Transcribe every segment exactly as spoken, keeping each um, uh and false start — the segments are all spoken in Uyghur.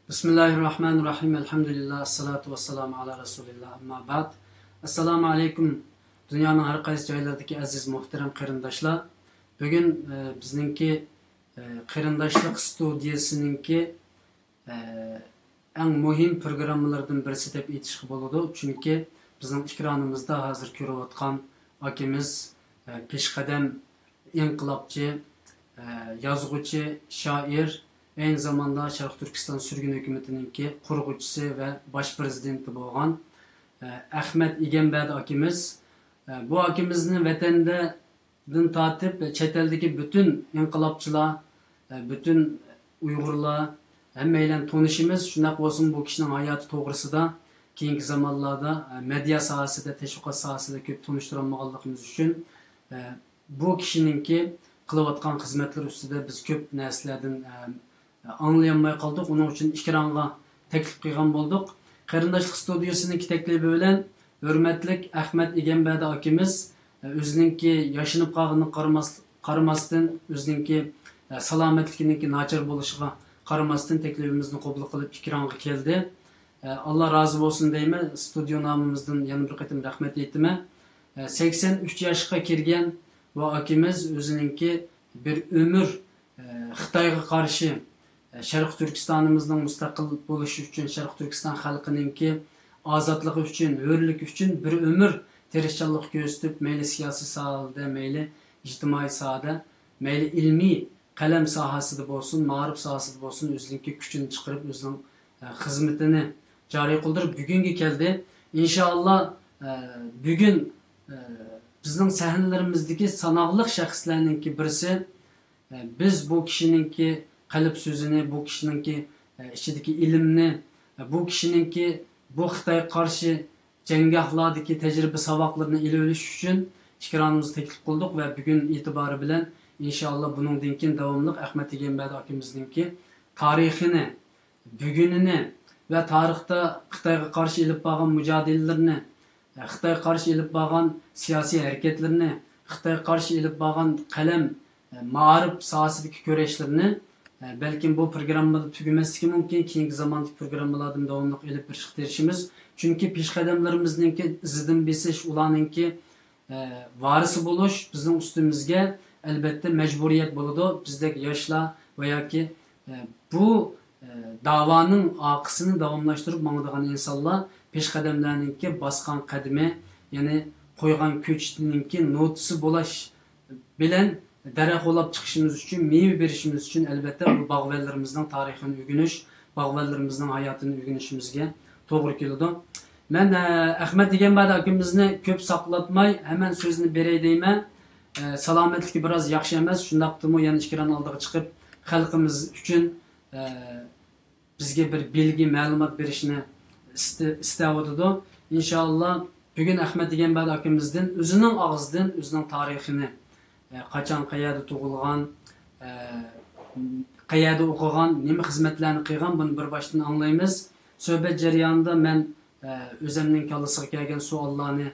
بىسمىللاھىررەھمانىررەھىم. ئەلھەمدۇلىللا، ئەسسالاتۇ ۋەسسالامۇ ئالا رەسۇلىللا، ئەمما بەئد. ئەسسالامۇ ئەلەيكۇم، دۇنيانىڭ ھەر قايسى جايلىرىدىكى ئەزىز مۇھتەرەم قېرىنداشلار. بۈگۈن، ئە، بىزنىڭكى، ئە، قېرىنداشلىق ستۇدىيەسىنىڭكى، ئە، ئەڭ مۇھىم پروگراممىلىرىدىن بىرسى دەپ ئېيتىشقا بولىدۇ. چۈنكى بىزنىڭ ئېكرانىمىزدا ھازىر كۆرۈۋاتقان ئاكىمىز، ئە، پېشقەدەم ئىنقىلابچى، ئە، يازغۇچى، شائىر، ئەينى زاماندا شەرقىي تۈركىستان سۈرگۈن ھۆكۈمىتىنىڭكى قۇرغۇچىسى ۋە باش پىرېزىدېنتى بولغان، ئە، ئەخمەت ئىگەمبەردى ئاكىمىز. ئە، بۇ ئاكىمىزنى ۋەتەندىن تارتىپ چەت ئەلدىكى پۈتۈن ئىنقىلابچىلار، ئە، پۈتۈن ئۇيغۇرلار، ھەممەيلەن تونۇشىمىز. شۇنداق بولسىمۇ، بۇ كىشىنىڭ ھاياتى توغرىسىدا كېيىنكى زامانلاردا، ئە، مېدىيا ساھەسىدە، تەشۋىقات ساھەسىدە كۆپ تونۇشتۇرالمىغانلىقىمىز ئۈچۈن، ئە، بۇ كىشىنىڭكى قىلىۋاتقان خىزمەتلىرى ئۈستىدە بىز كۆپ نەرسىلەردىن، ئە، ئاڭلىيالماي قالدۇق. ئۇنىڭ ئۈچۈن ئېكرانغا تەكلىپ قىلغان بولدۇق. قېرىنداشلىق ستۇدىيىسىنىڭكى تەكلىپى بىلەن ھۆرمەتلىك ئەخمەت ئىگەمبەردى ئاكىمىز، ئە، ئۆزىنىڭكى ياشىنىپ قالغىنىغا قارىماس-، قارىماستىن، ئۆزىنىڭكى، ئە، سالامەتلىكىنىڭكى ناچار بولۇشىغا قارىماستىن، تەكلىپىمىزنى قوبۇل قىلىپ ئېكرانغا كەلدى. ئە، ئاللا رازى بولسۇن دەيمەن. ستۇدىيو نامىمىزدىن يەنە بىر قېتىم رەھمەت ئېيتىمەن. ئە، سەكسەن ئۈچ ياشقا كىرگەن بۇ ئاكىمىز ئۆزىنىڭكى بىر ئۆمۈر، ئە، خىتايغا قارشى، ئە، شەرقىي تۈركىستانىمىزنىڭ مۇستەقىل بولۇشى ئۈچۈن، شەرقىي تۈركىستان خەلقىنىڭكى ئازادلىقى ئۈچۈن، ھۆرلۈكى ئۈچۈن بىر ئۆمۈر تىرىشچانلىق كۆرسىتىپ، مەيلى سىياسىي ساھەدە، مەيلى ئىجتىمائىي ساھەدە، مەيلى ئىلمىي قەلەم ساھەسىدە بولسۇن، مائارىپ ساھەسىدە بولسۇن، ئۆزىنىڭكى كۈچىنى چىقىرىپ، ئۆزىنىڭ، ئە، خىزمىتىنى جارى قىلدۇرۇپ، بۈگۈنگە كەلدى. ئىنشائاللا، ئە، بۈگۈن، ئە، بىزنىڭ سەھنىلىرىمىزدىكى ساناقلىق شەخسلەرنىڭكى بىرسى، ئە، بىز بۇ كىشىنىڭكى قەلب سۆزىنى، بۇ كىشىنىڭكى، ئە، ئىچىدىكى ئىلىمنى، ئە، بۇ كىشىنىڭكى بۇ خىتايغا قارشى جەڭگاھلاردىكى تەجرىبە ساۋاقلىرىنى ئېلىۋېلىش ئۈچۈن ئېكرانىمىزغا تەكلىپ قىلدۇق ۋە بۈگۈن ئېتىبارى بىلەن ئىنشائاللا بۇنىڭدىن كېيىن داۋاملىق ئەخمەت ئىگەمبەردى ئاكىمىزنىڭكى تارىخىنى، بۈگۈنىنى ۋە تارىختا خىتايغا قارشى ئېلىپ بارغان مۇجادىلىلىرىنى، خىتايغا قارشى ئېلىپ بارغان سىياسىي ھەرىكەتلىرىنى، خىتايغا قارشى ئېلىپ بارغان قەلەم، مائارىپ ساھەسىدىكى كۈرەشلىرىنى، بەلكىم بۇ پروگراممىدا تۈگىمەسلىكى مۇمكىن، كېيىنكى زاماندىكى پروگراممىلاردىمۇ داۋاملىق ئېلىپ بېرىشقا تىرىشىمىز. چۈنكى پېشقەدەملىرىمىزنىڭكى ئىزىدىن بېسىش، ئۇلارنىڭكى ئە، ۋارىسى بولۇش بىزنىڭ ئۈستىمىزگە ئەلبەتتە مەجبۇرىيەت بولىدۇ. بىزدەك ياشلار ۋە ياكى، ئە، بۇ، ئە، داۋانىڭ ئارقىسىنى داۋاملاشتۇرۇپ ماڭىدىغان ئىنسانلار پېشقەدەملەرنىڭكى باسقان قەدىمى، يەنى قويغان كۆچىتىنىڭكى نوتىسى بولاش بىلەن دەرەخ ئولاپ چىقىشىمىز ئۈچۈن، مېۋە بېرىشىمىز ئۈچۈن ئەلبەتتە بۇ باغۋەنلىرىمىزنىڭ تارىخىنى ئۆگىنىش، باغۋەنلىرىمىزنىڭ ھاياتىنى ئۆگىنىشىمىزگە توغرا كېلىدۇ. مەن، ئە، ئەخمەت ئىگەمبەردى ئاكىمىزنى كۆپ ساقلاتماي، ھەمەن سۆزنى بېرەي دەيمەن. ئە، سالامەتلىكى بىراز ياخشى ئەمەس، شۇنداقتىمۇ يەنە ئېكران ئالدىغا چىقىپ، خەلقىمىز ئۈچۈن، ئە، بىزگە بىر بىلگە، مەلۇمات بېرىشنى ئىستە-، ئىستەۋاتىدۇ. ئىنشائاللا، بۈگۈن ئەخمەت ئىگەمبەردى ئاكىمىزدىن ئۆزىنىڭ ئاغزىدىن ئۆزىنىڭ تارىخىنى، ئە، قاچان، قەيەردە تۇغۇلغان، ئە، قەيەردە ئوقۇغان، نېمە خىزمەتلەرنى قىلغان، بۇنى بىر باشتىن ئاڭلايمىز. سۆھبەت جەريانىدا مەن، ئە، ئۆزەمنىڭ كاللىسىغا كەلگەن سوئاللارنى،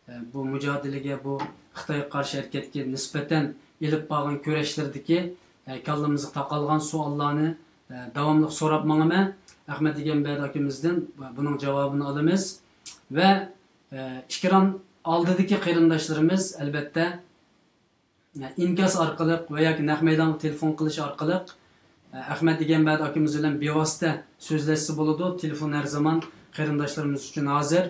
ئە، بۇ مۇجادىلىگە، بۇ خىتايغا قارشى ھەرىكەتكە نىسبەتەن ئېلىپ بارغان كۈرەشلىرىدىكى، ئە، كاللىمىزغا تاقالغان سوئاللارنى، ئە، داۋاملىق سوراپ ماڭىمەن. ئەخمەت ئىگەمبەردى ئاكىمىزدىن بۇنىڭ جاۋابىنى ئالىمىز. ۋە، ئە، ئېكران ئالدىدىكى قېرىنداشلىرىمىز، ئەلبەتتە، ئىنكاس ئارقىلىق ۋە ياكى نەق مەيدانغا تېلېفون قىلىش ئارقىلىق، ئەخمەت ئىگەمبەردى ئاكىمىز بىلەن بىۋاسىتە سۆزلەشسە بولىدۇ. تېلېفون ھەر زامان قېرىنداشلىرىمىز ئۈچۈن ھازىر.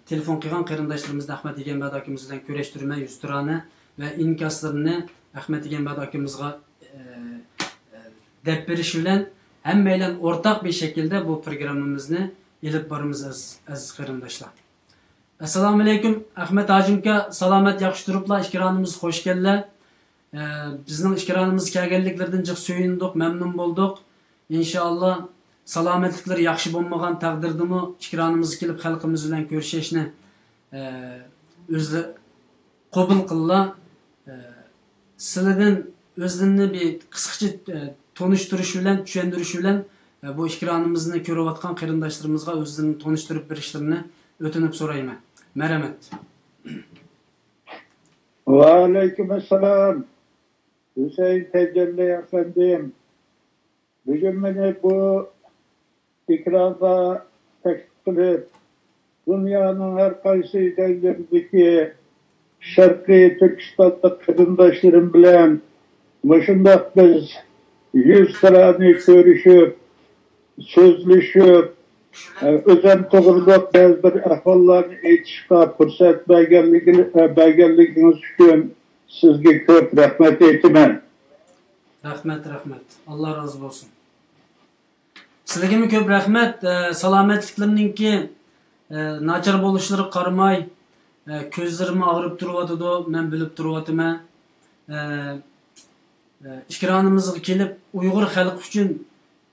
تېلېفون قىلغان قېرىنداشلىرىمىزنى ئەخمەت ئىگەمبەردى ئاكىمىز بىلەن كۆرۈشتۈرىمەن يۈزتۇرانە ۋە ئىنكاسلىرىنى ئەخمەت ئىگەمبەردى ئاكىمىزغا دەپ بېرىش بىلەن ھەممەيلەن ئورتاق بىر شەكىلدە بۇ پروگراممىمىزنى ئېلىپ بارىمىز، ئەزىز، ئەزىز قېرىنداشلار. ئەسسالامۇئەلەيكۇم، ئەخمەت ھاجىمكا، سالامەت ياخشى تۇرۇپلا، ئېكرانىمىزغا خوش كەلدىلەر. ئە، بىزنىڭ ئېكرانىمىزغا كەلگەنلىكلىرىدىن جىق سۆيۈندۇق، مەمنۇن بولدۇق. ئىنشائاللا، سالامەتلىكلىرى ياخشى بولمىغان تەقدىردىمۇ ئېكرانىمىزغا كېلىپ خەلقىمىز بىلەن كۆرۈشۈشنى، ئە، ئۆزلە-، قوبۇل قىللا. ئە، سىلىدىن ئۆزلىرىنى بىر قىسقىچە، ئە، تونۇشتۇرۇش بىلەن، چۈشەندۈرۈش بىلەن، ئە، بۇ ئېكرانىمىزنى كۆرۈۋاتقان قېرىنداشلىرىمىزغا ئۆزلىرىنى تونۇشتۇرۇپ بېرىشلىرىنى ئۆتۈنۈپ سورايمەن. مەرھەمەت. ۋەئەلەيكۇم ئەسسالام. ھۈسەيىن تەجەللى ئەپەندىم. بۈگۈن مېنى بۇ ئېكرانغا تەكلىپ قىلىپ، دۇنيانىڭ ھەر قايسى جايلىرىدىكى شەرقىي تۈركىستانلىق قېرىنداشلىرىم بىلەن مۇشۇنداق بىز يۈزتۇرانە كۆرۈشۈپ، سۆزلىشىپ، ئۆزۈم توغرىلىق بەزى بىر ئەھۋاللارنى ئېيتىشقا پۇرسەت بەرگەنلىكىڭىز ئۈچۈن سىزگە كۆپ رەھمەت ئېيتىمەن. رەھمەت، رەھمەت. ئاللا رازى بولسۇن. سىلىگىمۇ كۆپ رەھمەت. ئە، سالامەتلىكلىرىنىڭكى، ئە، ناچار بولۇشلىرىغا قارىماي، ئە، كۆزلىرىمۇ ئاغرىپ تۇرۇۋاتىدۇ، مەن بىلىپ تۇرۇۋاتىمەن. ئە، ئە، ئېكرانىمىزغا كېلىپ، ئۇيغۇر خەلقى ئۈچۈن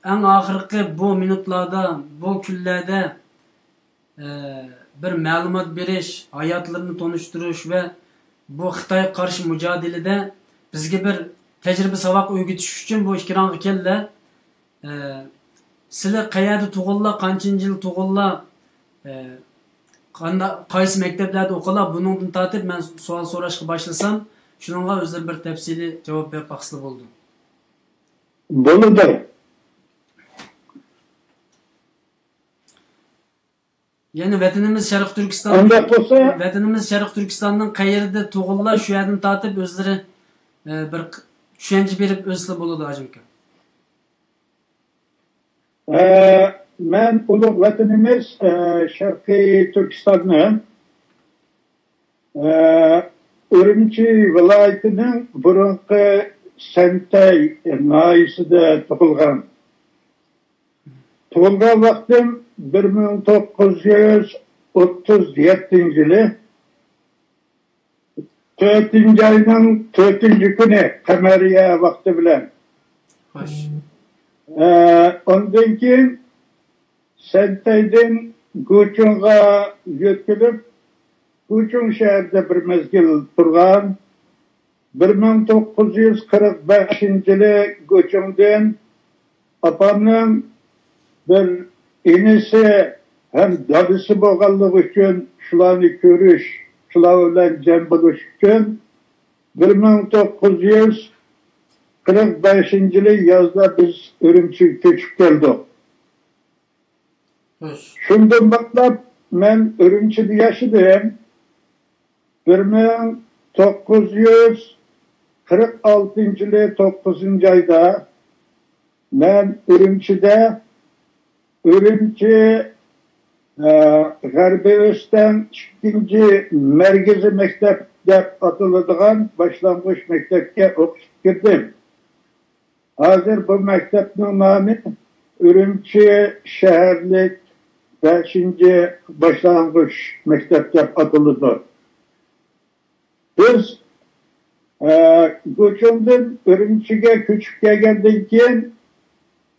ئەڭ ئاخىرقى بۇ مىنۇتلاردا، بۇ كۈنلەردە، ئە، بىر مەلۇمات بېرىش، ھاياتلىرىنى تونۇشتۇرۇش ۋە بۇ خىتايغا قارشى مۇجادىلىدە بىزگە بىر تەجرىبە ساۋاق ئۆگىتىش ئۈچۈن بۇ ئېكرانغا كەلدى. ئە، سىلى قەيەردە تۇغۇللا، قانچىنچى يىل تۇغۇللا، ئە، قانداق، قايسى مەكتەپلەردە ئوقۇلا، بۇنىڭدىن تارتىپ مەن سوئال سوراشقا باشلىسام، شۇنىڭغا ئۆزلىرى بىر تەپسىلىي جاۋاب بېرىپ باقسىلا بولىدۇ. بولىدۇ. يەنى ۋەتىنىمىز شەرقىي تۈركىستان، ئۇنداق بولسا، ۋەتىنىمىز شەرقىي تۈركىستاننىڭ قەيىرىدە تۇغۇللا، شۇ يەردىن تارتىپ ئۆزلىرى، ئە، بىر ق-، چۈشەنچە بېرىپ ئۆتسىلا بولىدۇ، ھاجىم ئاكا. ئە، مەن ئۇلۇغ ۋەتىنىمىز، ئە، شەرقىي تۈركىستاننىڭ، ئە، ئۈرۈمچى ۋىلايىتىنىڭ بۇرۇنقى سەنتەي ناھىيەسىدە تۇغۇلغان. تۇغۇلغان ۋاقتىم بىر مىڭ توققۇز يۈز ئوتتۇز يەتتىنچى يىلى تۆتىنچى ئاينىڭ تۆتىنچى كۈنى قەمەرىيە ۋاقتى بىلەن. خوش. ئە، ئاندىن كېيىن سەنتەيدىن گۇچۇڭغا يۆتكىلىپ، گۇچۇڭ شەھىرىدە بىر مەزگىل تۇرغان. بىر مىڭ توققۇز يۈز قىرىق بەشىنچى يىلى گۇچۇڭدىن ئاپامنىڭ بىر ئىنىسى ھەم دادىسى بولغانلىقى ئۈچۈن شۇلارنى كۆرۈش، شۇلار بىلەن جەم بولۇش ئۈچۈن بىر مىڭ توققۇز يۈز قىرىق بەشىنچى يىلى يازدا بىز ئۈرۈمچىگە كۆچۈپ كەلدۇق. شۇندىن باشلاپ مەن ئۈرۈمچىدە ياشىدىم. بىر مىڭ توققۇز يۈز قىرىق ئالتىنچى يىلى توققۇزىنچى ئايدا مەن ئۈرۈمچىدە، ئۈرۈمچى، ئە، غەربىي ئۆستەڭ ئىككىنچى مەركىزىي مەكتەپ دەپ ئاتىلىدىغان باشلانغۇچ مەكتەپكە ئوقۇشقا كىردىم. ھازىر بۇ مەكتەپنىڭ نامى ئۈرۈمچى شەھەرلىك بەشىنچى باشلانغۇچ مەكتەپ دەپ ئاتىلىدۇ. بىز، ئە، گۇچۇڭدىن ئۈرۈمچىگە كۆچۈپ كەلگەندىن كېيىن،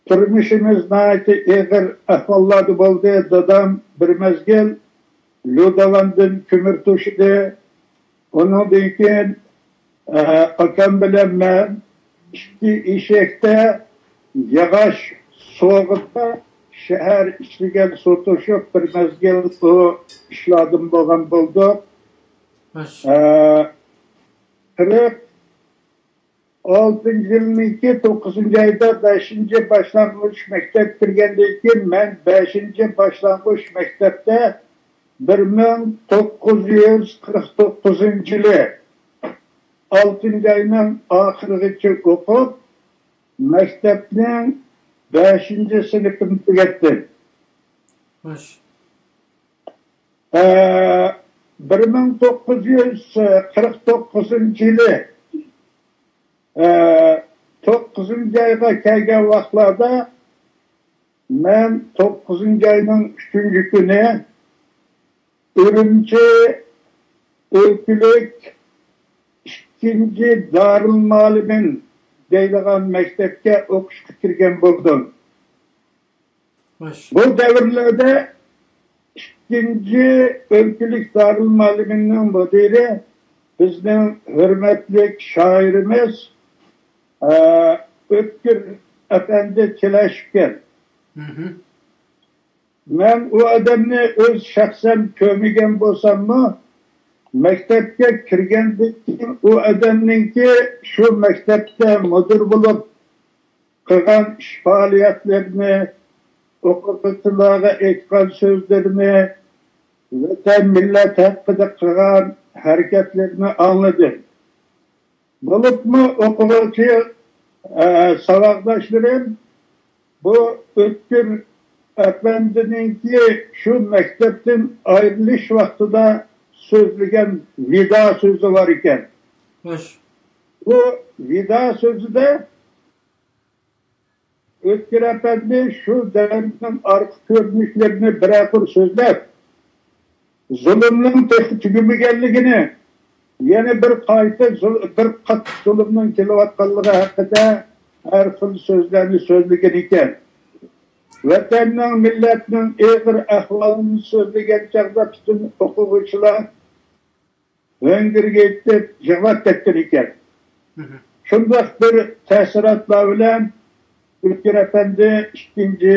تۇرمۇشىمىز ناھايىتى ئېغىر ئەھۋاللاردا بولدى. دادام بىر مەزگىل لۇداۋاندىن كۆمۈر توشىدى. ئۇنىڭدىن كېيىن، ئە، ئاكام بىلەن مەن ئىككى ئېشەكتە ياغاچ سوغۇپ، شەھەر ئىچىگە سوتۇشۇپ، بىر مەزگىل ئۇ ئىشلاردىن بولغان بولدۇق. ئە، قىرىق ئالتىنچى يىلنىڭكى توققۇزىنچى ئايدا بەشىنچى باشلانغۇچ مەكتەپ كىرگەندىن كېيىن، مەن بەشىنچى باشلانغۇچ مەكتەپتە بىر مىڭ توققۇز يۈز قىرىق توققۇزىنچى يىلى ئالتىنچى ئاينىڭ ئاخىرىغىچە ئوقۇپ، مەكتەپنىڭ بەشىنچى سىنىپىنى تۈگەتتىم. خوش. ئە، بىر مىڭ توققۇز يۈز قىرىق توققۇزىنچى يىلى، ئە، توققۇزىنچى ئايغا كەلگەن ۋاقىتلاردا مەن توققۇزىنچى ئاينىڭ ئۈچىنچى كۈنى ئۈرۈمچى ئۆلكىلىك ئىككىنچى دارىلمۇئەللىمىن دەيدىغان مەكتەپكە ئوقۇشقا كىرگەن بولدۇم. خوش. بۇ دەۋرلەردە ئىككىنچى ئۆلكىلىك دارىلمۇئەللىمىننىڭ مۇدىرى بىزنىڭ ھۆرمەتلىك شائىرىمىز، ئە، ئۆتكۈر ئەپەندى تىلەشكەن. مەن ئۇ ئادەمنى ئۆز شەخسەن كۆرمىگەن بولساممۇ، مەكتەپكە كىرگەندىن كېيىن ئۇ ئادەمنىڭكى شۇ مەكتەپتە مۇدىر بولۇپ قىلغان ئىش پائالىيەتلىرىنى، ئوقۇغۇچىلارغا ئېيتقان سۆزلىرىنى، ۋەتەن، مىللەت ھەققىدە قىلغان ھەرىكەتلىرىنى ئاڭلىدىم. بولۇپمۇ ئوقۇغۇچى، ئە، ساۋاقداشلىرىم بۇ ئۆتكۈر ئەپەندىنىڭكى شۇ مەكتەپتىن ئايرىلىش ۋاقتىدا سۆزلىگەن ۋىدا سۆزى بار ئىكەن. خوش. بۇ ۋىدا سۆزىدە ئۆتكۈر ئەپەندى شۇ دەۋرنىڭ ئارقا كۆرۈنۈشلىرىنى بىرەر قۇر سۆزلەپ، زۇلۇمنىڭ تېخى تۈگىمىگەنلىكىنى، يەنە بىر قايتا زۇل-، بىر قاتتىق زۇلۇمنىڭ كېلىۋاتقانلىقى ھەققىدە ھەر خىل سۆزلەرنى سۆزلىگەن ئىكەن. ۋەتەننىڭ، مىللەتنىڭ ئېغىر ئەھۋالىنى سۆزلىگەن چاغدا پۈتۈن ئوقۇغۇچىلار ھۆڭگىرگە يېتىپ يىغلاپ كەتكەن ئىكەن. شۇنداق بىر تەسىراتلار بىلەن ئۆتكۈر ئەپەندى ئىككىنچى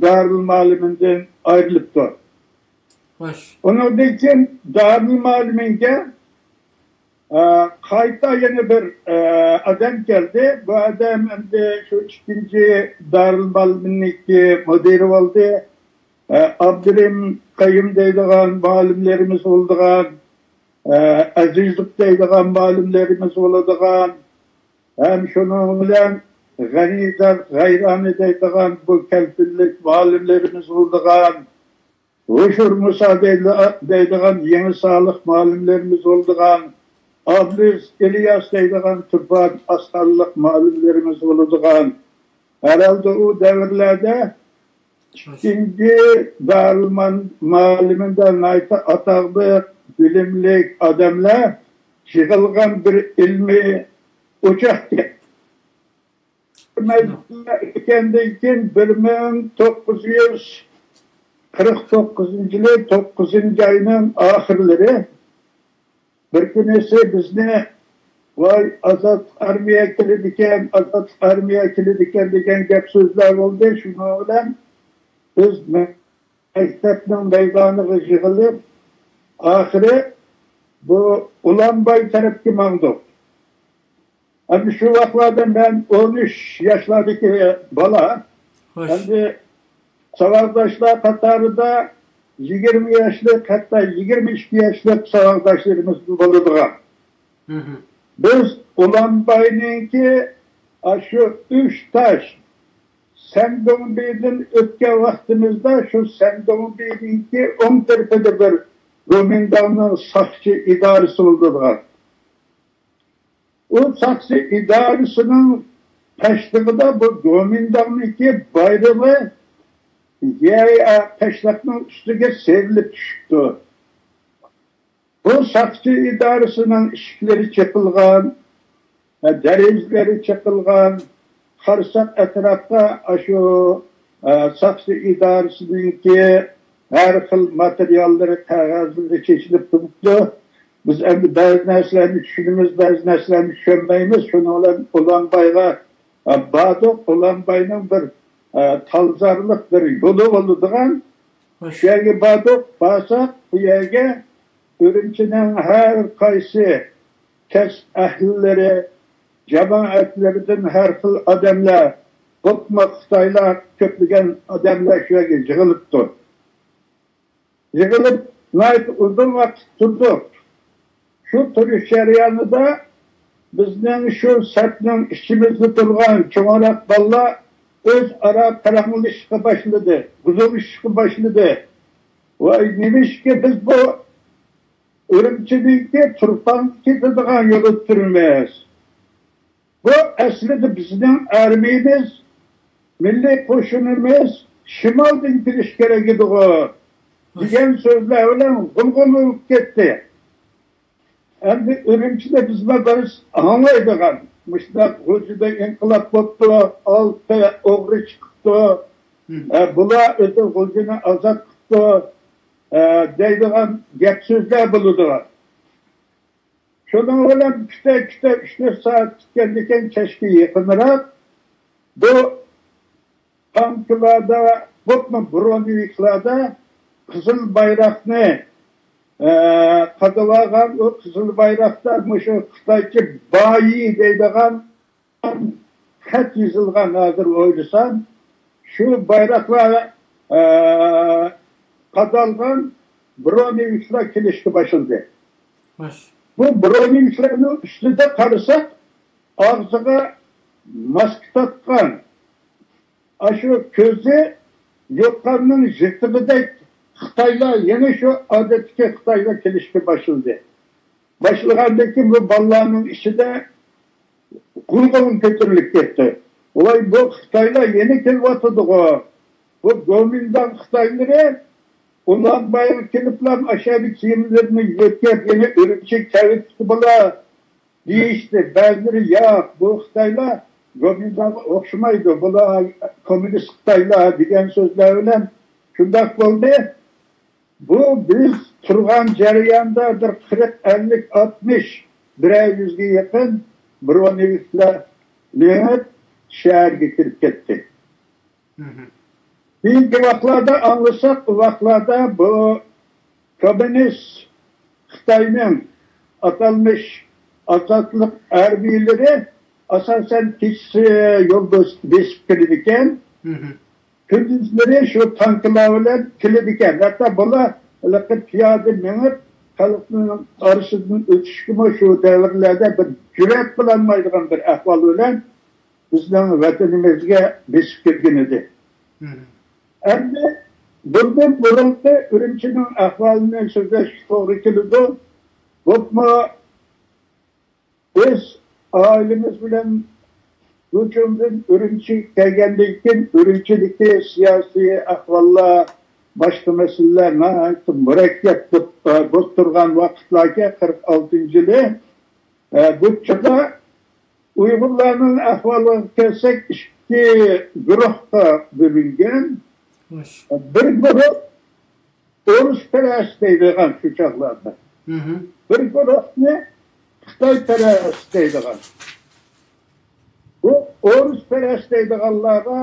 دارىلمۇئەللىمىندىن ئايرىلىپتۇ. خوش. ئۇنىڭدىن كېيىن دارىلمۇئەللىمىنگە، ئە، قايتا يەنە بىر، ئە، ئادەم كەلدى. بۇ ئادەم ئەمدى شۇ ئىككىنچى دارىلمۇئەللىمىنىڭكى مۇدىرى بولدى. ئە، ئابدۇرېھىم قەييۇم دەيدىغان مۇئەللىملىرىمىز بولىدىغان، ئە، ئەزىزلىك دەيدىغان مۇئەللىملىرىمىز بولىدىغان، ھەم شۇنىڭ بىلەن غەنىدار غەيرانى دەيدىغان بۇ كەلپىنلىك مۇئەللىملىرىمىز بولىدىغان، ھوشۇر مۇسا دەيدىغان يېڭى سالىق مۇئەللىملىرىمىز بولىدىغان، ئابلىز ئىلياس دەيدىغان تۇرپان ئاسانلىق مۇئەللىملىرىمىز بولىدىغان، ھەرھالدا ئۇ دەۋرلەردە ئىككىنچى دارىلمۇئەللىمىندە ناھايىتى ئاتاقلىق، بىلىملىك ئادەملەر يىغىلغان بىر ئىلمىي ئوچاق ئىكەن. ئىكەندىن كېيىن بىر مىڭ توققۇز يۈز قىرىق توققۇزىنچى يىلى توققۇزىنچى ئاينىڭ ئاخىرلىرى بىر كۈنىسى بىزنى، ۋاي، ئازادلىق ئارمىيە كېلىدىكەن، ئازادلىق ئارمىيە كېلىدىكەن دېگەن گەپ سۆزلەر بولدى. شۇنىڭ بىلەن بىز مەكتەپنىڭ مەيدانىغا يىغىلىپ، ئاخىرى بۇ ئۇلانباي تەرەپكە ماڭدۇق. ئەمدى شۇ ۋاقىتلاردا مەن ئون ئۈچ ياشلاردىكى بالا. خوش. ئەمدى ساۋاقداشلار قاتارىدا يىگىرمە ياشلىق، ھەتتا يىگىرمە ئىككى ياشلىق ساۋاقداشلىرىمىز بولىدىغان. بىز ئۇلانباينىڭكى ئاشۇ ئۈچ تاش سەندۇڭبىدىن ئۆتكەن ۋاقتىمىزدا شۇ سەندۇڭبىنىڭكى ئوڭ تەرىپىدە بىر گومىنداڭنىڭ ساقچى ئىدارىسى بولىدىغان. ئۇ ساقچى ئىدارىسىنىڭ پەشلىقىدا بۇ گومىنداڭنىڭكى بايرىقى يەر پەشلىقنىڭ ئۈستىگە سىيرىلىپ چۈشۈپتۇ. بۇ ساقچى ئىدارىسىنىڭ ئىشىكلىرى چېقىلغان، دېرىزىلىرى چېقىلغان، قارىساق ئەتراپقا ئاشۇ، ئە، ساقچى ئىدارىسىنىڭكى ھەر خىل ماتېرىياللىرى، قەغەزلىرى چېچىلىپ تۇرۇپتۇ. بىز ئەمدى بەزى نەرسىلەرنى چۈشىنىمىز، بەزى نەرسىلەرنى چۈشەنمەيمىز. شۇنىڭ بىلەن ئۇلانبايغا، ئە، باردۇق. ئۇلانباينىڭ بىر، ئە، تالزارلىق بىر يولى بولىدىغان. شۇ يەرگە باردۇق. بارساق، بۇ يەرگە ئۈرۈمچىنىڭ ھەر قايسى كەسىپ ئەھلىلىرى، جامائەتلىرىدىن ھەر خىل ئادەملەر، بولۇپمۇ خىتايلار، كۆپلىگەن ئادەملەر شۇ يەرگە يىغىلىپتۇ. يىغىلىپ ناھايىتى ئۇزۇن ۋاقىت تۇردۇق. شۇ تۇرۇش جەريانىدا بىزنىڭ شۇ سەپنىڭ ئىچىمىزدە تۇرغان چوڭراق بالىلار ئۆزئارا پاراڭلىشىشقا باشلىدى، گۇدۇرلىشىشقا باشلىدى. ۋاي، نېمىشقا بىز بۇ ئۈرۈمچىدىكى تۇرپانغا كېتىدىغان يولدا تۇرىمىز؟ بۇ ئەسلىدە بىزنىڭ ئارمىيىمىز، مىللىي قوشۇنىمىز شىمالدىن كېلىش كېرەك ئىدىغۇ، دېگەن سۆزلەر بىلەن غۇلغۇلا بولۇپ كەتتى. ئەمدى ئۈرۈمچىدە بىزمۇ بىر ئاڭلايدىغان، مۇشۇنداق غۇلجىدا ئىنقىلاب بوپتۇ، ئالتە ئوغرى چىقىپتۇ، ئە، بۇلار ئۆزى غۇلجىنى ئازاد قىپتۇ، ئە، دەيدىغان گەپ سۆزلەر بولىدۇ. شۇنىڭ بىلەن پۈتە-پۈتە ئۈچ تۆت سائەت كۈتكەندىكىن كەچكە يېقىنراق بۇ تانكىلاردا، بولۇپمۇ برونېۋىكلاردا قىزىل بايراقنى، ئە، قادىۋالغان، ئۇ قىزىل بايراقتا مۇشۇ خىتايچە بايى دەيدىغان خەت يېزىلغان. ھازىر ئويلىسام، شۇ بايراقلار ئە، قادالغان برونېۋىكلار كېلىشكە باشلىدى. بۇ برونېۋىكلارنىڭ ئۈستىدە قارىساق، ئاغزىغا ماسكا تاققان، ئاشۇ كۆزى يوتقاننىڭ يىرتىقىدەك خىتايلار، يەنە شۇ ئادەتتىكى خىتايلار كېلىشكە باشلىدى. باشلىغاندىن كېيىن بۇ بالىلارنىڭ ئىچىدە غۇلغۇلا كۆتۈرۈلۈپ كەتتى. ۋاي، بۇ خىتايلار يەنە كېلىۋاتىدىغۇ. بۇ گومىنداڭ خىتايلىرى ئۇلان بايغا كېلىپلا ئاشۇ يەردە كىيىملىرىنى يۆتكەپ، يەنە ئۈرۈمچىگە كەۋېتىپتۇ بۇلار دېيىشتى. بەزىلىرى، ياق، بۇ خىتايلار گومىنداڭغا ئوخشىمايدۇ، بۇلار كوممۇنىست خىتايلار دېگەن سۆزلەر بىلەن شۇنداق بولدى. بۇ بىز تۇرغان جەرياندا بىر قىرىق، ئەللىك، ئاتمىش، بىرەر يۈزگە يېقىن برونېۋىكلار مېڭىپ شەھەرگە كىرىپ كەتتى. كېيىنكى ۋاقىتلاردا ئاڭلىساق، ئۇ ۋاقىتلاردا بۇ كوممۇنىست خىتاينىڭ ئاتالمىش ئازادلىق ئارمىيىلىرى ئاساسەن كېچىسى يول بۆس-، بېسىپ كىرىدىكەن. كۈندۈزلىرى شۇ تانكىلار بىلەن كېلىدىكەن. ھەتتا بۇلار ھېلىقى پىيادە مېڭىپ، خەلقنىڭ ئارىسىدىن ئۆتۈشكىمۇ شۇ دەۋرلەردە بىر جۈرئەت قىلالمايدىغان بىر ئەھۋال بىلەن بىزنىڭ ۋەتىنىمىزگە بېسىپ كىرگەنىدى. ئەمدى بۇندىن بۇرۇنقى ئۈرۈمچىنىڭ ئەھۋالىنى سۆزلەشكە توغرا كېلىدۇ. بولۇپمۇ بىز ئائىلىمىز بىلەن ھۇجۇمدىن ئۈرۈمچىگە كەلگەندىن كېيىن، ئۈرۈمچىدىكى سىياسىي ئەھۋاللار، باشقا مەسىلىلەر ناھايىتى مۇرەككەپ بولۇپ، بولۇپ تۇرغان ۋاقىتلاركەن، قىرىق ئالتىنچى يىلى. ئە، بۇ چاغدا ئۇيغۇرلارنىڭ ئەھۋالىغا كەلسەك، ئىككى گۇرۇھقا بۆلۈنگەن. بىر گۇرۇھ ئورۇسپەرەس دەيدىغان شۇ چاغلاردا. بىر گۇرۇھنى خىتايپەرەس دەيدىغان. بۇ ئورۇسپەرەس دەيدىغانلارغا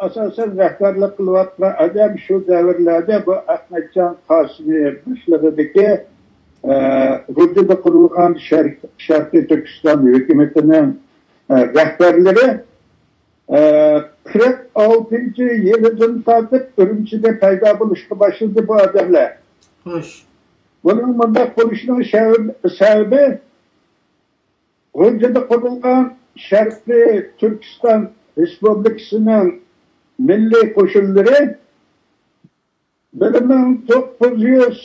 ئاساسەن رەھبەرلىك قىلىۋاتقان ئادەم شۇ دەۋرلەردە بۇ ئەخمەتجان قاسىمى باشلىقىدىكى، ئە، غۇلجىدا قۇرۇلغان شەرق-، شەرقىي تۈركىستان ھۆكۈمىتىنىڭ، ئە، رەھبەرلىرى، ئە، قىرىق ئالتىنچى يىلىدىن تارتىپ ئۈرۈمچىدە پەيدا بولۇشقا باشلىدى بۇ ئادەملەر. بۇنىڭ مۇنداق بولۇشىنىڭ شەۋ-، سەۋەبى، غۇلجىدا قۇرۇلغان شەرقىي تۈركىستان رېسپۇبلىكىسىنىڭ مىللىي قوشۇنلىرى بىر مىڭ توققۇز يۈز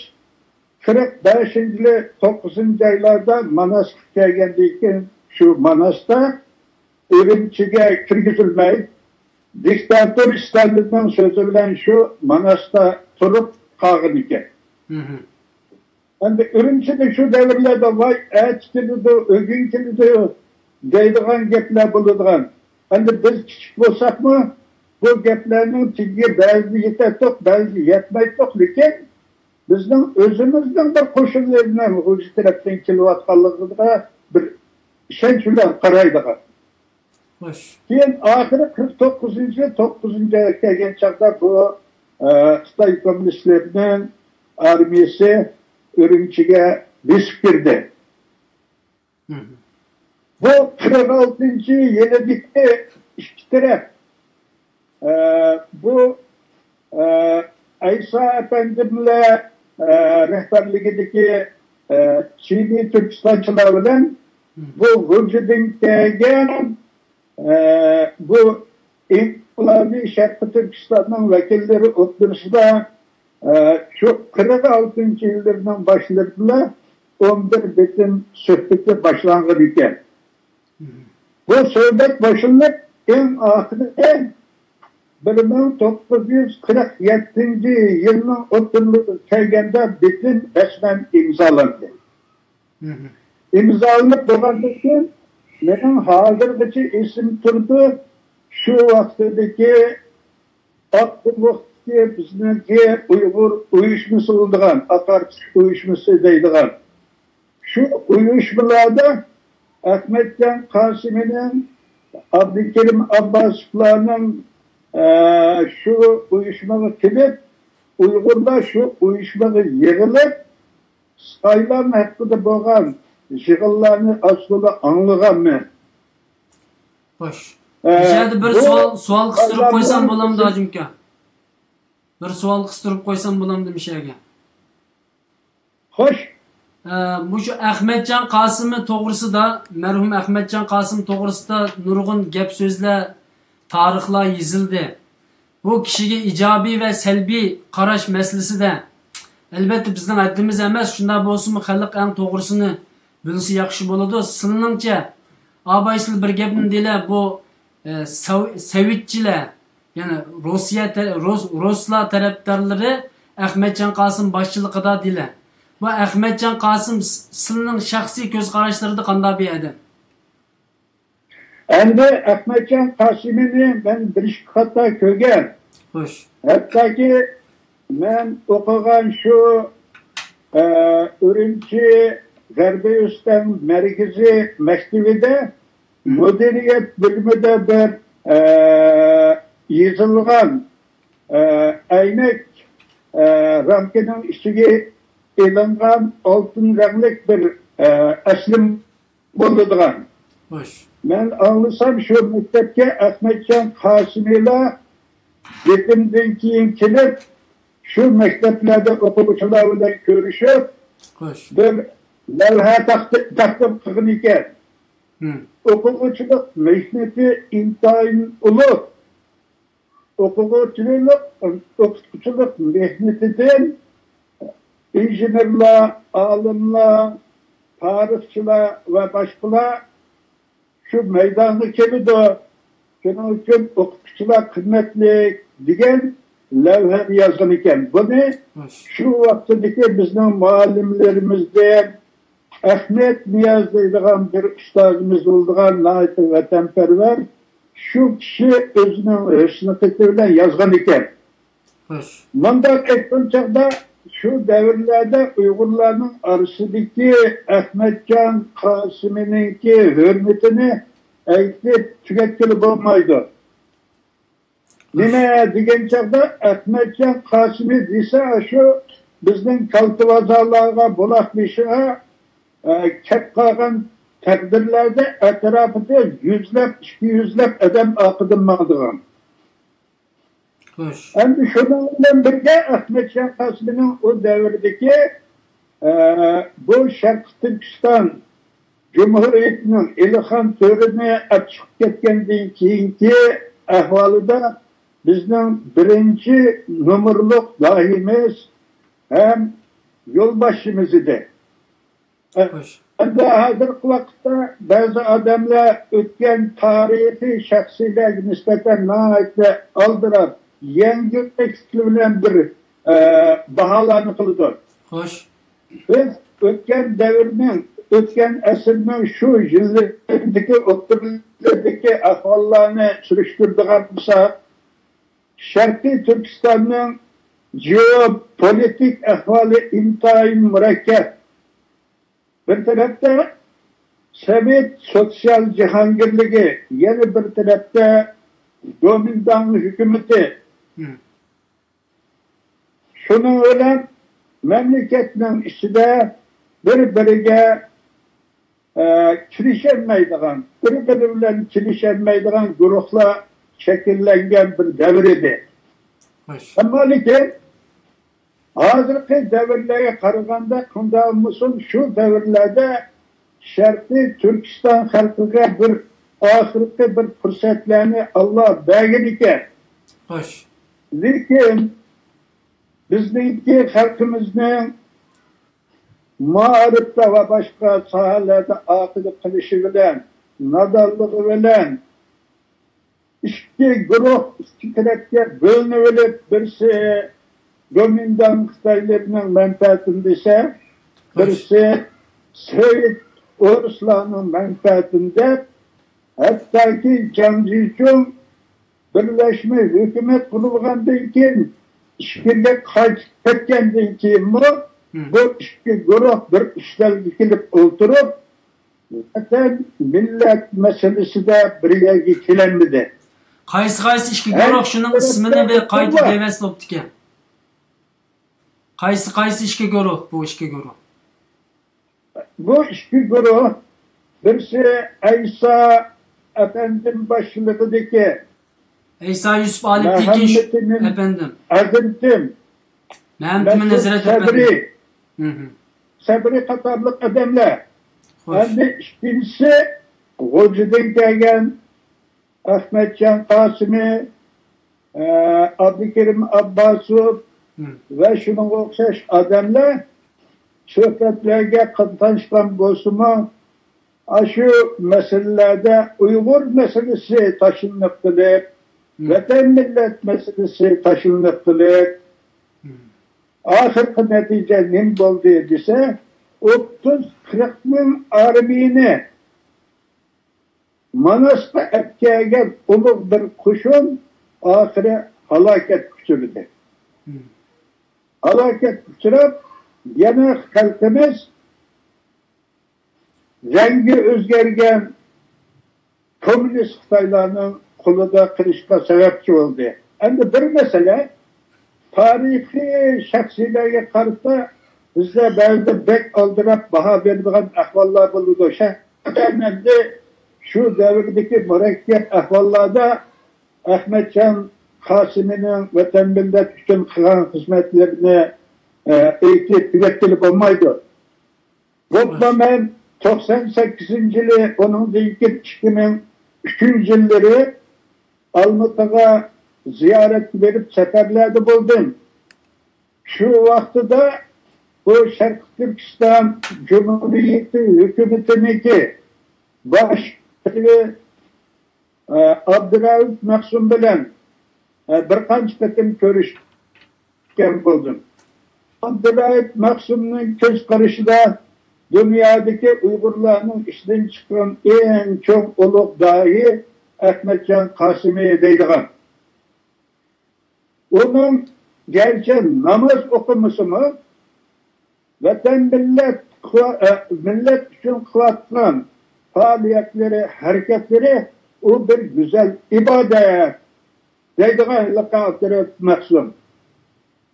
قىرىق بەشىنچى يىلى توققۇزىنچى ئايلاردا ماناسقا كەلگەندىن كېيىن، شۇ ماناستا ئۈرۈمچىگە كىرگۈزۈلمەي، دىكتاتور ستالىننىڭ سۆزى بىلەن شۇ ماناستا تۇرۇپ قالغان ئىكەن. ئەمدى ئۈرۈمچىدە شۇ دەۋرلەردە ۋاي ئەتە كېلىدۇ، ئۆگۈن كېلىدۇ دەيدىغان گەپلەر بولىدىغان. ئەمدى بىز كىچىك بولساقمۇ بۇ گەپلەرنىڭ تېگىگە بەزىدە يېتەتتۇق، بەزىدە يەتمەيتتۇق، لېكىن بىزنىڭ ئۆزىمىزنىڭ بىر قوشۇنلىرىنىڭ غۇلجا تەرەپتىن كېلىۋاتقانلىقىغا بىر ئىشەنچ بىلەن قارايدىغان. كېيىن ئاخىرى قىرىق توققۇزىنچى يىل، توققۇزىنچى ئايغا كەلگەن چاغدا بۇ، ئە، خىتاي كوممۇنىستلىرىنىڭ ئارمىيىسى ئۈرۈمچىگە بېسىپ كىردى. بۇ قىرىق ئالتىنچى يىلىدىكى ئىككى تەرەپ، ئە، بۇ، ئە، ئەيسا ئەپەندىملەر، ئە، رەھبەرلىكىدىكى، ئە، چىنىي تۈركىستانچىلار بىلەن بۇ غۇلجىدىن كەلگەن، ئە، بۇ ئىنقىلابىي شەرقىي تۈركىستاننىڭ ۋەكىللىرى ئوتتۇرىسىدا، ئە، شۇ قىرىق ئالتىنچى يىللىرىنىڭ باشلىرىدا ئون بىر بېتىم سۆھبىتى باشلانغان ئىكەن. بۇ سۆھبەت باشلىنىپ، ئەڭ ئاخىرى بىر مىڭ توققۇز يۈز قىرىق يەتتىنچى يىلنىڭ ئوتتۇرىلىرىغا كەلگەندە بېتىم رەسمەن ئىمزالاندى. ئىمزالىنىپ بولغاندىن كېيىن، مېنىڭ ھازىرغىچە ئېسىمدە تۇرىدۇ، شۇ ۋاقتىدىكى ئاق قۇملۇقتىكى بىزنىڭكى ئۇيغۇر ئۇيۇشمىسى بولىدىغان، ئاق ئارتىس ئۇيۇشمىسى دەيدىغان، شۇ ئۇيۇشمىلاردا ئەخمەتجان قاسىمىنىڭ، ئابدۇكېرىم ئابباسوۋلارنىڭ، ئە، شۇ ئۇيۇشمىغا كېلىپ، ئۇيغۇرلار شۇ ئۇيۇشمىغا يىغىلىپ، سايلام ھەققىدە بولغان يىغىنلارنى ئاز تولا ئاڭلىغانمەن. خوش. ئە، بۇ يەردە بىر سوئال، سوئال قىستۇرۇپ قويسام بولامدۇ، ھاجىمكا؟ بىر سوئال قىستۇرۇپ قويسام بولامدۇ مۇشۇ يەرگە؟ خوش. ئە، مۇشۇ ئەخمەتجان قاسىمى توغرىسىدا، مەرھۇم ئەخمەتجان قاسىم توغرىسىدا نۇرغۇن گەپ سۆزلەر، تارىخلار يېزىلدى. بۇ كىشىگە ئىجابىي ۋە سەلبىي قاراش مەسىلىسىدە، ئەلۋەتتە، بىزنىڭ ھەددىمىز ئەمەس، شۇنداق بولسىمۇ، خەلق ئەڭ توغرىسىنى بىلسە ياخشى بولىدۇ. سىلىنىڭچە، ئاباي، سىل بىر گەپنى دېلە، بۇ، ئە، ساۋ-، سەۋىتچىلەر، يەنى روسىيە تە-، روس-، روسلار تەرەپدارلىرى ئەخمەتجان قاسىم باشچىلىقىدا دېلە. بۇ ئەخمەتجان قاسىم س-، سىلنىڭ شەخسىي كۆز قاراشلىرىدا قانداق بىر ئادەم؟ ئەمدى ئەخمەتجان قاسىمىنى مەن بىر ئىككى قېتىم كۆرگەن. خوش. ھەتتاكى مەن ئوقۇغان شۇ، ئە، ئۈرۈمچى غەربىي ئۆستەڭ مەركىزىي مەكتىۋىدە مۇدىرىيەت بۆلۈمىدە بىر، ئە، يېزىلغان، ئە، ئەينەك، ئە، رامكىنىڭ ئىچىگە ئېلىنغان ئالتۇن رەڭلىك بىر، ئە، ئەسلىم بولىدىغان. خوش. مەن ئاڭلىسام، شۇ مەكتەپكە ئەخمەتجان قاسىمىلا بېتىمدىن كېيىن كېلىپ، شۇ مەكتەپلەردە ئوقۇغۇچىلار بىلەن كۆرۈشۈپ، خوش، بىر لەۋھە تەقدىم، تەقدىم قىلغان ئىكەن. ھىم. ئوقۇغۇچىلىق مېھنىتى ئىنتايىن ئۇلۇغ. ئوقۇغۇچىلىق، ئوقۇتقۇچىلىق مېھنىتىدىن ئىنژېنېرلار، ئالىملار، تارىخچىلار ۋە باشقىلار شۇ مەيدانغا كېلىدۇ. شۇنىڭ ئۈچۈن ئوقۇتقۇچىلار قىممەتلىك دېگەن لەۋھەنى يازغان ئىكەن. بۇنى شۇ ۋاقتىدىكى بىزنىڭ مۇئەللىملىرىمىزدىن ئەخمەت نىياز دەيدىغان بىر ئۇستازىمىز بولىدىغان، ناھايىتى ۋەتەنپەرۋەر، شۇ كىشى ئۆزىنىڭ ھۆسنى خېتى بىلەن يازغان ئىكەن. خوش. مۇنداق ئېيتقان چاغدا، شۇ دەۋرلەردە ئۇيغۇرلارنىڭ ئارىسىدىكى ئەخمەتجان قاسىمىنىڭكى ھۆرمىتىنى ئېيتىپ تۈگەتكىلى بولمايدۇ. نېمە دېگەن چاغدا، ئەخمەتجان قاسىمى دېسە، شۇ بىزنىڭ كالتىۋازالارغا، بۇلاق بېشىغا، ئە، كەپ قالغان تەقدىرلەردە ئەتراپىدا يۈزلەپ، ئىككى يۈزلەپ ئادەم ئارقىدىن ماڭىدىغان. خوش. ئەمدى شۇنىڭ بىلەن بىرگە، ئەخمەتجان قاسىمىنىڭ ئۇ دەۋردىكى، ئە، بۇ شەرقىي تۈركىستان جۇمھۇرىيىتىنىڭ ئېلىخان تۆرىنى ئەپ چىقىپ كەتكەندىن كېيىنكى ئەھۋالىدا بىزنىڭ بىرىنچى نومۇرلۇق داھىيمىز ھەم يولباشچىمىز ئىدى. خوش. ئەمدى ھازىرقى ۋاقىتتا بەزى ئادەملەر ئۆتكەن تارىخىي شەخسلەرگە نىسبەتەن ناھايىتى ئالدىراپ، يەڭگىلتەكلىك بىلەن بىر، ئە، باھالارنى قىلىدۇ. خوش. بىز ئۆتكەن دەۋرنىڭ، ئۆتكەن ئەسىرنىڭ شۇ يىللىرىدىكى، ئوتتۇرىلىرىدىكى ئەھۋاللارنى سۈرۈشتۈرىدىغان بولساق، شەرقىي تۈركىستاننىڭ جېئوپولىتىك ئەھۋالى ئىنتايىن مۇرەككەپ. بىر تەرەپتە سوۋېت سوتسىيال جاھانگىرلىكى، يەنە بىر تەرەپتە گومىنداڭ ھۆكۈمىتى. ھىم. شۇنىڭ بىلەن مەملىكەتنىڭ ئىچىدە بىر-بىرىگە، ئە، كېلىشەلمەيدىغان، بىر-بىرى بىلەن كېلىشەلمەيدىغان گۇرۇھلار شەكىللەنگەن بىر دەۋر ئىدى. خوش. ئەمما لېكىن ھازىرقى دەۋرلەرگە قارىغاندا، قانداق بولمىسۇن، شۇ دەۋرلەردە شەرقىي تۈركىستان خەلقىگە بىر ئاخىرقى بىر پۇرسەتلەرنى ئاللا بەرگەن ئىكەن. خوش. لېكىن بىزنىڭكى خەلقىمىزنىڭ مائارىپتا ۋە باشقا ساھەلەردە ئاقىللىق قىلىشى بىلەن، نادانلىقى بىلەن، ئىككى گۇرۇھ ئىككى تەرەپكە بۆلۈنۈۋېلىپ، بىرسى گومىنداڭ خىتايلىرىنىڭ مەنپەئەتىنى دېسە، بىرسى سوۋېت ئورۇسلارنىڭ مەنپەئەتىنى دەپ، ھەتتاكى جاڭ جىچۈڭ بىرلەشمە ھۆكۈمەت قۇرۇلغاندىن كېيىن، ئىچكىرىگە قايتىپ كەتكەندىن كېيىنمۇ، بۇ ئىككى گۇرۇھ بىر ئۈستەلگە كېلىپ ئولتۇرۇپ، ۋەتەن، مىللەت مەسىلىسىدە بىر يەرگە كېلەلمىدى. قايسى قايسى ئىككى گۇرۇھ، شۇنىڭ ئىسمىنى بىر قايتا دەيۋەرسە بوپتىكەن. قايسى قايسى ئىككى گۇرۇھ، بۇ ئىككى گۇرۇھ؟ بۇ ئىككى گۇرۇھ، بىرسى ئەيسا ئەپەندىم باشچىلىقىدىكى ئەيسا يۈسۈپ ئالىپ تېكىن، مەھەممىتىمىن ئەپەندىم. ھەزرىتىم، مەھەممىتىمىن مەسئۇد ھەزرەت سەبرى، ئەپەندىم. مم. سەبرى قاتارلىق ئادەملەر. خوش. ئەمدى ئىككىنچىسى، غۇلجىدىن كەلگەن ئەخمەتجان قاسىمى، ئە، ئابدۇكېرىم ئابباسوف مم. ۋە شۇنىڭغا ئوخشاش ئادەملەر سۆھبەتلەرگە قاتناشقان بولسىمۇ، ئاشۇ مەسىلىلەردە ئۇيغۇر مەسىلىسى تاشلىنىپ قېلىپ، مم. ۋەتەن مىللەت مەسىلىسى تاشلىنىپ قېلىپ، مم. ئاخىرقى نەتىجە نېمە بولدى دېسە، ئوتتۇز قىرىق مىڭ ئارمىيىنى ماناسقا ئەپكەلگەن ئۇلۇغ بىر قوشۇن ئاخىرى ھالاكەتكە ئۇچرىدى. مم. ھالاكەتكە ئۇچراپ، يەنە خەلقىمىز رەڭگى ئۆزگەرگەن كوممۇنىست خىتايلارنىڭ قولىدا قېلىشقا سەۋەبچى بولدى. ئەمدى بىر مەسىلە، تارىخىي شەخسلەرگە قارىتا بىزدە بەزىدە بەك ئالدىراپ باھا بېرىدىغان ئەھۋاللار بولىدۇ. شەخسەن مەندە شۇ دەۋردىكى مۇرەككەپ ئەھۋاللاردا ئەخمەتجان قاسىمىنىڭ ۋەتەن مىللەت ئۈچۈن قىلغان خىزمەتلىرىنى، ئە، ئېيتىپ تۈگەتكىلى بولمايدۇ. بولۇپمۇ مەن توقسان سەككىزىنچى يىلى، ئۇنىڭدىن كېيىن ئىككى مىڭ ئۈچىنچى يىللىرى ئالمۇتىغا زىيارەتكە بېرىپ سەپەرلەردە بولدۇم. شۇ ۋاقتىدا بۇ شەرقىي تۈركىستان جۇمھۇرىيىتى ھۆكۈمىتىنىڭكى باش ئابدۇرائۇپ مەخسۇم بىلەن، ئە، بىر قانچە قېتىم كۆرۈشكەن بولدۇم. ئابدۇرائۇپ مەخسۇمنىڭ كۆز قارىشىدا دۇنيادىكى ئۇيغۇرلارنىڭ ئىچىدىن چىققان ئەڭ چوڭ ئۇلۇغ داھىي ئەخمەتجان قاسىمى دەيدىغان. ئۇنىڭ گەرچە ناماز ئوقۇمىسىمۇ، ۋەتەن مىللەت، مىللەت ئۈچۈن قىلىۋاتقان پائالىيەتلىرى، ھەرىكەتلىرى ئۇ بىر گۈزەل ئىبادەت دەيدىغان ھېلىقى ئابدۇرائۇپ مەخسۇم.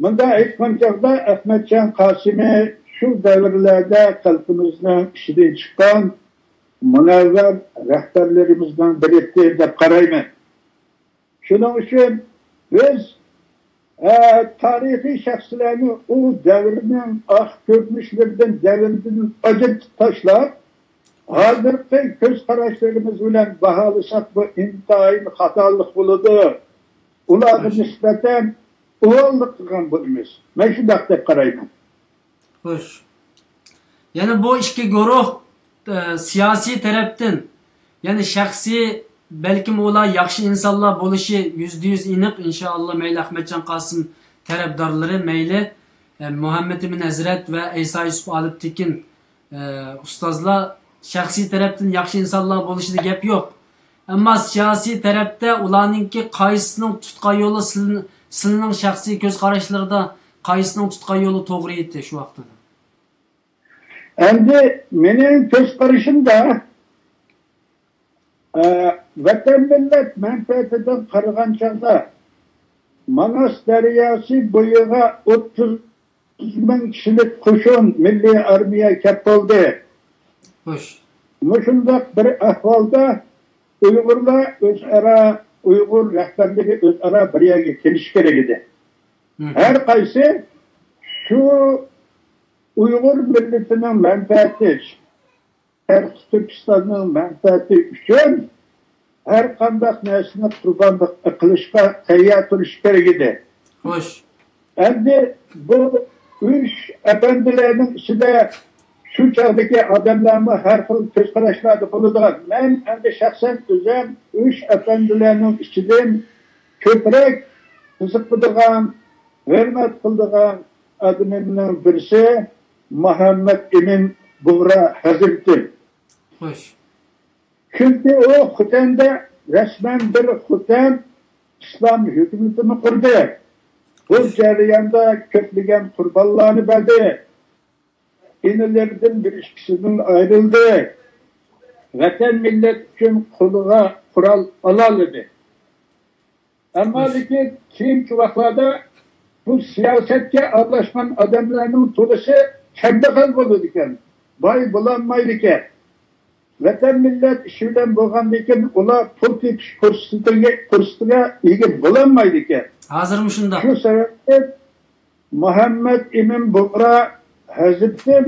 مۇنداق ئېيتقان چاغدا ئەخمەتجان قاسىمى شۇ دەۋرلەردە خەلقىمىزنىڭ ئىچىدىن چىققان مۇنەۋۋەر رەھبەرلىرىمىزنىڭ بىرى دەپ قارايمەن. شۇنىڭ ئۈچۈن بىز، ئە، تارىخىي شەخسلەرنى ئۇ دەۋرنىڭ ئاق كۆرۈنۈشلىرىدىن، دەۋردىن ئاجرىتىپ تاشلاپ، ھازىرقى كۆز قاراشلىرىمىز بىلەن باھالىساق، بۇ ئىنتايىن خاتالىق بولىدۇ. ئۇلارغا نىسبەتەن ئۇۋاللىق قىلغان بولىمىز. مەن شۇنداق دەپ قارايمەن. خوش. يەنە بۇ ئىككى گۇرۇھ، ئە، سىياسىي تەرەپتىن، يەنى شەخسىي، بەلكىم ئۇلار ياخشى ئىنسانلار بولۇشى يۈزدە يۈز ئېنىق، ئىنشائاللا، مەيلى ئەخمەتجان قاسىم تەرەپدارلىرى، مەيلى، ئە، مۇھەممەد ئىمىن ھەزرەت ۋە ئەيسا يۈسۈپ ئالىپ تېكىن، ئە، ئۇستازلار شەخسىي تەرەپتىن ياخشى ئىنسانلار بولۇشىدا گەپ يوق. ئەمما سىياسىي تەرەپتە ئۇلارنىڭكى قايسىسىنىڭ تۇتقان يولى سىل-، سىلىنىڭ شەخسىي كۆز قاراشلىرىدا قايسىنىڭ تۇتقان يولى توغرا ئىدى شۇ ۋاقتىدا؟ ئەمدى مېنىڭ كۆز قارىشىمدا، ئە، ۋەتەن مىللەت مەنپەئەتىدىن قارىغان چاغدا، ماناس دەرياسى بويىغا ئوتتۇز مىڭ كىشىلىك قوشۇن، مىللىي ئارمىيە كەپ بولدى. خوش. مۇشۇنداق بىر ئەھۋالدا ئۇيغۇرلار ئۆزئارا، ئۇيغۇر رەھبەرلىرى ئۆزئارا بىر يەرگە كېلىشى كېرەك ئىدى. مم. ھەر قايسى شۇ ئۇيغۇر مىللىتىنىڭ مەنپەئەتى، شەرقىي تۈركىستاننىڭ مەنپەئەتى ئۈچۈن ھەر قانداق نەرسىنى قۇربانلىق قىلىشقا تەييار تۇرۇشى كېرەك ئىدى. خوش. ئەمدى بۇ ئۈچ ئەپەندىلەرنىڭ ئىچىدە شۇ چاغدىكى ئادەملەرمۇ ھەر خىل كۆز قاراشلاردا بولىدىغان. مەن ئەمدى شەخسەن ئۆزۈم ئۈچ ئەپەندىلەرنىڭ ئىچىدىن كۆپرەك قىزىقىدىغان، ھۆرمەت قىلىدىغان ئادىمىمنىڭ بىرسى مۇھەممەد ئىمىن بۇغرا ھەزرىتى. خوش. چۈنكى ئۇ خوتەندە رەسمەن بىر خوتەن ئىسلام ھۆكۈمىتىنى قۇردى. بۇ جەرياندا كۆپلىگەن قۇربانلارنى بەردى. ئىنىلىرىدىن بىر ئىككىسىدىن ئايرىلدى. ۋەتەن، مىللەت ئۈچۈن قولىغا قورال ئالالىدى. ئەمما لېكىن كېيىنكى ۋاقىتلاردا بۇ سىياسەتكە ئارىلاشقان ئادەملەرنىڭ تولىسى كەمبەغەل بولىدىكەن، باي بولالمايدىكەن. ۋەتەن مىللەت ئىشى بىلەن بولغاندىن كېيىن ئۇلار پۇل تېپىش پۇرسىتىگە، پۇرسىتىگە ئىگە بولالمايدىكەن. ھازىرمۇ شۇنداق. شۇ سەۋەبتىن مۇھەممەد ئىمىن بۇغرا ھەزرىتىم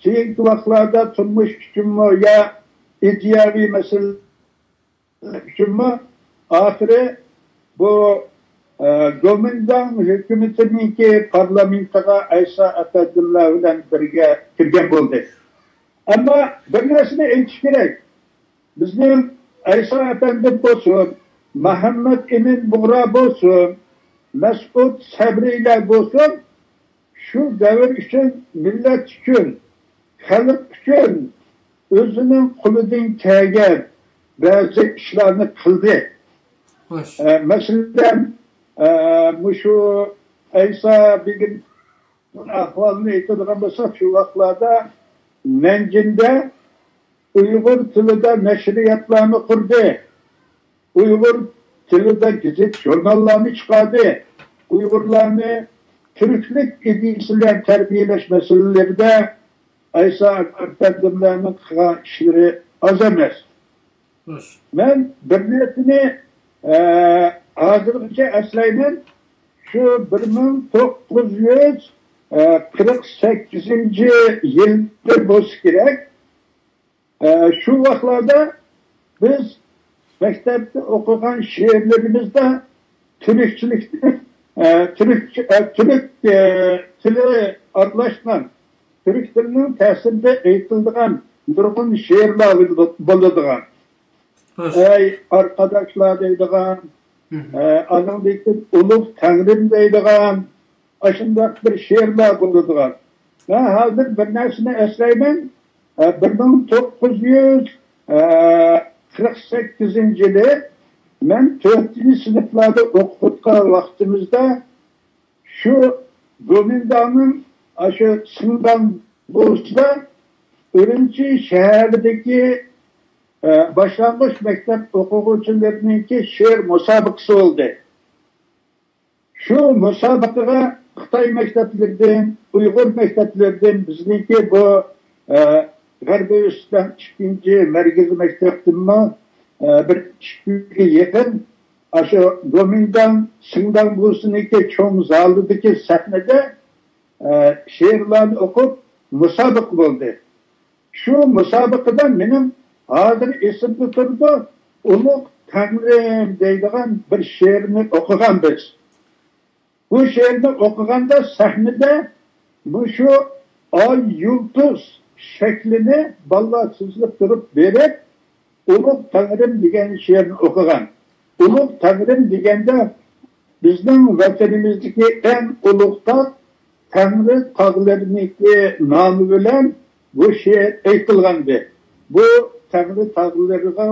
كېيىنكى ۋاقىتلاردا تۇرمۇش ئۈچۈنمۇ يا ئىدىيەۋى مەسىلە ئۈچۈنمۇ ئاخىرى بۇ، ئە، گومىنداڭ ھۆكۈمىتىنىڭكى پارلامېنتىغا ئەيسا ئەپەندىملەر بىلەن بىرگە كىرگەن بولدى. ئەمما بىر نەرسىنى ئېيتىش كېرەك. بىزنىڭ ئەيسا ئەپەندىم بولسۇن، مەھەممەت ئىمىن بۇغرا بولسۇن، مەسئۇد سەبرىيلەر بولسۇن، شۇ دەۋر ئۈچۈن، مىللەت ئۈچۈن، خەلق ئۈچۈن ئۆزىنىڭ قولىدىن كەلگەن بەزى ئىشلارنى قىلدى. خوش. ئە، مەسىلەن، ئە، مۇشۇ ئەيسا بېگىم ئەھۋالىنى ئېيتىدىغان بولساق، شۇ ۋاقىتلاردا نەنجىندە ئۇيغۇر تىلىدا نەشرىياتلارنى قۇردى. ئۇيغۇر تىلىدا گېزىت-ژۇرناللارنى چىقاردى. ئۇيغۇرلارنى تۈركلۈك ئىدىيىسى بىلەن تەربىيەلەش مەسىلىلىرىدە ئەيسا ئەپەندىملەرنىڭ قىلغان ئىشلىرى ئاز ئەمەس. خوش. مەن بىر نەرسىنى، ئە، ھازىرغىچە ئەسلەيمەن. شۇ بىر مىڭ توققۇز يۈز قىرىق سەككىزىنچى يىلدا بولسا كېرەك. ئە، شۇ ۋاقىتلاردا بىز مەكتەپتە ئوقۇغان شېئىرلىرىمىزدا تۈركچىلىكتىن، ئە، تۈرك، ئە، تۈرك، ئە، تىلى ئارىلاشقان، تۈرك تىلىنىڭ تەسىرىدە ئېيتىلىدىغان نۇرغۇن شېئىرلار بولىدىغان. خوش. ئەي ئارقىداشلار دەيدىغان، مھم. ئە، ئانىڭدىن كېيىن ئۇلۇغ تەڭرىم دەيدىغان، ئاشۇنداق بىر شېئىرلار بولىدىغان. مەن ھازىر بىر نەرسىنى ئەسلەيمەن. ئە، بىر مىڭ توققۇز يۈز قىرىق سەككىزىنچى يىلى مەن تۆتىنچى سىنىپلاردا ئوقۇۋاتقان ۋاقتىمىزدا شۇ گومىنداڭنىڭ ئاشۇ سىڭداڭ بوۋىسىدا ئۈرۈمچى شەھىرىدىكى، ئە، باشلانغۇچ مەكتەپ ئوقۇغۇچىلىرىنىڭكى شېئىر مۇسابىقىسى بولدى. شۇ مۇسابىقىگە خىتاي مەكتەپلىرىدىن، ئۇيغۇر مەكتەپلىرىدىن، بىزنىڭكى بۇ، ئە، غەربىي ئۆستەڭ ئىككىنچى مەركىزىي مەكتەپتىنمۇ، ئە، بىر ئىككى يۈزگە يېقىن ئاشۇ گومىنداڭ، سىڭداڭ بوۋىسىنىڭكى چوڭ زالىدىكى سەھنىدە، ئە، شېئىرلارنى ئوقۇپ مۇسابىقە بولدى. شۇ مۇسابىقىدە مېنىڭ ھازىر ئېسىمدە تۇرىدۇ، ئۇلۇغ تەڭرىم دەيدىغان بىر شېئىرنى ئوقۇغان بىز. بۇ شېئىرنى ئوقۇغاندا سەھنىدە مۇشۇ ئاي يۇلتۇز شەكلىنى بالىلار سىزىپ تۇرۇپ بېرىپ، ئۇلۇغ تەڭرىم دېگەن شېئىرنى ئوقۇغان. ئۇلۇغ تەڭرىم دېگەندە بىزنىڭ ۋەتىنىمىزدىكى ئەڭ ئۇلۇغ تاغ تەڭرى تاغلىرىنىڭكى نامى بىلەن بۇ شېئىر ئېيتىلغانىدى. بۇ تەڭرى تاغلىرىغا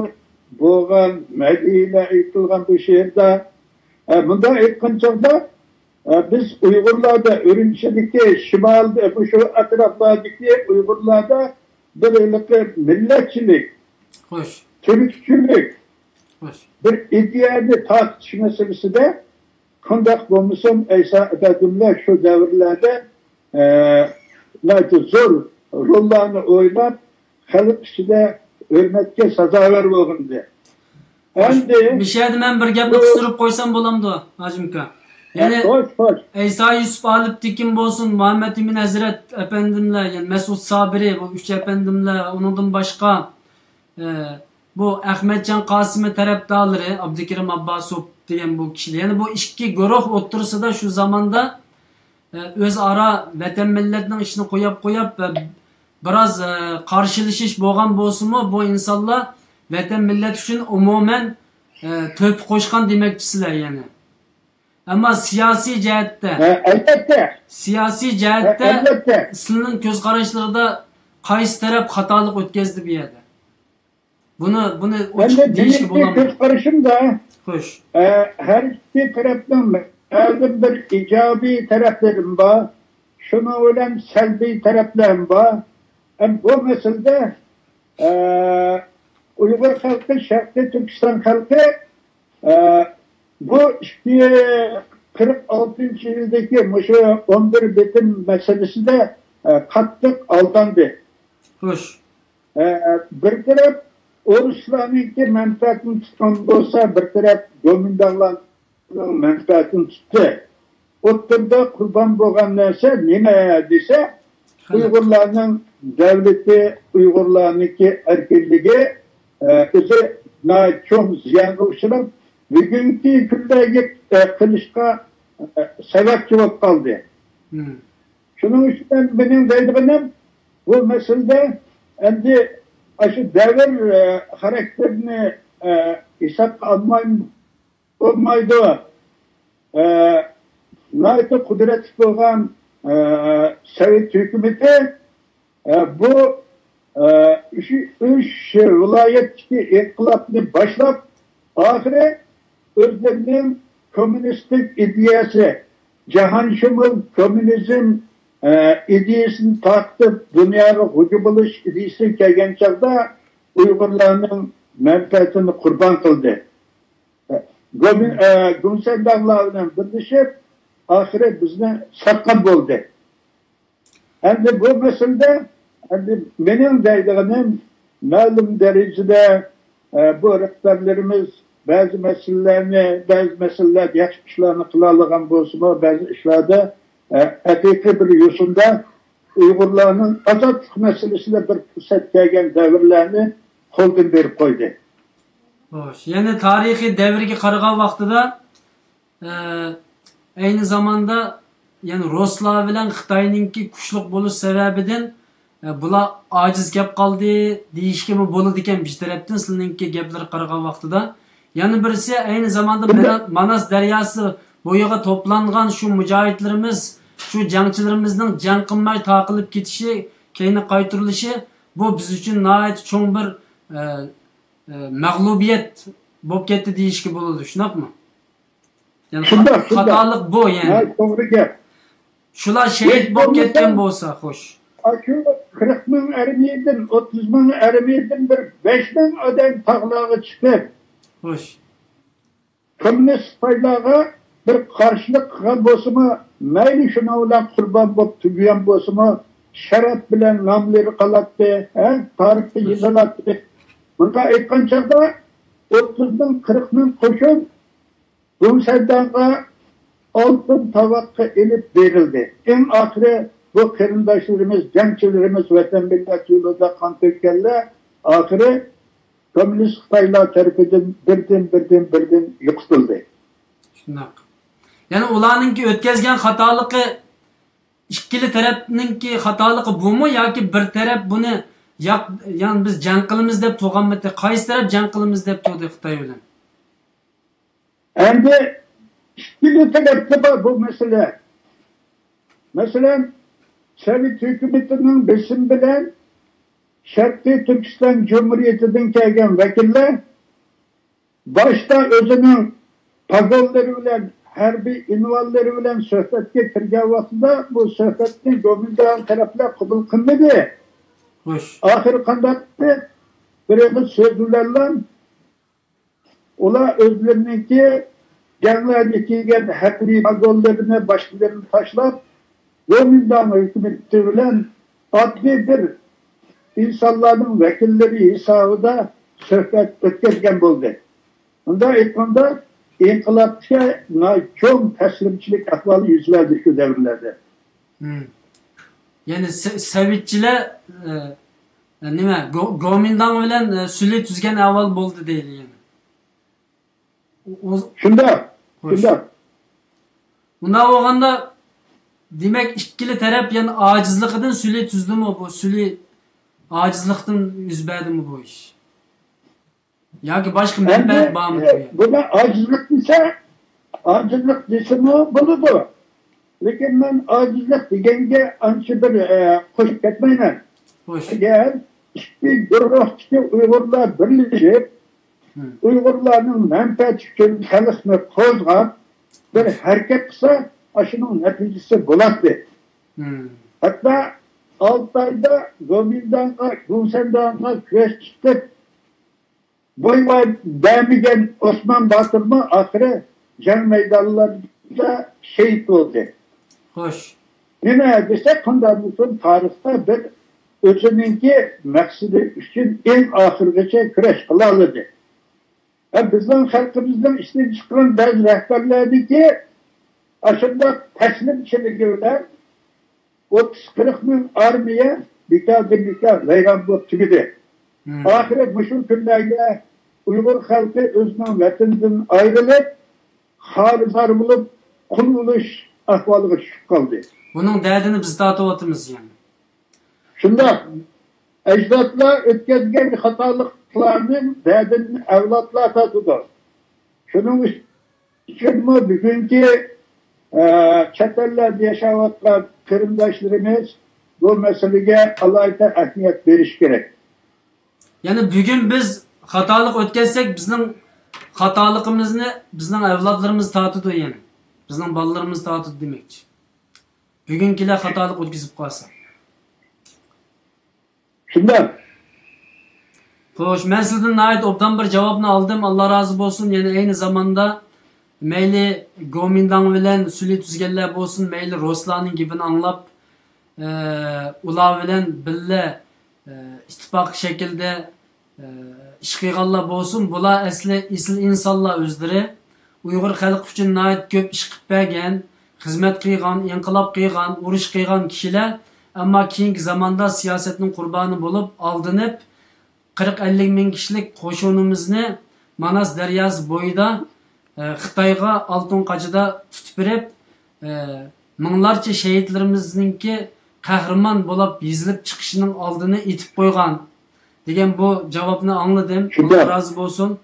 بولغان مەدھىيەلەر ئېيتىلغان بۇ شېئىردا. ئە، مۇنداق ئېيتقان چاغدا، ئە، بىز ئۇيغۇرلاردا، ئۈرۈمچىدىكى، شىمالدا، مۇشۇ ئەتراپلاردىكى ئۇيغۇرلاردا بىر ھېلىقى مىللەتچىلىك، خوش. تۈركچىلىك، خوش. بىر ئىدىيەنى تارقىتىش مەسىلىسىدە قانداق بولمىسۇن، ئەيسا ئەپەندىملەر شۇ دەۋرلەردە، ئە، ناھايىتى زور روللارنى ئويناپ، خەلق ئىچىدە ھۆرمەتكە سازاۋەر بولغانىدى. ئەمدى مۇشۇ يەردە مەن بىر گەپنى بۇ قىستۇرۇپ قويسام بولامدۇ، ھاجىم ئاكا؟ يەنى خوش، خوش. ئەيسا يۈسۈپ ئالىپتېكىن بولسۇن، مۇھەممەد ئىمىن ھەزرەت ئەپەندىملەر، يەنى مەسئۇد سابىرى، بۇ ئۈچ ئەپەندىملەر، ئۇنىڭدىن باشقا، ئە، بۇ ئەخمەتجان قاسىمى تەرەپدارلىرى، ئابدۇكېرىم ئابباسوف دېگەن بۇ كىشىلەر. يەنى بۇ ئىككى گۇرۇھ ئوتتۇرىسىدا شۇ زاماندا، ئە، ئۆزئارا ۋەتەن مىللەتنىڭ ئىشىنى قوياپ قوياپ، ئە، بىراز، ئە، قارشىلىشىش بولغان بولسىمۇ، بۇ ئىنسانلار ۋەتەن مىللەت ئۈچۈن ئومۇمەن، ئە، تۆھپە قوشقان دېمەكچىسىلەر يەنى. ئەمما سىياسىي جەھەتتە، ھە، ئەلۋەتتە. سىياسىي ھە، جەھەتتە ئەلۋەتتە. سىلىنىڭ كۆز قاراشلىرىدا قايسى تەرەپ خاتالىق ئۆتكەزدى بۇ يەردە؟ بۇنى، بۇنى ئوچۇق ئەمدى دېيىشكە مېنىڭكى بولامدۇ؟ كۆز قارىشىمدا، خوش. ئە، ھەر ئىككى تەرەپنىڭ مەلۇم بىر ئىجابىي تەرەپلىرىمۇ بار. شۇنىڭ بىلەن سەلبىي تەرەپلەرمۇ بار. ئەم، بۇ مەسىلىدە، ئە، ئۇيغۇر خەلقى، شەرقىي تۈركىستان خەلقى، ئە، بۇ ئىككى، قىرىق ئالتىنچى يىلدىكى مۇشۇ ئون بىر بېتىم مەسىلىسىدە، ئە، قاتتىق ئالداندى. خوش. ئە، بىر تەرەپ ئورۇسلارنىڭكى مەنپەئەتىنى تۇتقان بولسا، بىر تەرەپ گومىنداڭلارنىڭ مەنپەئەتىنى تۇتتى. ئوتتۇرىدا قۇربان بولغان نەرسە نېمە دېسە، خەلق. ئۇيغۇرلارنىڭ دۆلىتى، ئۇيغۇرلارنىڭكى ئەركىنلىكى، ئە، ئۆزى ناھايىتى چوڭ زىيانغا ئۇچراپ، بۈگۈنكى كۈندە، ئە، قېلىشقا، ئە، سەۋەبچى بولۇپ قالدى. مم. شۇنىڭ ئۈچۈن مېنىڭ دەيدىغىنىم، بۇ مەسىلىدە ئەمدى ئاشۇ دەۋر، ئە، خاراكتېرىنى، ئە، ھېسابقا ئالماي بولمايدۇ. ئە، ناھايىتى قۇدرەتلىك بولغان، ئە، سوۋېت ھۆكۈمىتى، ئە، بۇ، ئە، ئۈچ، ئۈچ ۋىلايەتتىكى ئىنقىلابنى باشلاپ، ئاخىرى ئۆزلىرىنىڭ كوممۇنىستىك ئىدىيەسى، جاھانشۇمۇل كوممۇنىزم، ئە، ئىدىيەسىنى تارقىتىپ، دۇنياغا غۇلجا بولۇش ئىدىيەسىگە كەلگەن چاغدا ئۇيغۇرلارنىڭ مەنپەئەتىنى قۇربان قىلدى. گومىن-، ئە، گومىنداڭلار بىلەن بىرلىشىپ، ئاخىرى بىزنى ساتقان بولدى. ئەمدى بۇ مەسىلىدە، ئەمدى مېنىڭ دەيدىغىنىم، مەلۇم دەرىجىدە، ئە، بۇ رەھبەرلىرىمىز بەزى مەسىلىلەرنى، بەزى مەسىلىلەردە ياخشى ئىشلارنى قىلالىغان بولسىمۇ، بەزى ئىشلاردا، ئە، ھەقىقىي بىر يوسۇندا ئۇيغۇرلارنىڭ ئازادلىق مەسىلىسىدە بىر پۇرسەت كەلگەن دەۋرلەرنى قولدىن بېرىپ قويدى. خوش، يەنى تارىخىي دەۋرگە قارىغان ۋاقتىدا، ئە، ئەينى زاماندا، يەنى رۇسلار بىلەن خىتاينىڭكى كۈچلۈك بولۇش سەۋەبىدىن، ئە، بۇلار ئاجىز كەپ قالدى دېيىشكىمۇ بولىدىكەن بىر تەرەپتىن، سىلىنىڭكى گەپلىرىگە قارىغان ۋاقتىدا. يەنە بىرسى، ئەينى زاماندا مانا-، ماناس دەرياسى بويىغا توپلانغان شۇ مۇجاھىدلىرىمىز، شۇ جەڭچىلىرىمىزنىڭ جەڭ قىلماي تارقىلىپ كېتىشى، كەينىگە قايتۇرۇلۇشى، بۇ بىز ئۈچۈن ناھايىتى چوڭ بىر، ئە، ئە، مەغلۇبىيەت بولۇپ كەتتى دېيىشكە بولىدۇ، شۇنداقمۇ؟ يەنى شۇنداق، شۇنداق. خاتالىق بۇ، يەنى. ھە، توغرا گەپ. شۇلار شېھىت بولۇپ كەتكەن بولسا، خوش. ئاشۇ قىرىق مىڭ ئارمىيەدىن، ئوتتۇز مىڭ ئارمىيەدىن بىر بەش مىڭ ئادەم تاغلارغا چىقىپ، خوش. كوممۇنىست خىتايلارغا بىر قارشىلىق قىلغان بولسىمۇ، مەيلى شۇنىڭ بىلەن قۇربان بولۇپ تۈگىگەن بولسىمۇ، شەرەپ بىلەن ناملىرى قالاتتى، ھە، تارىختا يېزىلاتتى. بۇنداق ئېيتقان چاغدا، ئوتتۇز مىڭ، قىرىق مىڭ قوشۇن گۇڭسەنداڭغا ئالتۇن تاۋاققا ئېلىپ بېرىلدى. ئەڭ ئاخىرى بۇ قېرىنداشلىرىمىز، جەڭچىلىرىمىز، ۋەتەن مىللەت يولىدا قان تۆككەنلەر ئاخىرى كوممۇنىست خىتايلار تەرىپىدىن بىردىن، بىردىن، بىردىن يوقىتىلدى. شۇنداق. يەنى ئۇلارنىڭكى ئۆتكەزگەن خاتالىقى، ئىككىلا تەرەپنىڭكى خاتالىقى بۇمۇ ياكى بىر تەرەپ بۇنى ياق-، يەنى بىز جەڭ قىلىمىز دەپ تۇرغانمىدى؟ قايسى تەرەپ جەڭ قىلىمىز دەپ تۇردى خىتاي بىلەن؟ ئەمدى ئىككىلا تەرەپتە بار بۇ مەسىلە. مەسىلەن، سوۋېت ھۆكۈمىتىنىڭ بېسىمى بىلەن شەرقىي تۈركىستان جۇمھۇرىيىتىدىن كەلگەن ۋەكىللەر باشتا ئۆزىنىڭ پاگونلىرى بىلەن، ھەربىي ئۇنۋانلىرى بىلەن سۆھبەتكە كىرگەن ۋاقتىدا بۇ سۆھبەتنى گومىنداڭ تەرەپلەر قوبۇل قىلمىدى. خوش. ئاخىرى قانداق قىلدى؟ بىر ئېغىز سۆز بىلەنلا ئۇلار ئۆزلىرىنىڭكى جەڭلەردە كىيگەن ھەربىي پاگونلىرىنى، باشلىرىنى تاشلاپ، گومىنداڭ ھۆكۈمىتى بىلەن ئاددىي بىر ئىنسانلارنىڭ ۋەكىللىرى ھېسابىدا سۆھبەت ئۆتكۈزگەن بولدى. مۇنداق ئېيتقاندا، ئىنقىلابتىكى ناھايىتى چوڭ تەسلىمچىلىك ئەھۋالى يۈز بەردى شۇ دەۋرلەردە. مم. يەنى سە-، سەۋىتچىلەر، ئە، ئە، نېمە، گو-، گومىنداڭ بىلەن، ئە، سۈلھى تۈزگەن ئەھۋال بولدى دەيلى يەنى. ئۇ-، ئۇ-، شۇنداق، خوش. شۇنداق. ئۇنداق بولغاندا، دېمەك، ئىككىلا تەرەپ يەنە ئاجىزلىقىدىن سۈلھى تۈزدىمۇ بۇ؟ سۈلھى ئاجىزلىقتىن يۈز بەردىمۇ بۇ ئىش؟ ياكى باشقا مەنپەئەت بارمۇ بۇ يەردە؟ بۇنى ئاجىزلىق دېسە، ئاجىزلىق دېسىمۇ بولىدۇ. لېكىن مەن ئاجىزلىق دېگەنگە ئانچە بىر، ئە، قوشۇپ كەتمەيمەن. خوش. ئەگەر ئىككى گۇرۇھتىكى ئۇيغۇرلار بىرلىشىپ، مم. ئۇيغۇرلارنىڭ مەنپەئەتى ئۈچۈن خەلقنى قوزغاپ، بىر ھەرىكەت قىلسا، ئاشۇنىڭ نەتىجىسى بولاتتى. مم. ھەتتا ئالتايدا گومىنداڭغا، گۇڭسەنداڭغا كۈرەش چىقىپ، بوي بەرمىگەن ئوسمان باتۇرمۇ ئاخىرى جەڭ مەيدانلىرىدا شېھىت بولدى. خوش. نېمە دېسەك، قانداق بولسۇن، تارىختا بىر ئۆزىنىڭكى مەقسىتى ئۈچۈن ئەڭ ئاخىرغىچە كۈرەش قىلالىدى. ھەم بىزنىڭ خەلقىمىزنىڭ ئىشتىن چىققان بەزى رەھبەرلەرنىڭكى ئاشۇنداق تەسلىمچىلىكى بىلەن ئوتتۇز قىرىق مىڭ ئارمىيە بىكاردىن بىكار ۋەيران بولۇپ تۈگىدى. مم. ئاخىرى مۇشۇ كۈنلەردە ئۇيغۇر خەلقى ئۆزىنىڭ ۋەتىنىدىن ئايرىلىپ، خارىزار بولۇپ، قۇل بولۇش ئەھۋالىغا چۈشۈپ قالدى. بۇنىڭ دەردىنى بىز تارتىۋاتىمىز يەنە. شۇنداق. ئەجدادلار ئۆتكەزگەن خاتالىقلارنىڭ دەردىنى ئەۋلادلار تارتىدۇ. شۇنىڭ ئۈچۈنمۇ بۈگۈنكى، ئە، چەت ئەللەردە ياشاۋاتقان قېرىنداشلىرىمىز بۇ مەسىلىگە ئالاھىدە ئەھمىيەت بېرىشى كېرەك. يەنى بۈگۈن بىز خاتالىق ئۆتكەزسەك، بىزنىڭ خاتالىقىمىزنى بىزنىڭ ئەۋلادلىرىمىز تارتىدۇ يەنى. بىزنىڭ بالىلىرىمىز تارتىدۇ دېمەكچى. بۈگۈنكىلەر خاتالىق ئۆتكۈزۈپ قالسا. شۇنداق. خوش، مەن سىزدىن ناھايىتى ئوبدان بىر جاۋابنى ئالدىم. ئاللا رازى بولسۇن. يەنە ئەينى زاماندا مەيلى گومىنداڭ بىلەن سۈلھى تۈزگەنلەر بولسۇن، مەيلى رۇسلارنىڭ گېپىنى ئاڭلاپ، ئە، ئۇلار بىلەن بىللە، ئە، ئىتتىپاق شەكىلدە، ئە، ئىش قىلغانلار بولسۇن، بۇلار ئەسلى ئېسىل ئىنسانلار ئۆزلىرى. ئۇيغۇر خەلقى ئۈچۈن ناھايىتى كۆپ ئىش قىلىپ بەرگەن، خىزمەت قىلغان، ئىنقىلاب قىلغان، ئۇرۇش قىلغان كىشىلەر. ئەمما كېيىنكى زاماندا سىياسەتنىڭ قۇربانى بولۇپ، ئالدىنىپ، قىرىق ئەللىك مىڭ كىشىلىك قوشۇنىمىزنى ماناس دەرياسى بويىدا، ئە، خىتايغا ئالتۇن قاچىدا تۇتۇپ بېرىپ، ئە، مىڭلارچە شېھىتلىرىمىزنىڭكى قەھرىمان بولۇپ يېزىلىپ چىقىشىنىڭ ئالدىنى ئېتىپ قويغان دېگەن بۇ جاۋابنى ئاڭلىدىم. شۇنداق. ئاللا رازى بولسۇن.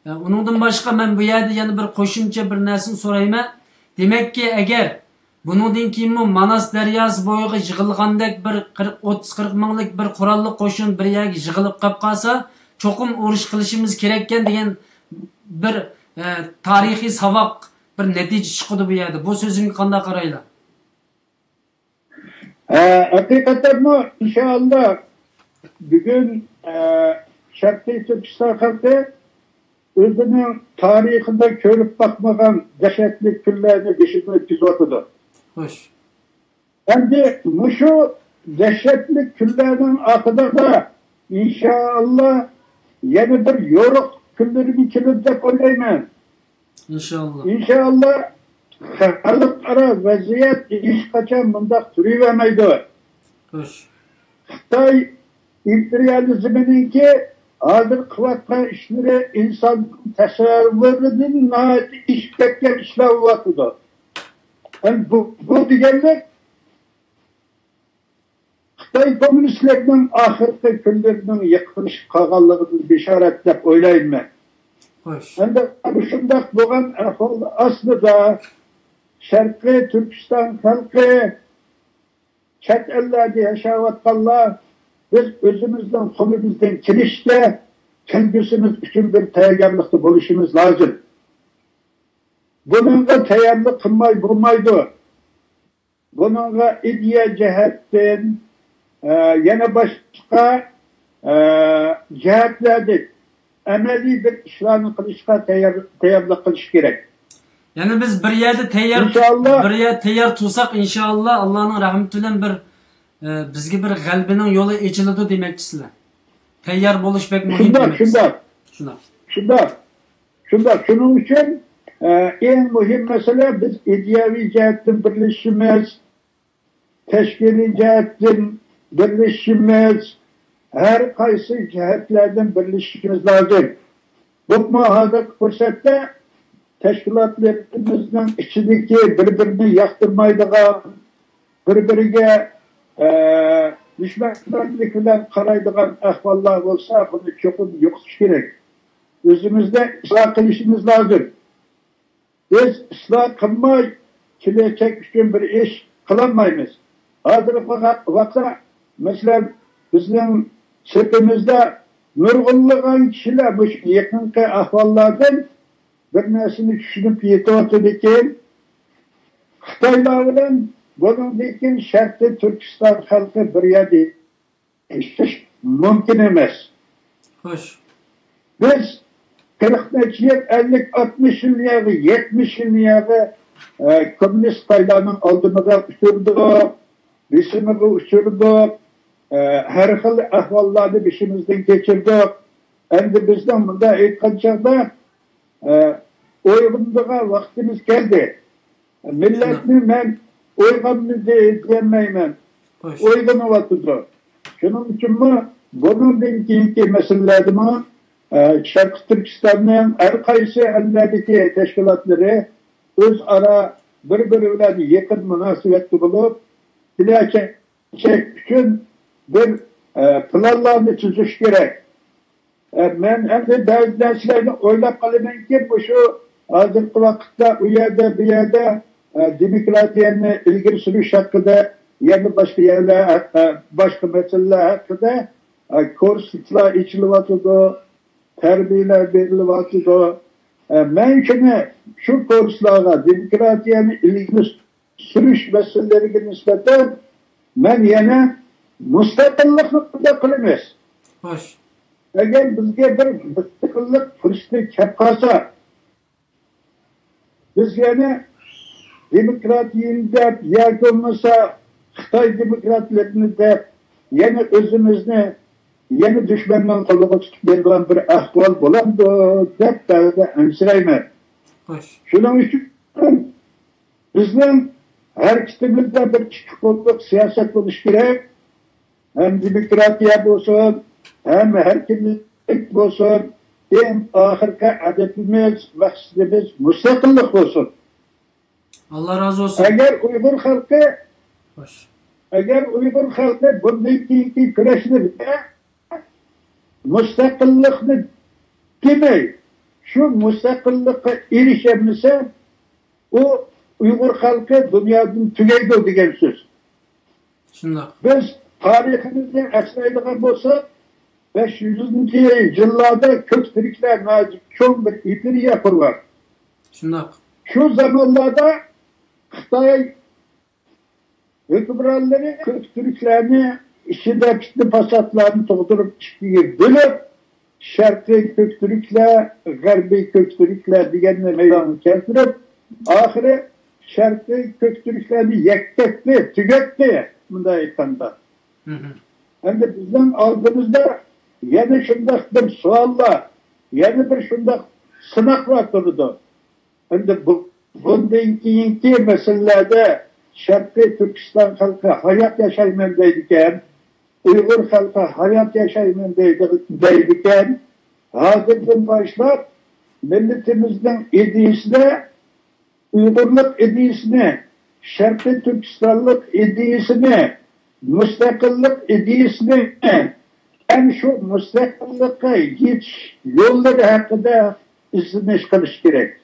ئە، ئۇنىڭدىن باشقا مەن بۇ يەردە يەنە بىر قوشۇمچە بىر نەرسىنى سورايمەن. دېمەككى، ئەگەر بۇنىڭدىن كېيىنمۇ ماناس دەرياسى بويىغا يىغىلغاندەك بىر قىرىق، ئوتتۇز قىرىق مىڭلىك بىر قوراللىق قوشۇن بىر يەرگە يىغىلىپ قېلىپ قالسا، چوقۇم ئۇرۇش قىلىشىمىز كېرەككەن دېگەن بىر، ئە، تارىخىي ساۋاق، بىر نەتىجە چىقىدۇ بۇ يەردە. بۇ سۆزۈمگە قانداق قارايلا؟ ئە، ھەقىقەتەنمۇ، ئىنشائاللا، بۈگۈن، ئە، شەرقىي تۈركىستان خەلقى ئۆزىنىڭ تارىخىدا كۆرۈپ باقمىغان دەھشەتلىك كۈنلەرنى بېشىدىن ئۆتكۈزۈۋاتىدۇ. خوش. ئەمدى مۇشۇ دەھشەتلىك كۈنلەرنىڭ ئارقىدا، ئىنشائاللا، يەنە بىر يورۇق كۈنلىرىمۇ كېلىدۇ دەپ ئويلايمەن. ئىنشائاللا. ئىنشائاللا، خەلقئارا ۋەزىيەت ھېچقاچان مۇنداق تۇرۇۋەرمەيدۇ. خوش. خىتاي ئىمپېرىيالىزمىنىڭكى ھازىر قىلىۋاتقان ئىشلىرى ئىنسان تەسەۋۋۇرىدىن ناھايىتى ئېشىپ كەتكەن ئىشلار بولۇۋاتىدۇ. ھەم بۇ، بۇ دېگەنلىك خىتاي كوممۇنىستلىرىنىڭ ئاخىرقى كۈنلىرىنىڭ يېقىنلىشىپ قالغانلىقىدىن بېشارەت دەپ ئويلايمەن مەن. خوش. ئەمدى مۇشۇنداق بولغان ئەھۋال ئاستىدا شەرقىي تۈركىستان خەلقى، چەت ئەللەردە ياشاۋاتقانلار، بىز ئۆزىمىزنىڭ قولىمىزدىن كېلىشىچە كەلگۈسىمىز ئۈچۈن بىر تەييارلىقتا بولۇشىمىز لازىم. بۇنىڭغا تەييارلىق قىلماي بولمايدۇ. بۇنىڭغا ئىدىيە جەھەتتىن، ئە، يەنە باشقا، ئە، جەھەتلەردىن ئەمەلىي بىر ئىشلارنى قىلىشقا تەييار، تەييارلىق قىلىش كېرەك. يەنى بىز بىر يەردە تەييار، ئىنشائاللا. بىر يەردە تەييار تۇرساق، ئىنشائاللا، ئاللانىڭ رەھمىتى بىلەن بىر، ئە، بىزگە بىر غەلىبىنىڭ يولى ئېچىلىدۇ دېمەكچىسىلەر. تەييار بولۇش بەك مۇھىم شۇنداق، دېمەكچىسىلەر. شۇنداق. شۇنداق. شۇنداق. شۇنداق، شۇنىڭ ئۈچۈن، ئە، ئەڭ مۇھىم مەسىلە، بىز ئىدىيەۋى جەھەتتىن بىرلىشىشىمىز، تەشكىلىي جەھەتتىن بىرلىشىشىمىز، ھەر قايسى جەھەتلەردىن بىرلىشىشىمىز لازىم. بولۇپمۇ ھازىرقى پۇرسەتتە تەشكىلاتلىرىمىزنىڭ ئىچىدىكى بىر-بىرىنى ياقتۇرمايدىغان، بىر-بىرىگە، ئە، دۈشمەنلىك بىلەن قارايدىغان ئەھۋاللار بولسا، بۇنى چوقۇم يوقىتىش كېرەك. ئۆزىمىزدە ئىسلاھ قىلىشىمىز لازىم. بىز ئىسلاھ قىلماي، كېلەچەك ئۈچۈن بىر ئىش قىلالمايمىز. ھازىرقى ۋاق-، ۋاقىتتا، مەسىلەن، بىزنىڭ سېپىمىزدە نۇرغۇنلىغان كىشىلەر مۇشۇ يېقىنقى ئەھۋاللاردىن بىر نەرسىنى چۈشىنىپ يېتىۋاتىدىكەن. خىتايلار بىلەن بۇنىڭدىن كېيىن شەرقىي تۈركىستان خەلقى بىر يەردە ياشاش مۇمكىن ئەمەس. خوش. بىز قىرىق نەچچە يىل، ئەللىك، ئاتمىش يىل ياغى، يەتمىش يىل ياغى، ئە، كوممۇنىست خىتايلارنىڭ ئالدىمىغا ئۇچرىدۇق، بېسىمىغا ئۇچرىدۇق. ھەر خىل ئەھۋاللارنى بېشىمىزدىن كەچۈردۇق. ئەمدى بىزنىڭ مۇنداق ئېيتقان چاغدا، ئە، ئويغىنىدىغان ۋاقتىمىز كەلدى. مىللەتنى مەن ئويغانمىدى دېيەلمەيمەن. ئويغىنىۋاتىدۇ. شۇنىڭ ئۈچۈنمۇ بۇنىڭدىن كېيىنكى مەسىلىلەردىمۇ، ئە، شەرقىي تۈركىستاننىڭ ھەر قايسى ئەللەردىكى تەشكىلاتلىرى ئۆزئارا بىر-بىرى بىلەن يېقىن مۇناسىۋەتتە بولۇپ، كېلەچەك ئۈچۈن بىر، ئە، پىلانلارنى تۈزۈش كېرەك. ئە، مەن ئەمدى بەزى نەرسىلەرنى ئويلاپ قالىمەنكى، مۇشۇ ھازىرقى ۋاقىتتا ئۇ يەردە، بۇ يەردە، ئە، دېموكراتىيەنى ئىلگىرى سۈرۈش ھەققىدە، يەنە باشقا يەرلەر، ئە، باشقا مەسىلىلەر ھەققىدە، ئە، كۇرسلار ئېچىلىۋاتىدۇ، تەربىيەلەر بېرىلىۋاتىدۇ. ئە، مەن شۇنى، شۇ كۇرسلارغا دېموكراتىيەنى ئىلگىرى سۈرۈش مەسىلىلىرىگە نىسبەتەن مەن يەنە مۇستەقىللىقنى پەيدا قىلىمىز. خوش. ئەگەر بىزگە بىر مۇستەقىللىق پۇرسىتى كەپ قالسا، بىز يەنە دېموكراتىيىنى دەپ ياكى بولمىسا خىتاي دېموكراتلىرىنى دەپ يەنە ئۆزىمىزنى يەنە دۈشمەننىڭ قولىغا تۇتۇپ بېرىدىغان بىر ئەھۋال بولامدۇ دەپ بەزىدە ئەنسىرەيمەن. خوش. شۇنىڭ ئۈچۈن بىزنىڭ ھەرىكىتىمىزدە بىر ئىككى قوللۇق سىياسەت بولۇشى كېرەك. ھەم دېموكراتىيە بولسۇن، ھەم ئەركىنلىك بولسۇن، ئەڭ ئاخىرقى ھەدىپىمىز، مەقسىتىمىز مۇستەقىللىق بولسۇن. ئاللا رازى بولسۇن. ئەگەر ئۇيغۇر خەلقى، خوش. ئەگەر ئۇيغۇر خەلقى بۇندىن كېيىنكى كۈرەشلىرىدە مۇستەقىللىقنى دېمەي، شۇ مۇستەقىللىققا ئېرىشەلمىسە، ئۇ ئۇيغۇر خەلقى دۇنيادىن تۈگەيدۇ دېگەن سۆز. شۇنداق. بىز تارىخىمىزنى ئەسلەيدىغان بولساق، بەش يۈزىنچى يىللاردا كۆك تۈركلەر ناھايىتى چوڭ بىر ئىمپېرىيە قۇرغان. شۇنداق. شۇ زامانلاردا خىتاي ھۆكۈمرانلىرى كۆك تۈركلەرنى ئىچىدە پىتنە پاساتلارنى تۇغدۇرۇپ، ئىككىگە بۆلۈپ، شەرقىي كۆك تۈركلەر، غەربىي كۆك تۈركلەر دېگەننى مەيدانغا كەلتۈرۈپ، ئاخىرى شەرقىي كۆك تۈركلەرنى يەككەتتى، تۈگەتتى، مۇنداق ئېيتقاندا. ئەمدى بىزنىڭ ئالدىمىزدا يەنە شۇنداق بىر سوئاللار، يەنە بىر شۇنداق سىناقلار تۇرىدۇ. ئەمدى بۇ، بۇندىن كېيىنكى مەسىلىلەردە شەرقىي تۈركىستان خەلقى ھايات ياشايمەن دەيدىكەن، ئۇيغۇر خەلقى ھايات ياشايمەن دەيدىكەن. ھازىردىن باشلاپ مىللىتىمىزنىڭ ئىدىيىسىدە ئۇيغۇرلۇق ئىدىيىسىنى، شەرقىي تۈركىستانلىق ئىدىيىسىنى، مۇستەقىللىق ئىدىيىسىنى، ھەم شۇ مۇستەقىللىققا يېتىش يوللىرى ھەققىدە ئىزدىنىش قىلىش كېرەك.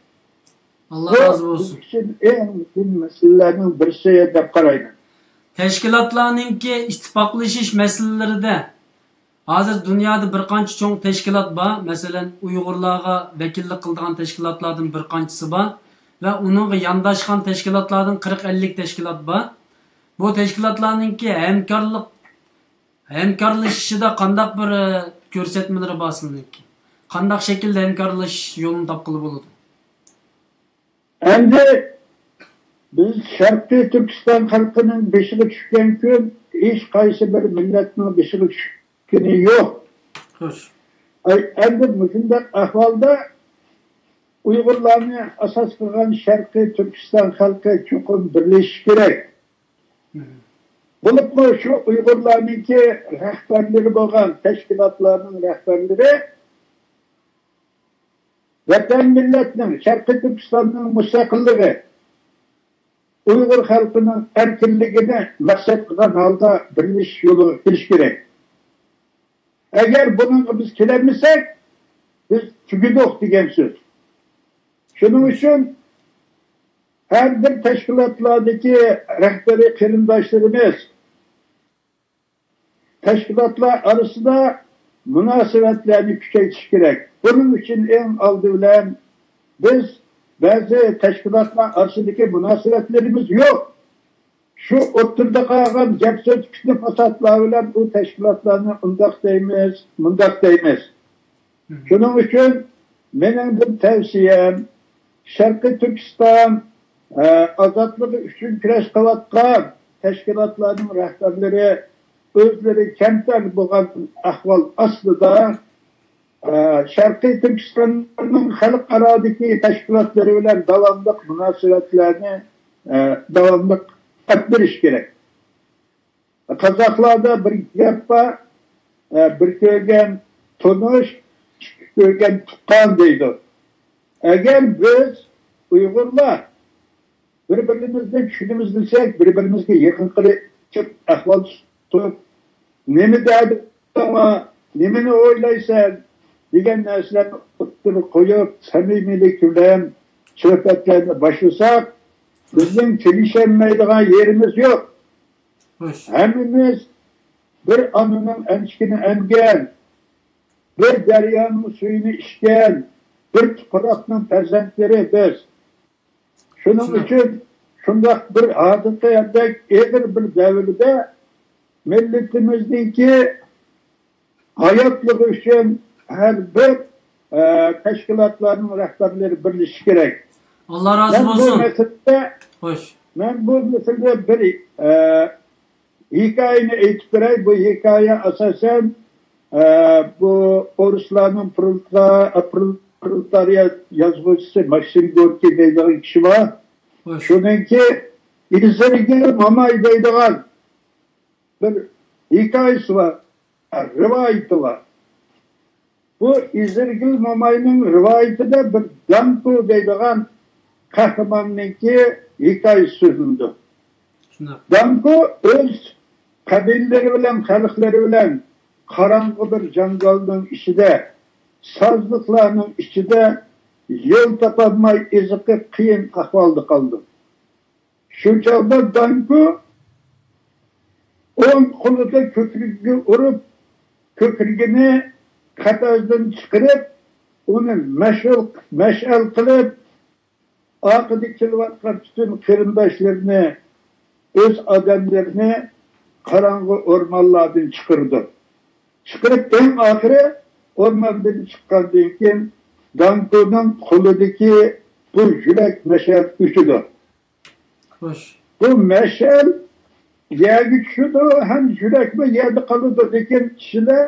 ئاللا بۇ رازى بولسۇن. بىز ئۈچۈن ئەڭ مۇھىم مەسىلىلەرنىڭ بىرسى دەپ قارايمەن. تەشكىلاتلارنىڭكى ئىتتىپاقلىشىش مەسىلىلىرىدە ھازىر دۇنيادا بىر قانچە چوڭ تەشكىلات بار. مەسىلەن، ئۇيغۇرلارغا ۋەكىللىك قىلىدىغان تەشكىلاتلاردىن بىر قانچىسى بار ۋە ئۇنىڭغا يانداشقان تەشكىلاتلاردىن قىرىق ئەللىك تەشكىلات بار. بۇ تەشكىلاتلارنىڭكى ھەمكارلىق، ھەمكارلىشىشىدا قانداق بىر، ئە، كۆرسەتمىلىرى بار سىلىنىڭكى؟ قانداق شەكىلدە ھەمكارلىشىش يولىنى تاپقىلى بولىدۇ؟ ئەمدى بىز شەرقىي تۈركىستان خەلقىنىڭ بېشىغا چۈشكەن كۈن ھېچ قايسى بىر مىللەتنىڭ بېشىغا چۈشكىنى يوق. خوش. ئەي، ئەمدى مۇشۇنداق ئەھۋالدا ئۇيغۇرلارنى ئاساس قىلغان شەرقىي تۈركىستان خەلقى چوقۇم بىرلىشىشى كېرەك. مم. بولۇپمۇ شۇ ئۇيغۇرلارنىڭكى رەھبەرلىرى بولغان تەشكىلاتلارنىڭ رەھبەرلىرى ۋەتەن مىللەتنىڭ، شەرقىي تۈركىستاننىڭ مۇستەقىللىقى، ئۇيغۇر خەلقىنىڭ ئەركىنلىكىنى مەقسەت قىلغان ھالدا بىرلىشىش يولىغا كىرىش كېرەك. ئەگەر بۇنىڭغا بىز كېلەلمىسەك، بىز تۈگىدۇق دېگەن سۆز. شۇنىڭ ئۈچۈن ھەر بىر تەشكىلاتلاردىكى رەھبىرىي قېرىنداشلىرىمىز تەشكىلاتلار ئارىسىدا مۇناسىۋەتلەرنى كۈچەيتىش كېرەك. بۇنىڭ ئۈچۈن ئەڭ ئالدى بىلەن بىز بەزى تەشكىلاتلار ئارىسىدىكى مۇناسىۋەتلىرىمىز يوق. شۇ ئوتتۇرىدا قالغان گەپ سۆز، پىتنە پاساتلار بىلەن بۇ تەشكىلاتلارنى ئۇنداق دەيمىز، مۇنداق دەيمىز. شۇنىڭ ئۈچۈن مېنىڭ بىر تەۋسىيەم، شەرقىي تۈركىستان، ئە، ئازادلىقى ئۈچۈن كۈرەش قىلىۋاتقان تەشكىلاتلارنىڭ رەھبەرلىرى ئۆزلىرى كەمتەر بولغان ئەھۋال ئاستىدا، ئە، شەرقىي تۈركىستاننىڭ خەلقئارادىكى تەشكىلاتلىرى بىلەن داۋاملىق مۇناسىۋەتلەرنى، ئە، داۋاملىق ئېلىپ بېرىش كېرەك. قازاقلاردا بىر گەپ بار، ئە، «بىر كۆرگەن تونۇش، ئىككى كۆرگەن تۇغقان» دەيدۇ. ئەگەر بىز ئۇيغۇرلار بىر-بىرىمىزنى چۈشىنىمىز دېسەك، بىر-بىرىمىزگە يېقىنقىلىشىپ ئەھۋال سورىشىپ، «نېمە دەردىڭ بار؟ نېمىنى ئويلايسەن؟» دېگەن نەرسىلەرنى ئوتتۇرىغا قويۇپ، سەمىمىيلىك بىلەن سۆھبەتلەرنى باشلىساق، بىزنىڭ كېلىشەلمەيدىغان يېرىمىز يوق. خوش. ھەممىمىز بىر ئانىنىڭ ئەنچۈكىنى ئەمگەن، بىر دەريانىڭ سۈيىنى ئىچكەن، بىر تۇپراقنىڭ پەرزەنتلىرى بىز. شۇنىڭ ئۈچۈن شۇنداق بىر ھازىرقىدەك ئېغىر بىر دەۋردە مىللىتىمىزنىڭكى ھاياتلىقى ئۈچۈن ھەر بىر، ئە، تەشكىلاتلارنىڭ رەھبەرلىرى بىرلىشىشى كېرەك. ئاللا رازى بولسۇن. مەسىلىدە، خوش. مەن بۇ مەسىلىدە بىر، ئە، ھېكايىنى ئېيتىپ بېرەي. بۇ ھېكايە ئاساسەن، ئە، بۇ ئورۇسلارنىڭ پرولېتا-، پرول-، پرولېتارىيات يازغۇچىسى ماكسىم گوركىي دەيدىغان كىشى بار. خوش. شۇنىڭكى ئىزىرگىل موماي دەيدىغان بىر ھېكايىسى بار، رىۋايىتى بار. بۇ ئىزىرگىل موماينىڭ رىۋايىتىدە بىر دانكو دەيدىغان قەھرىماننىڭكى ھېكايىسى سۆزلىنىدۇ. شۇنداق. دانكو ئۆز قەبىلىلىرى بىلەن، خەلقلىرى بىلەن قاراڭغۇ بىر جاڭگالنىڭ ئىچىدە، سازلىقلارنىڭ ئىچىدە يول تاپالماي ئېزىقىپ قىيىن ئەھۋالدا قالىدۇ. شۇ چاغدا دانكو ئوڭ قولىدا كۆكرىكىگە ئۇرۇپ، كۆكرىكىنى قەپەستىن چىقىرىپ، ئۇنى مەشئەل، مەشئەل قىلىپ، ئارقىدا كېلىۋاتقان پۈتۈن قېرىنداشلىرىنى، ئۆز ئادەملىرىنى قاراڭغۇ ئورمانلاردىن چىقىرىدۇ. چىقىرىپ، ئەڭ ئاخىرى ئورماندىن چىققاندىن كېيىن، دانكونىڭ قولىدىكى بۇ يۈرەك مەشئەل ئۆچىدۇ. خوش. بۇ مەشئەل يەرگە چۈشىدۇ ھەم يۈرەكمۇ يەردە قالىدۇ. لېكىن كىشىلەر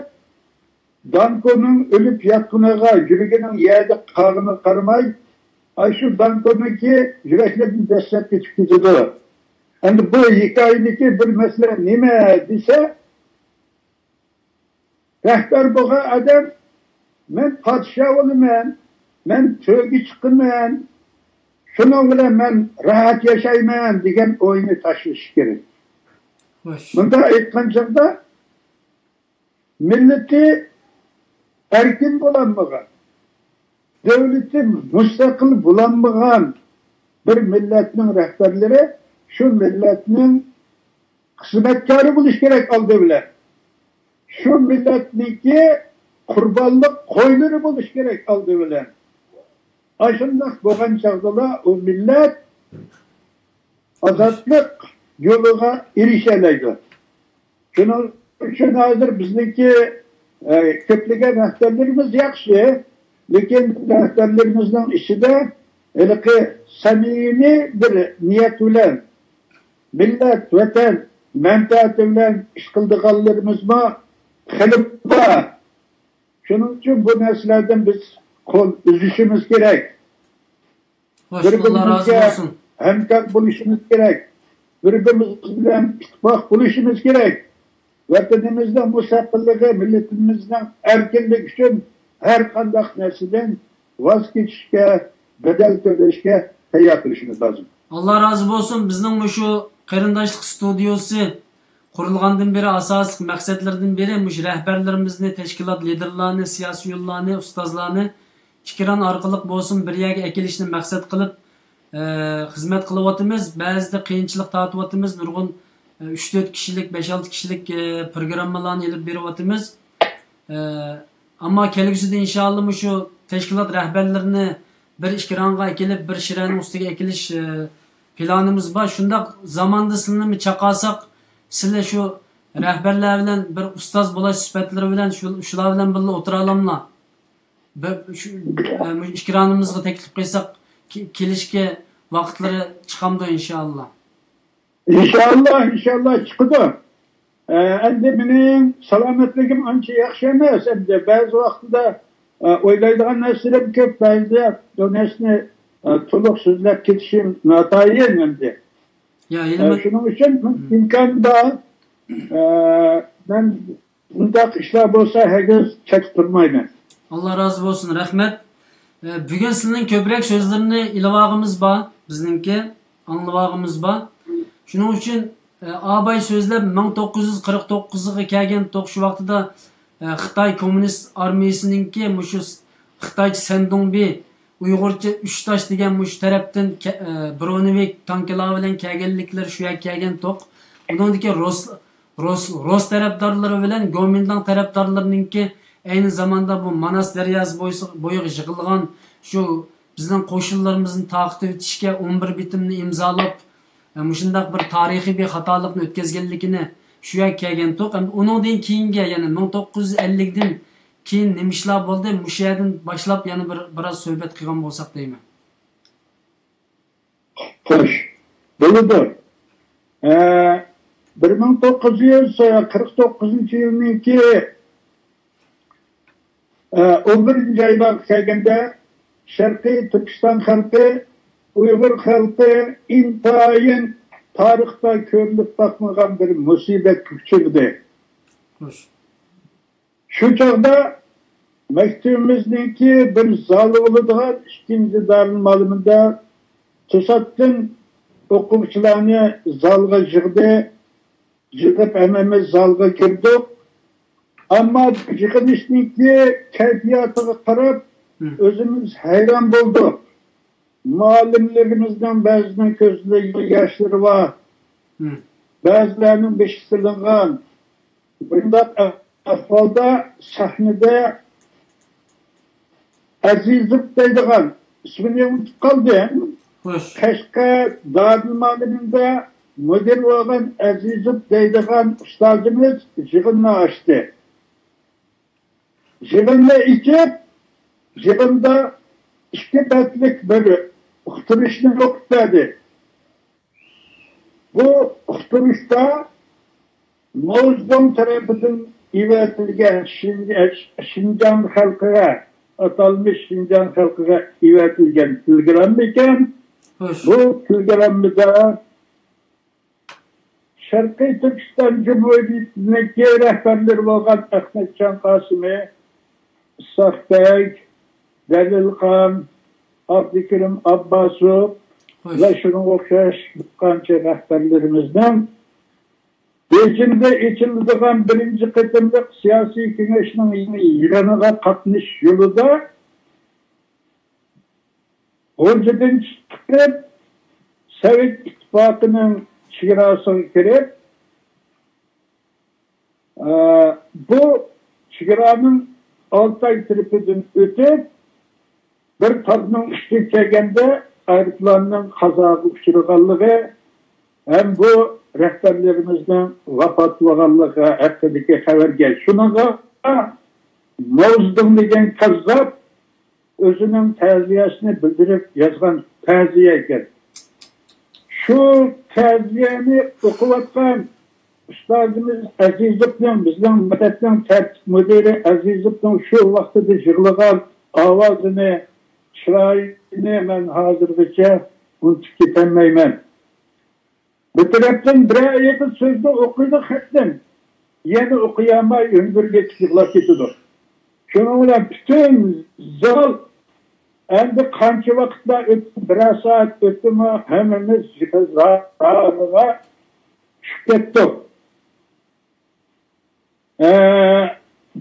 دانكونىڭ ئۆلۈپ ياتقىنىغا، يۈرىكىنىڭ يەردە قالغىنىغا قارىماي، ئاشۇ دانكونىڭكى يۈرەكلىرىدىن دەسسەپ كېتىپ كېتىدۇ. ئەمدى بۇ ھېكايىدىكى بىر مەسىلە نېمە دېسە، رەھبەر بولغان ئادەم، «مەن پادىشاھ بولىمەن، مەن تۆرگە چىقىمەن، شۇنىڭ بىلەن مەن راھەت ياشايمەن» دېگەن ئوينى تاشلىشى كېرەك. خوش. مۇنداق ئېيتقان چاغدا، مىللىتى ئەركىن بولالمىغان، دۆلىتى مۇستەقىل بولالمىغان بىر مىللەتنىڭ رەھبەرلىرى شۇ مىللەتنىڭ خىزمەتكارى بولۇش كېرەك ئالدى بىلەن. شۇ مىللەتنىڭكى قۇربانلىق قويلىرى بولۇش كېرەك ئالدى بىلەن. ئاشۇنداق بولغان چاغدىلا ئۇ مىللەت ئازادلىق يولىغا ئېرىشەلەيدۇ. شۇنىڭ ئۈچۈن ھازىر بىزنىڭكى، ئە، كۆپلىگەن رەھبەرلىرىمىز ياخشى، لېكىن رەھبەرلىرىمىزنىڭ ئىچىدە ھېلىقى سەمىمىي بىر نىيەت بىلەن، مىللەت، ۋەتەن مەنپەئەتى بىلەن ئىش قىلىدىغانلىرىمىزمۇ خېلى بار. شۇنىڭ ئۈچۈن بۇ نەرسىلەردىن بىز قول ئۈزۈشىمىز كېرەك. خوش، ئاللا رازى بولسۇن. بىر-بىرىمىزگە ھەمكار بولۇشىمىز كېرەك. بىر-بىرىمىز بىلەن ئىتتىپاق بولۇشىمىز كېرەك. ۋەتىنىمىزنىڭ مۇستەقىللىقى، مىللىتىمىزنىڭ ئەركىنلىكى ئۈچۈن ھەر قانداق نەرسىدىن ۋاز كېچىشكە، بەدەل تۆلەشكە تەييار تۇرۇشىمىز لازىم. ئاللا رازى بولسۇن. بىزنىڭ مۇشۇ قېرىنداشلىق ستۇدىيوسى قۇرۇلغاندىن بېرى ئاساسلىق مەقسەتلىرىدىن بىرى مۇشۇ رەھبەرلىرىمىزنى، تەشكىلات لىدېرلارنى، سىياسىيونلارنى، ئۇستازلارنى ئېكران ئارقىلىق بولسۇن بىر يەرگە ئەكېلىشنى مەقسەت قىلىپ، ئە، خىزمەت قىلىۋاتىمىز. بەزىدە قىيىنچىلىق تارتىۋاتىمىز. نۇرغۇن، ئە، ئۈچ تۆت كىشىلىك، بەش ئالتە كىشىلىك، ئە، پروگراممىلارنى ئېلىپ بېرىۋاتىمىز. ئە، ئەمما كەلگۈسىدە ئىنشائاللا مۇشۇ تەشكىلات رەھبەرلىرىنى بىر ئېكرانغا ئەكېلىپ، بىر شىرەنىڭ ئۈستىگە ئەكېلىش، ئە، پىلانىمىز بار. شۇنداق زاماندا سىلىنىمۇ چاقىرساق، سىلەر شۇ رەھبەرلەر بىلەن بىر ئۇستاز بولاش سۈپەتلىرى بىلەن شۇ، شۇلار بىلەن بىللە ئولتۇرالاملا؟ بىر شۇ، ئە، مۇشۇ ئېكرانىمىزغا تەكلىپ قىلساق، كې-، كېلىشكە ۋاقىتلىرى چىقامدۇ ئىنشائاللا؟ ئىنشائاللا، ئىنشائاللا چىقىدۇ. ئە، ئەمدى مېنىڭ سالامەتلىكىم ئانچە ياخشى ئەمەس. ئەمدى بەزى ۋاقتىدا، ئە، ئويلايدىغان نەرسىلىرىم كۆپ، بەزىدە بۇ نەرسىنى، ئە، تولۇق سۆزلەپ كېتىشىم ناتايىن ئەمدى. يا، ئە، شۇنىڭ ئۈچۈن مۇم. ئىمكان بار. ئە، مەن بۇنداق ئىشلار بولسا ھەرگىز چەتتە تۇرمايمەن. ئاللا رازى بولسۇن، رەھمەت. ئە، بۈگۈن سىلىنىڭ كۆپرەك سۆزلىرىنى ئېلىۋالغىمىز بار، بىزنىڭكى ئاڭلىۋالغىمىز بار. شۇنىڭ ئۈچۈن، ئە، ئاباي سۆزلەپ، مىڭ توققۇز يۈز قىرىق توققۇزغا كەلگەن توق شۇ ۋاقتىدا، ئە، خىتاي كوممۇنىست ئارمىيىسىنىڭكى مۇشۇ س-، خىتايچە سەندۇڭبى، ئۇيغۇرچە ئۈچ تاش دېگەن مۇشۇ تەرەپتىن كە-، ئە، برونېۋىك تانكىلار بىلەن كەلگەنلىكلىرى شۇ يەرگە كەلگەن توق. ئۇنىڭدىكى رۇس، رۇس، رۇس تەرەپدارلىرى بىلەن گومىنداڭ تەرەپدارلىرىنىڭكى ئەينى زاماندا بۇ ماناس دەرياسى بويسى-، بويىغا يىغىلغان شۇ بىزنىڭ قوشۇنلىرىمىزنى تارقىتىۋېتىشكە ئون بىر بېتىمنى ئىمزالاپ، مۇشۇنداق بىر تارىخىي بىر خاتالىقنى ئۆتكۈزگەنلىكىنى شۇ يەرگە كەلگەنتۇق. ئەمدى ئۇنىڭدىن كېيىنگە، يەنى مىڭ توققۇز يۈز ئەللىكتىن كېيىن نېمە ئىشلار بولدى؟ مۇشۇ يەردىن باشلاپ يەنە بىر، بىراز سۆھبەت قىلغان بولساق دەيمەن. خوش، بولىدۇ. ئە، بىر مىڭ توققۇز يۈز قىرىق توققۇزىنچى يىلنىڭكى، ئە، ئون بىرىنچى ئايلارغا كەلگەندە، شەرقىي تۈركىستان خەلقى، ئۇيغۇر خەلقى ئىنتايىن تارىختا كۆرۈلۈپ باقمىغان بىر مۇسىبەتكە ئۇچرىدى. خوش. شۇ چاغدا مەكتىپىمىزنىڭكى بىر زالى بولىدىغان ئىككىنچى دارىلمۇئەللىمىدا توساتتىن ئوقۇغۇچىلارنى زالغا يىغدى. يىغىپ ھەممىمىز زالغا كىردۇق. ئەمما بۇ يىغىلىشنىڭكى كەيپىياتىغا قاراپ، مم. ئۆزىمىز ھەيران بولدۇق. مۇئەللىملىرىمىزنىڭ بەزىنىڭ كۆزىدە ياشلىرى بار. مم. بەزىلەرنىڭ بېشى سېلىنغان. بۇنداق ئەھۋالدا سەھنىدە ئەزىزوف دەيدىغان، ئىسمىنى ئۇنتۇپ قالدىم. خوش. قەشقەر دارىلمۇئەللىمىنىڭ مۇدىرى بولغان ئەزىزوف دەيدىغان ئۇستازىمىز يىغىننى ئاچتى. يىغىننى ئېچىپ، يىغىندا ئىككى بەتلىك بىر ئۇقتۇرۇشنى ئوقۇپ بەردى. بۇ ئۇقتۇرۇشتا موزدوڭ تەرىپىدىن ئېۋەتىلگەن شىنج-، شىنجاڭ خەلقىگە، ئاتالمىش شىنجاڭ خەلقىگە ئېۋەتىلگەن تېلېگرامما ئىكەن. خوش. بۇ تېلېگراممىدا شەرقىي تۈركىستان جۇمھۇرىيىتىنىڭكى رەھبەرلىرى بولغان ئەخمەتجان قاسىمى، ئىسھاق بەگ، دەلىلخان، ئابدۇكېرىم ئابباسوف خوش. ۋە شۇنىڭغا ئوخشاش بىر قانچە رەھبەرلىرىمىزنىڭ بېيجىڭدا ئېچىلىدىغان بىرىنچى قېتىملىق سىياسىي كېڭەشنىڭ يىغىنىغا قاتنىشىش يولىدا غۇلجىدىن چىقىپ، سوۋېت ئىتتىپاقىنىڭ چېگراسىغا كىرىپ، ئە، بۇ چېگرانىڭ ئالتاي تەرىپىدىن ئۆتۈپ، بىر تاغنىڭ ئۈستىگە كەلگەندە ئايروپىلاننىڭ قازاغا ئۇچرىغانلىقى ھەم بۇ رەھبەرلىرىمىزنىڭ ۋاپات بولغانلىقى ھەققىدىكى خەۋەرگە، شۇنىڭغا ماۋزېدۇڭ دېگەن كاززاپ ئۆزىنىڭ تەزىيەسىنى بىلدۈرۈپ يازغان تەزىيە ئىكەن. شۇ تەزىيەنى ئوقۇۋاتقان ئۇستازىمىز ئەزىزوفنىڭ، بىزنىڭ مەكتەپنىڭ تەرتىپ مۇدىرى ئەزىزوفنىڭ شۇ ۋاقتىدا يىغلىغان ئاۋازىنى، چىرايىنى مەن ھازىرغىچە ئۇنتۇپ كېتەلمەيمەن. بىر تەرەپتىن بىرەر ئېغىز سۆزنى ئوقۇيدۇ خەتتىن، يەنە ئوقۇيالماي ھۆڭگۈرگىچە يىغلاپ كېتىدۇ. شۇنىڭ بىلەن پۈتۈن زال ئەمدى قانچە ۋاقىتلار ئۆتتى، بىرەر سائەت ئۆتتىمۇ، ھەممىمىز زارىغا چۈشۈپ كەتتۇق. ئە،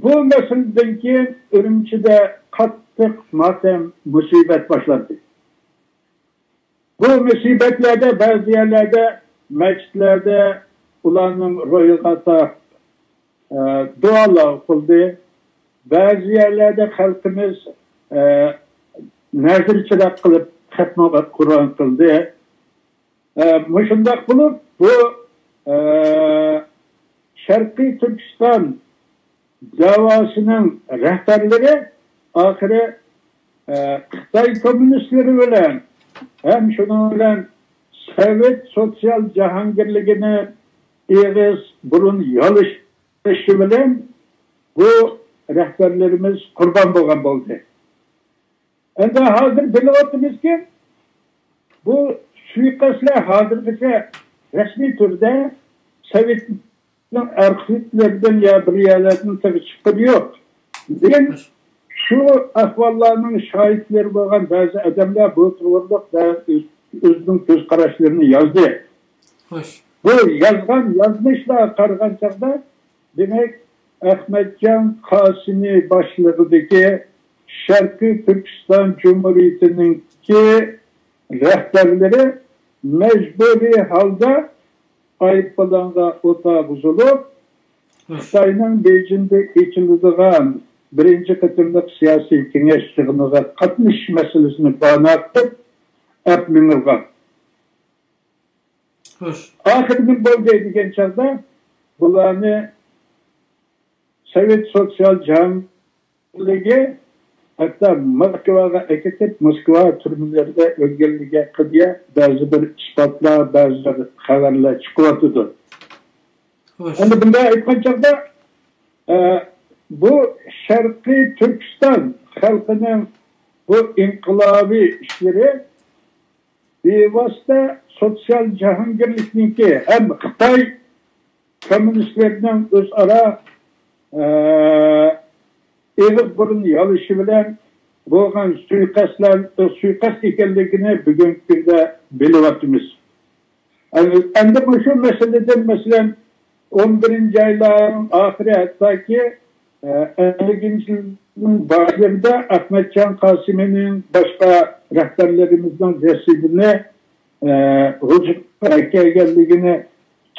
بۇ مەسىلىدىن كېيىن ئۈرۈمچىدە قاتتىق ماتەم، مۇسىبەت باشلاندى. بۇ مۇسىبەتلەردە بەزى يەرلەردە مەسچىتلەردە ئۇلارنىڭ روھىغا ئاتاپ، ئە، دۇئالار قىلدى. بەزى يەرلەردە خەلقىمىز، ئە، نەزىر چىراغ قىلىپ خەتمە قۇرئان قىلدى. ئە، مۇشۇنداق بولۇپ، بۇ، ئە، شەرقىي تۈركىستان دەۋاسىنىڭ رەھبەرلىرى ئاخىرى، ئە، خىتاي كوممۇنىستلىرى بىلەن ھەم شۇنىڭ بىلەن سوۋېت سوتسىيال جاھانگىرلىكىنى ئېغىز، بۇرۇن يالىشىشى بىلەن بۇ رەھبەرلىرىمىز قۇربان بولغان بولدى. ئەمدى ھازىر بىلىۋاتىمىزكى، بۇ سۇيىقەستلەر ھازىرغىچە رەسمىي تۈردە سوۋېتنىڭ ئارخىپلىرىدىن يا بىر يەرلەردىن تېخى چىققىنى يوق. لېكىن شۇ ئەھۋاللارنىڭ شاھىتلىرى بولغان بەزى ئادەملەر بۇ توغرىلىق بەزى ئۆز-، ئۆزىنىڭ كۆز قاراشلىرىنى يازدى. خوش. بۇ يازغان يازمىشلارغا قارىغان چاغدا، دېمەك، ئەخمەتجان قاسىمى باشلىقىدىكى شەرقىي تۈركىستان جۇمھۇرىيىتىنىڭكى رەھبەرلىرى مەجبۇرىي ھالدا ئايروپىلانغا ئولتۇرغۇزۇلۇپ، خوش. خىتاينىڭ بېيجىڭدا ئېچىلىدىغان بىرىنچى قېتىملىق سىياسىي كېڭەش يىغىنىغا قاتنىشىش مەسىلىسىنى باھانە قىلىپ، ئەپ مېڭىلغان. خوش. ئاخىرى نېمە بولدى دېگەن چاغدا، بۇلارنى سوۋېت سوتسىيال جەڭگىلىكى ھەتتا موسكۋاغا ئەكېتىپ، موسكۋا تۈرمىلىرىدە ئۆلگەنلىكى ھەققىدە بەزى بىر ئىسپاتلار، بەزى بىر خەۋەرلەر چىقىۋاتىدۇ. خوش. ئەمدى بۇنداق ئېيتقان چاغدا، ئە، بۇ شەرقىي تۈركىستان خەلقىنىڭ بۇ ئىنقىلابىي ئىشلىرى بىۋاسىتە سوتسىيال جاھانگىرلىكنىڭكى ھەم خىتاي كوممۇنىستلىرىنىڭ ئۆزئارا، ئە، ئېغىز بۇرۇن يالىشى بىلەن بولغان سۇيىقەستلەر، سۇيىقەست ئىكەنلىكىنى بۈگۈنكى كۈندە بىلىۋاتىمىز. ئەمدى مۇشۇ مەسىلىدىن، مەسىلەن، ئون بىرىنچى ئايلارنىڭ ئاخىرى، ھەتتاكى، ئە، ئەللىكىنچى يىلنىڭ باشلىرىدا ئەخمەتجان قاسىمىنىڭ باشقا رەھبەرلىرىمىزنىڭ جەسىتىنى، ئە، ھۇجرىغا ئەكەلگەنلىكىنى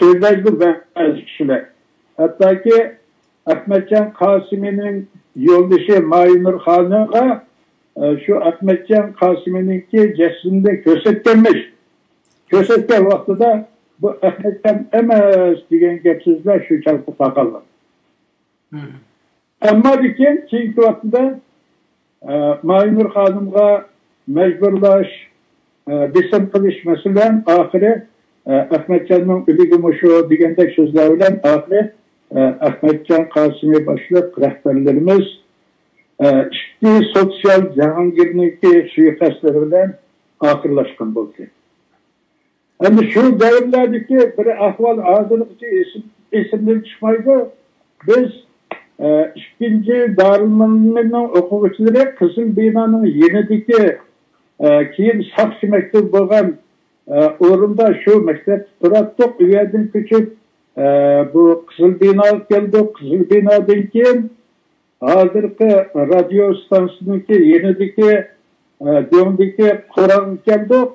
سۆزلەيدۇ بەزى كىشىلەر. ھەتتاكى ئەخمەتجان قاسىمىنىڭ يولدىشى مايىنۇر خانىمغا، ئە، شۇ ئەخمەتجان قاسىمىنىڭكى جەسىتىنى كۆرسەتكەنمىش. كۆرسەتكەن ۋاقتىدا بۇ ئەخمەتجان ئەمەس دېگەن گەپ سۆزلەر شۇ چاغدا تارقالغان. مم. ئەمما لېكىن كېيىنكى ۋاقتىدا، ئە، مايىنۇر خانىمغا مەجبۇرلاش، ئە، بېسىم قىلىش، مەسىلەن، ئاخىرى، ئە، ئەخمەتجاننىڭ ئۆلۈكى مۇشۇ دېگەندەك سۆزلەر بىلەن ئاخىرى، ئە، ئەخمەتجان قاسىمى باشلىق رەھبەرلىرىمىز، ئە، ئىككى سوتسىيال جاھانگىرنىڭكى سۇيىقەستلىرى بىلەن ئاخىرلاشقان بولدى. ئەمدى شۇ دەۋرلەردىكى بىر ئەھۋال ھازىرغىچە ئېسىم-، ئېسىمدىن چىقمايدۇ. بىز، ئە، ئىككىنچى دارىلمۇئەللىمىننىڭ ئوقۇغۇچىلىرى قىزىل بىنانىڭ يېنىدىكى، ئە، كېيىن ساقچى مەكتىپى بولغان، ئە، ئورۇندا شۇ مەكتەپتە تۇراتتۇق. ئۇ يەردىن كۆچۈپ، ئە، بۇ قىزىل بىناغا كەلدۇق. قىزىل بىنادىن كېيىن ھازىرقى رادىيو ئىستانسىسىنىڭكى يېنىدىكى، ئە، دۆڭدىكى قوراغا كەلدۇق.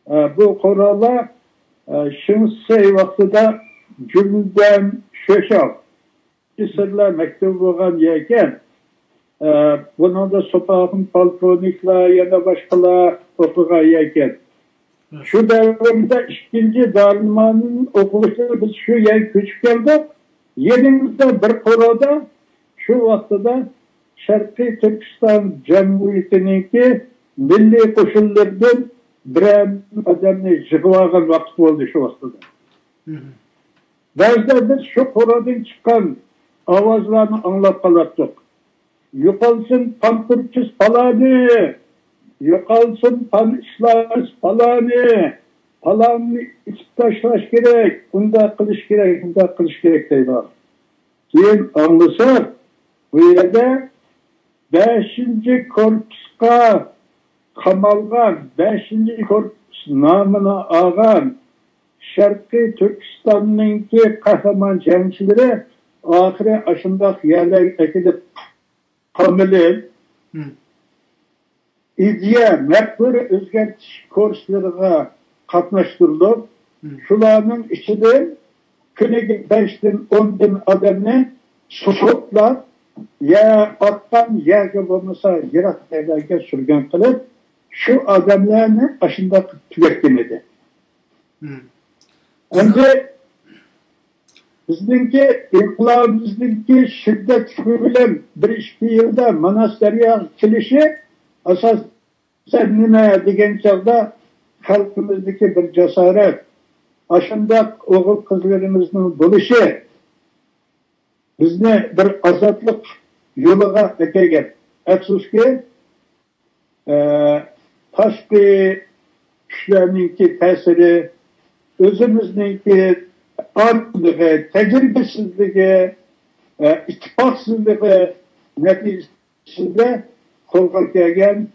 ئە، بۇ قوراللار، ئە، شىڭسەي ۋاقتىدا جۈندەن شۆشاۋ ئوفىتسېرلار مەكتىپى بولغان يەركەن. ئە، بۇنىڭدا سوپاخۇن پالكوۋنىكلار، يەنە باشقىلار ئوقۇغان يەركەن. شۇ دەۋردە ئىككىنچى دارىلمانىن ئوقۇغۇچىلىرى بىز شۇ يەرگە كۆچۈپ كەلدۇق. يېنىمىزدا بىر قورۇدا شۇ ۋاقتىدا شەرقىي تۈركىستان جۇمھۇرىيىتىنىڭكى مىللىي قوشۇنلىرىدىن بىرەر ئادەمنى يىغىۋالغان ۋاقىت بولدى شۇ ۋاقتىدا. مم. بەزىدە بىز شۇ قورۇدىن چىققان ئاۋازلارنى ئاڭلاپ قالاتتۇق. يوقالسۇن پانتۇركىس پالانى، يوقالسۇن پانئىسلامىست پالانى، پالاننى ئېتىپ تاشلاش كېرەك، ئۇنداق قىلىش كېرەك، ئۇنداق قىلىش كېرەك دەيدۇ. كېيىن ئاڭلىساق، بۇ يەردە بەشىنچى كورپۇسقا قامالغان، بەشىنچى كورپۇس نامىنى ئالغان شەرقىي تۈركىستاننىڭكى قەھرىمان جەڭچىلىرى ئاخىرى ئاشۇنداق يەرلەرگە ئەكېلىپ قامىلىپ، مم. ئىدىيە، مەپكۇرە ئۆزگەرتىش كۇرسلىرىغا قاتناشتۇرۇلۇپ، مم. شۇلارنىڭ ئىچىدىن كۈنىگە بەشتىن، ئوندىن ئادەمنى سوتلاپ، يا ئاتقان ياكى بولمىسا يىراق يەرلەرگە سۈرگۈن قىلىپ، شۇ ئادەملەرنى ئاشۇنداق تۈگەتكەن ئىدى. مم. ئەمدى بىزنىڭكى ئىنقىلابىمىزنىڭكى شىددەتلىكى بىلەن بىر ئىككى يىلدا ماناس دەرياغا كېلىشى ئاساسەن نېمە دېگەن چاغدا، خەلقىمىزدىكى بىر جاسارەت، ئاشۇنداق ئوغۇل-قىزلىرىمىزنىڭ بولۇشى بىزنى بىر ئازادلىق يولىغا ئەكەلگەن. ئەپسۇسكى، ئە، تاشقى كۈچلەرنىڭكى تەسىرى، ئۆزىمىزنىڭكى ئاجىزلىقى، تەجرىبىسىزلىكى، ئە، ئىتتىپاقسىزلىقى نەتىجىسىدە قولغا كەلگەن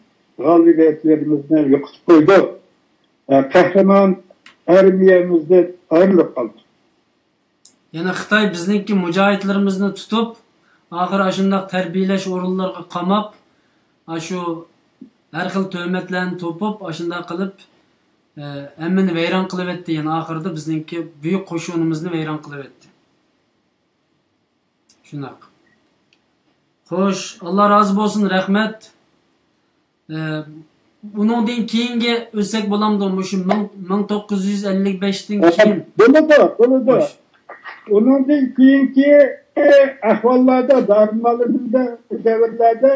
غالىبىيەتلىرىمىزنى يوقىتىپ قويدۇق. ئە، قەھرىمان ئارمىيەمىزدىن ئايرىلىپ قالدۇق. يەنە خىتاي بىزنىڭكى مۇجاھىدلىرىمىزنى تۇتۇپ، ئاخىر ئاشۇنداق تەربىيەلەش ئورۇنلىرىغا قاماپ، ئاشۇ ھەر خىل تۆھمەتلەرنى توپۇپ، ئاشۇنداق قىلىپ، ئە، ھەممىنى ۋەيران قىلىۋەتتى. يەنە ئاخىرىدا بىزنىڭكى بۈيۈك قوشۇنىمىزنى ۋەيران قىلىۋەتتى. شۇنداق. خوش، ئاللا رازى بولسۇن، رەھمەت. ئە، ئۇنىڭدىن كېيىنگە ئۆتسەك بولامدۇ؟ مۇشۇ مىڭ، مىڭ توققۇز يۈز ئەللىك بەشتىن كېيىن. بولىدۇ، بولىدۇ. ئۇنىڭدىن كېيىنكى ئەھۋاللاردا، دارىمالىمىزدا دەۋرلەردە،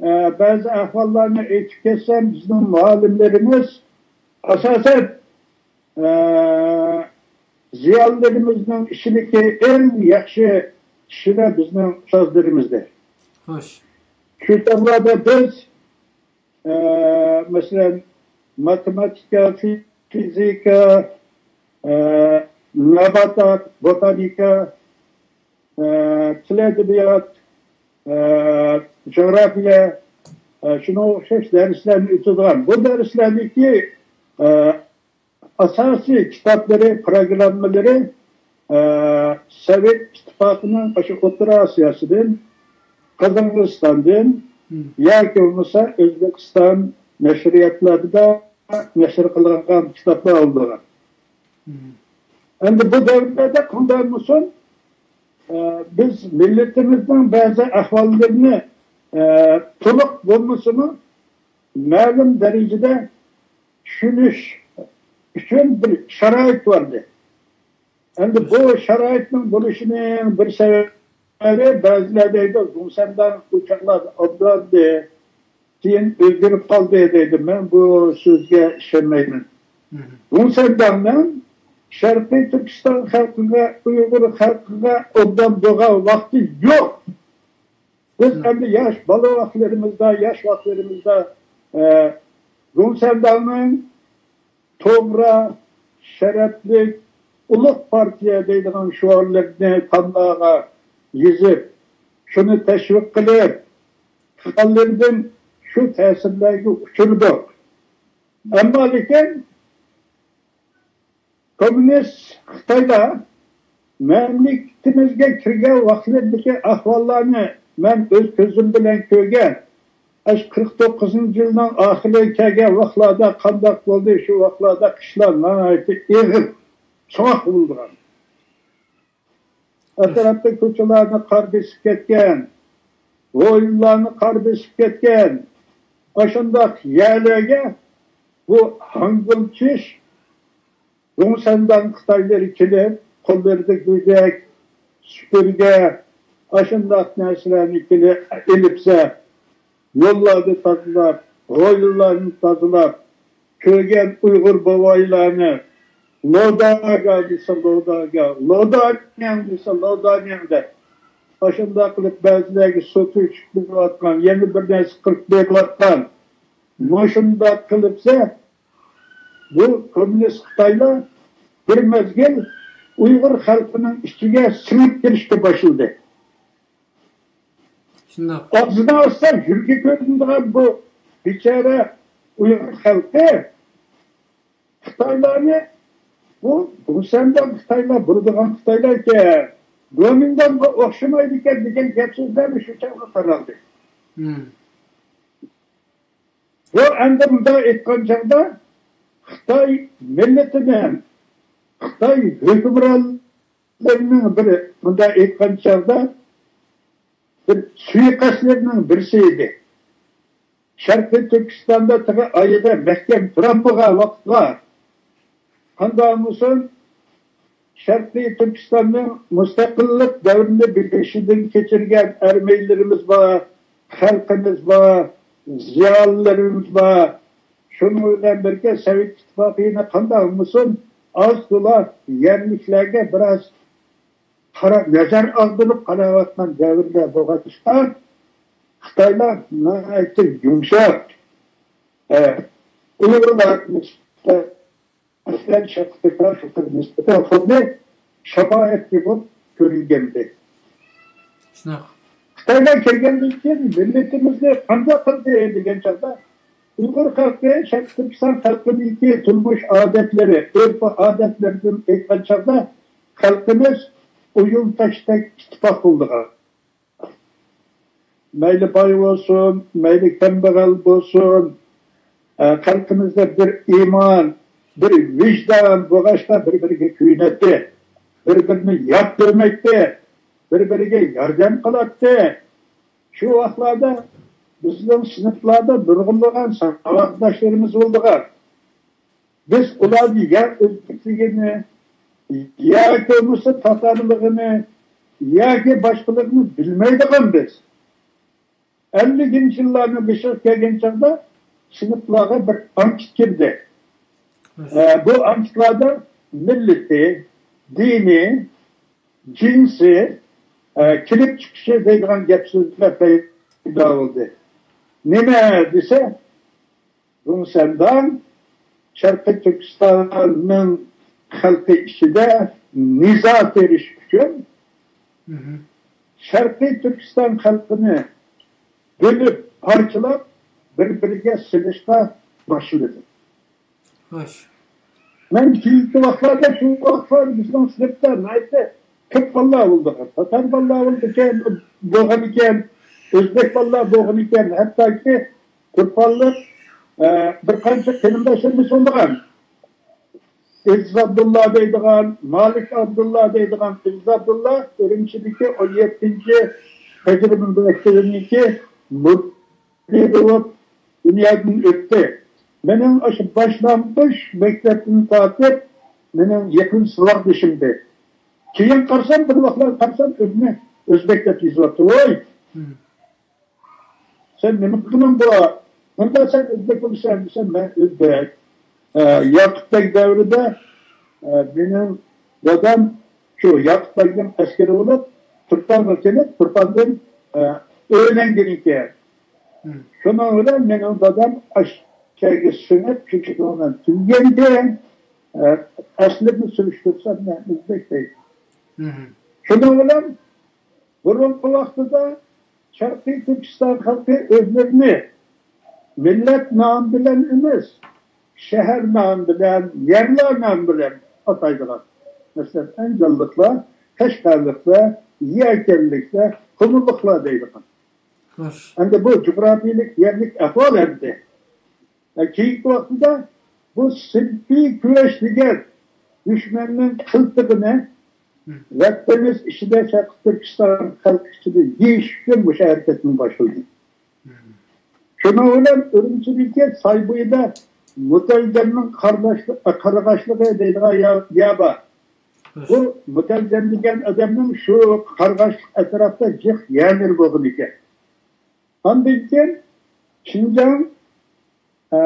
ئە، بەزى ئەھۋاللارنى ئېيتىپ كەتسەم، بىزنىڭ مۇئەللىملىرىمىز ئاساسەن، ئە، زىيالىيلىرىمىزنىڭ ئىچىدىكى ئەڭ ياخشى كىشىلەر بىزنىڭ ئۇستازلىرىمىزدى. خوش. شۇ چاغلاردا بىز، ئە، مەسىلەن، ماتېماتىكا، فىزىكا، ئە، ناباتات، بوتانىكا، ئە، تىل ئەدەبىيات، ئە، جۇغراپىيە، ئە، شۇنىڭغا ئوخشاش دەرسلەرنى ئۆتىدىغان. بۇ دەرسلەرنىڭكى، ئە، ئاساسىي كىتابلىرى، پىروگراممىلىرى، ئە، سوۋېت ئىتتىپاقىنىڭ ئاشۇ ئوتتۇرا ئاسىياسىدىن، قازاقىستاندىن ياكى بولمىسا ئۆزبېكىستان نەشرىياتلىرىدا نەشر قىلىنغان كىتابلار ئالدىغان. ئەمدى بۇ دەۋرلەردە قانداق بولسۇن، ئە، بىز مىللىتىمىزنىڭ بەزى ئەھۋاللىرىنى، ئە، تولۇق بولمىسىمۇ، مەلۇم دەرىجىدە چۈشىنىش ئۈچۈن بىر شارائىت بار ئىدى. ئەمدى بۇ شارائىتنىڭ بولۇشىنىڭ بىر سەۋەبى، بەزىلەر دەيدۇ، گۇڭسەنداڭ ئۇ چاغلاردا ئوبدان ئىدى، كېيىن ئۆزگىرىپ قالدى دەيدۇ. مەن بۇ سۆزگە ئىشەنمەيمەن. گۇڭسەنداڭنىڭ شەرقىي تۈركىستان خەلقىگە، ئۇيغۇر خەلقىگە ئوبدان بولغان ۋاقتى يوق. بىز ئەمدى ياش بالا ۋاقىتلىرىمىزدا، ياش ۋاقىتلىرىمىزدا، ئە، گۇڭسەنداڭنىڭ توغرا، شەرەپلىك، ئۇلۇغ پارتىيە دەيدىغان شوئارلىرىنى تامغىغا يېزىپ، شۇنى تەشۋىق قىلىپ، قىلغانلىرىدىن شۇ تەسىرلەرگە ئۇچرىدۇق. ئەمما لېكىن كوممۇنىست خىتايلار مەملىكىتىمىزگە كىرگەن ۋاقىتلىرىدىكى ئەھۋاللارنى مەن ئۆز كۆزۈم بىلەن كۆرگەن. ئاشۇ قىرىق توققۇزىنچى يىلنىڭ ئاخىرىغا كەلگەن ۋاقىتلاردا قانداق بولدى؟ شۇ ۋاقىتلاردا قىشلار ناھايىتى ئېغىر، سوغۇق بولىدىغان. ئەتراپتا كوچىلارنى قار بېسىپ كەتكەن، ھويلىلارنى قار بېسىپ كەتكەن. ئاشۇنداق يەرلەرگە بۇ ھاڭگۈلچىش، گۇڭسەنداڭ خىتايلىرى كېلىپ، قوللىرىدا گۆدەك، سۈپۈرگە، ئاشۇنداق نەرسىلەرنى كېلىپ ئېلىپسە، يوللارنى تازىلاپ، ھويلىلارنى تازىلاپ، كۆرگەن ئۇيغۇر بوۋايلارنى لوداگا دېسە لوداگا، لودانياڭ دېسە لودانياڭ دەپ، ئاشۇنداق قىلىپ بەزىلەرگە سوتۇشۇپ بېرىۋاتقان، يەنە بىر نەرسە قىلىپ بېرىۋاتقان. مۇشۇنداق قىلىپسە، بۇ كوممۇنىست خىتايلار بىر مەزگىل ئۇيغۇر خەلقىنىڭ ئىچىگە سىڭىپ كىرىشكە باشلىدى. شۇنداق. ئاغزىنى ئاچسا يۈرىكى كۆرۈنىدىغان بۇ بىچارە ئۇيغۇر خەلقى خىتايلارنى، بۇ گۇڭسەنداڭ خىتايلار بولىدىغان خىتايلاركەن، گومىنداڭغا ئوخشىمايدىكەن دېگەن گەپ سۆزلەرنى شۇ چاغدا قىلالدى. بۇ ئەمدى مۇنداق ئېيتقان چاغدا خىتاي مىللىتىنىڭ، خىتاي ھۆكۈمرانلىرىنىڭ بىر، مۇنداق ئېيتقان چاغدا بىر سۇيىقەستلىرىنىڭ بىرسى ئىدى. شەرقىي تۈركىستاندا تېخى ئايىغى مەھكەم تۇرالمىغان ۋاقىتلار، قانداق بولسۇن، شەرقىي تۈركىستاننىڭ مۇستەقىللىق دەۋرىنى بېشىدىن كەچۈرگەن ئەرمەنلىرىمىز بار، خەلقىمىز بار، زىيالىيلىرىمىز بار. شۇنىڭ بىلەن بىرگە سوۋېت ئىتتىپاقى يەنە قانداق بولسۇن، ئاز تولا يەرلىكلەرگە بىراز قارا، نەزەر ئاغدۇرۇپ قاراۋاتقان دەۋرلەر بولغاچقا، خىتايلار ناھايىتى يۇمشاق، ئە، ئۇيغۇرلار نىسبەتەن، مەسىلەن، شەرقىي تۈركلەر خەلقىگە نىسبەتەن خۇددى شاپائەتچى بولۇپ كۆرۈنگەنىدى. شۇنداق. خىتايلار كەلگەندىن كېيىن مىللىتىمىزنى قانداق قىلدى دېگەن چاغدا، ئۇيغۇر خەلقى شەرقىي تۈركىستان خەلقىنىڭكى تۇرمۇش ئادەتلىرى، ئۆرپ-ئادەتلىرىدىن ئېيتقان چاغدا، خەلقىمىز ئويۇن تاشتەك ئىتتىپاق بولىدىغان. مەيلى باي بولسۇن، مەيلى كەمبەغەل بولسۇن، ئە، خەلقىمىزدە بىر ئىمان، بىر ۋىجدان بولغاچقا بىر-بىرىگە كۆيۈنەتتى، بىر-بىرىنى يات كۆرمەيتتى، بىر-بىرىگە ياردەم قىلاتتى. شۇ ۋاقىتلاردا بىزنىڭ سىنىپلاردا نۇرغۇنلىغان ساۋاقداشلىرىمىز بولىدىغان. بىز ئۇلارنى يا ئۆزبېكلىكىنى، ياكى بولمىسا تاتارلىقىنى، ياكى باشقىلىقىنى بىلمەيدىغان بىز. ئەللىكىنچى يىللارنىڭ بېشىغا كەلگەن چاغدا سىنىپلارغا بىر ئانكېت كىردى. ئە، بۇ ئانكېتلاردا مىللىتى، دىنى، جىنسى، ئە، كېلىپ چىقىشى دەيدىغان گەپ سۆزلەر پەيدا بولدى. نېمە دېسە، گۇڭسەنداڭ شەرقىي تۈركىستاننىڭ خەلقى ئىچىدە نىزا تېرىش ئۈچۈن شەرقىي تۈركىستان خەلقىنى بۆلۈپ، پارچىلاپ، بىر-بىرىگە سېلىشقا باشلىدى. خوش. مەن كېيىنكى ۋاقىتلاردا، شۇ ۋاقىتلار بىزنىڭ سىنىپتا ناھايىتى كۆپ بالىلار بولىدىغان. تاتار بالىلار بولىدىكەن، بولغانىكەن، ئۆزبەك بالىلار بولغانىكەن، ھەتتاكى تۇرپانلىق، ئە، بىر قانچە قېرىنداشلىرىمىز بولىدىغان. ئەزىز ئابدۇللا دەيدىغان، مالىك ئابدۇللا دەيدىغان، ئەزىز ئابدۇللا ئۈرۈمچىدىكى ئون يەتتىنچى تەجرىبە مەكتىپىنىڭكى مۇدىرى بولۇپ دۇنيادىن ئۆتتى. مېنىڭ ئاشۇ باشلانغۇچ مەكتەپتىن تارتىپ مېنىڭ يېقىن ساۋاقدىشىمدى. كېيىن قارىسام، بىر ۋاقىتلار قارىسام، ئۆزىنى ئۆزبەك دەپ يېزىۋاپتۇ. ۋوي! سەن نېمە قىلدىڭ بۇ؟ مۇنداق سەن ئۆزبەك بولىسەن دېسەم، مەن ئۆزبەك. ئە، ياقۇپ بەگ دەۋرىدە، ئە، مېنىڭ دادام شۇ ياقۇپ بەگنىڭ ئەسكىرى بولۇپ، تۇرپانغا كېلىپ، تۇرپاندىن، ئە، ئۆيلەنگەن ئىكەن. شۇنىڭ بىلەن مېنىڭ دادام ئاشۇ شەرگە سىڭىپ، شۇ شېكىلدە تۈگىگەن ئىكەن. ئە، ئەسلىمنى سۈرۈشتۈرسەم، مەن ئۆزبەك دەيدۇ. شۇنىڭ بىلەن بۇرۇنقى ۋاقتىدا شەرقىي تۈركىستان خەلقى ئۆزلىرىنى مىللەت نامى بىلەن ئەمەس، شەھەر نامى بىلەن، يەرلەر نامى بىلەن ئاتايدىغان. مەسىلەن، ئەنجانلىقلار، قەشقەرلىكلەر، يەكەنلىكلەر، قۇمۇللۇقلار دەيدىغان. ئەمدى بۇ جۇغراپىيەلىك يەرلىك ئەھۋال ئەمدى. كېيىنكى ۋاقتىدا بۇ سىنىپىي كۈرەش دېگەن دۈشمەننىڭ قىلتىقىنى ۋەتىنىمىز ئىچىدە شەرقىي تۈركىستان خەلقى ئىچىدە يېيىش ئۈچۈن مۇشۇ ھەرىكەتنى باشلىدى. شۇنىڭ بىلەن ئۈرۈمچىدىكى ساي بويىدا مۇتەلجەمنىڭ قارلاشلىقى، قارىغاشلىقى دەيدىغان يا-، يەر بار. بۇ مۇتەلجەم دېگەن ئادەمنىڭ شۇ قارىغاشلىق ئەتراپتا جىق يەرلىرى بولغان ئىكەن. ئاندىن كېيىن شىنجاڭ، ئە،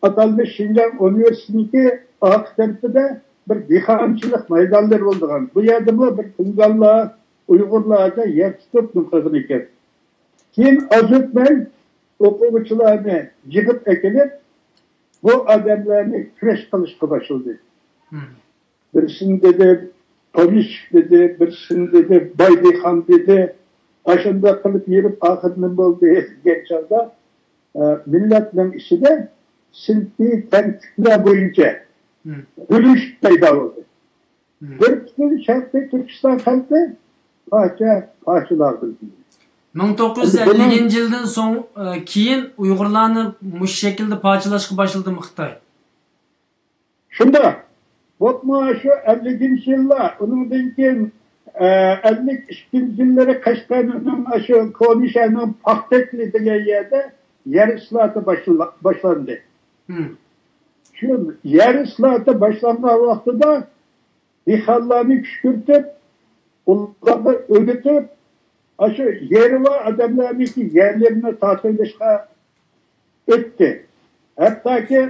ئاتالمىش شىنجاڭ ئۇنىۋېرسىتېتىنىڭكى ئارقا تەرىپىدە بىر دېھقانچىلىق مەيدانلىرى بولىدىغان. بۇ يەردىمۇ بىر تۇڭگانلار، ئۇيغۇرلارچە يەر تۇتۇپ نېمە قىلغان ئىكەن. كېيىن ئاز ئۆتمەي ئوقۇغۇچىلارنى يىغىپ ئەكېلىپ، بۇ ئادەملەرنى كۈرەش قىلىشقا باشلىدى. بىرسىنى دېدى، پومېشچىك دېدى، بىرسىنى دېدى، باي دېھقان دېدى. ئاشۇنداق قىلىپ يۈرۈپ، ئاخىرى نېمە بولدى دېگەن چاغدا، ئە، مىللەتنىڭ ئىچىدە سىنىپىي تەڭلىكلەر بويىچە بۆلۈنۈش پەيدا بولدى. بىر پۈتۈن شەرقىي تۈركىستان خەلقى پارچە، پارچىلار بىلدى. مىڭ توققۇز يۈز ئەللىكىنچى يىلدىن سوڭ، ئە، كېيىن ئۇيغۇرلارنى مۇشۇ شەكىلدە پارچىلاشقا باشلىدىمۇ خىتاي؟ شۇنداق. بولۇپمۇ شۇ ئەللىكىنچى يىللار، ئۇنىڭدىن كېيىن، ئە، ئەللىك ئىككىنچى يىللىرى قەشقەرنىڭ ئاشۇ كونا شەھەرنىڭ پاختەكلى دېگەن يەردە يەر ئىسلاھاتى باشلا-، باشلاندى. شۇ يەر ئىسلاھاتى باشلانغان ۋاقتىدا دېھقانلارنى كۈشكۈرتۈپ، ئۇلارغا ئۆگىتىپ، ئاشۇ يېرى بار ئادەملەرنىڭكى يەرلىرىنى تارتىۋېلىشقا ئۆتتى. ھەتتاكى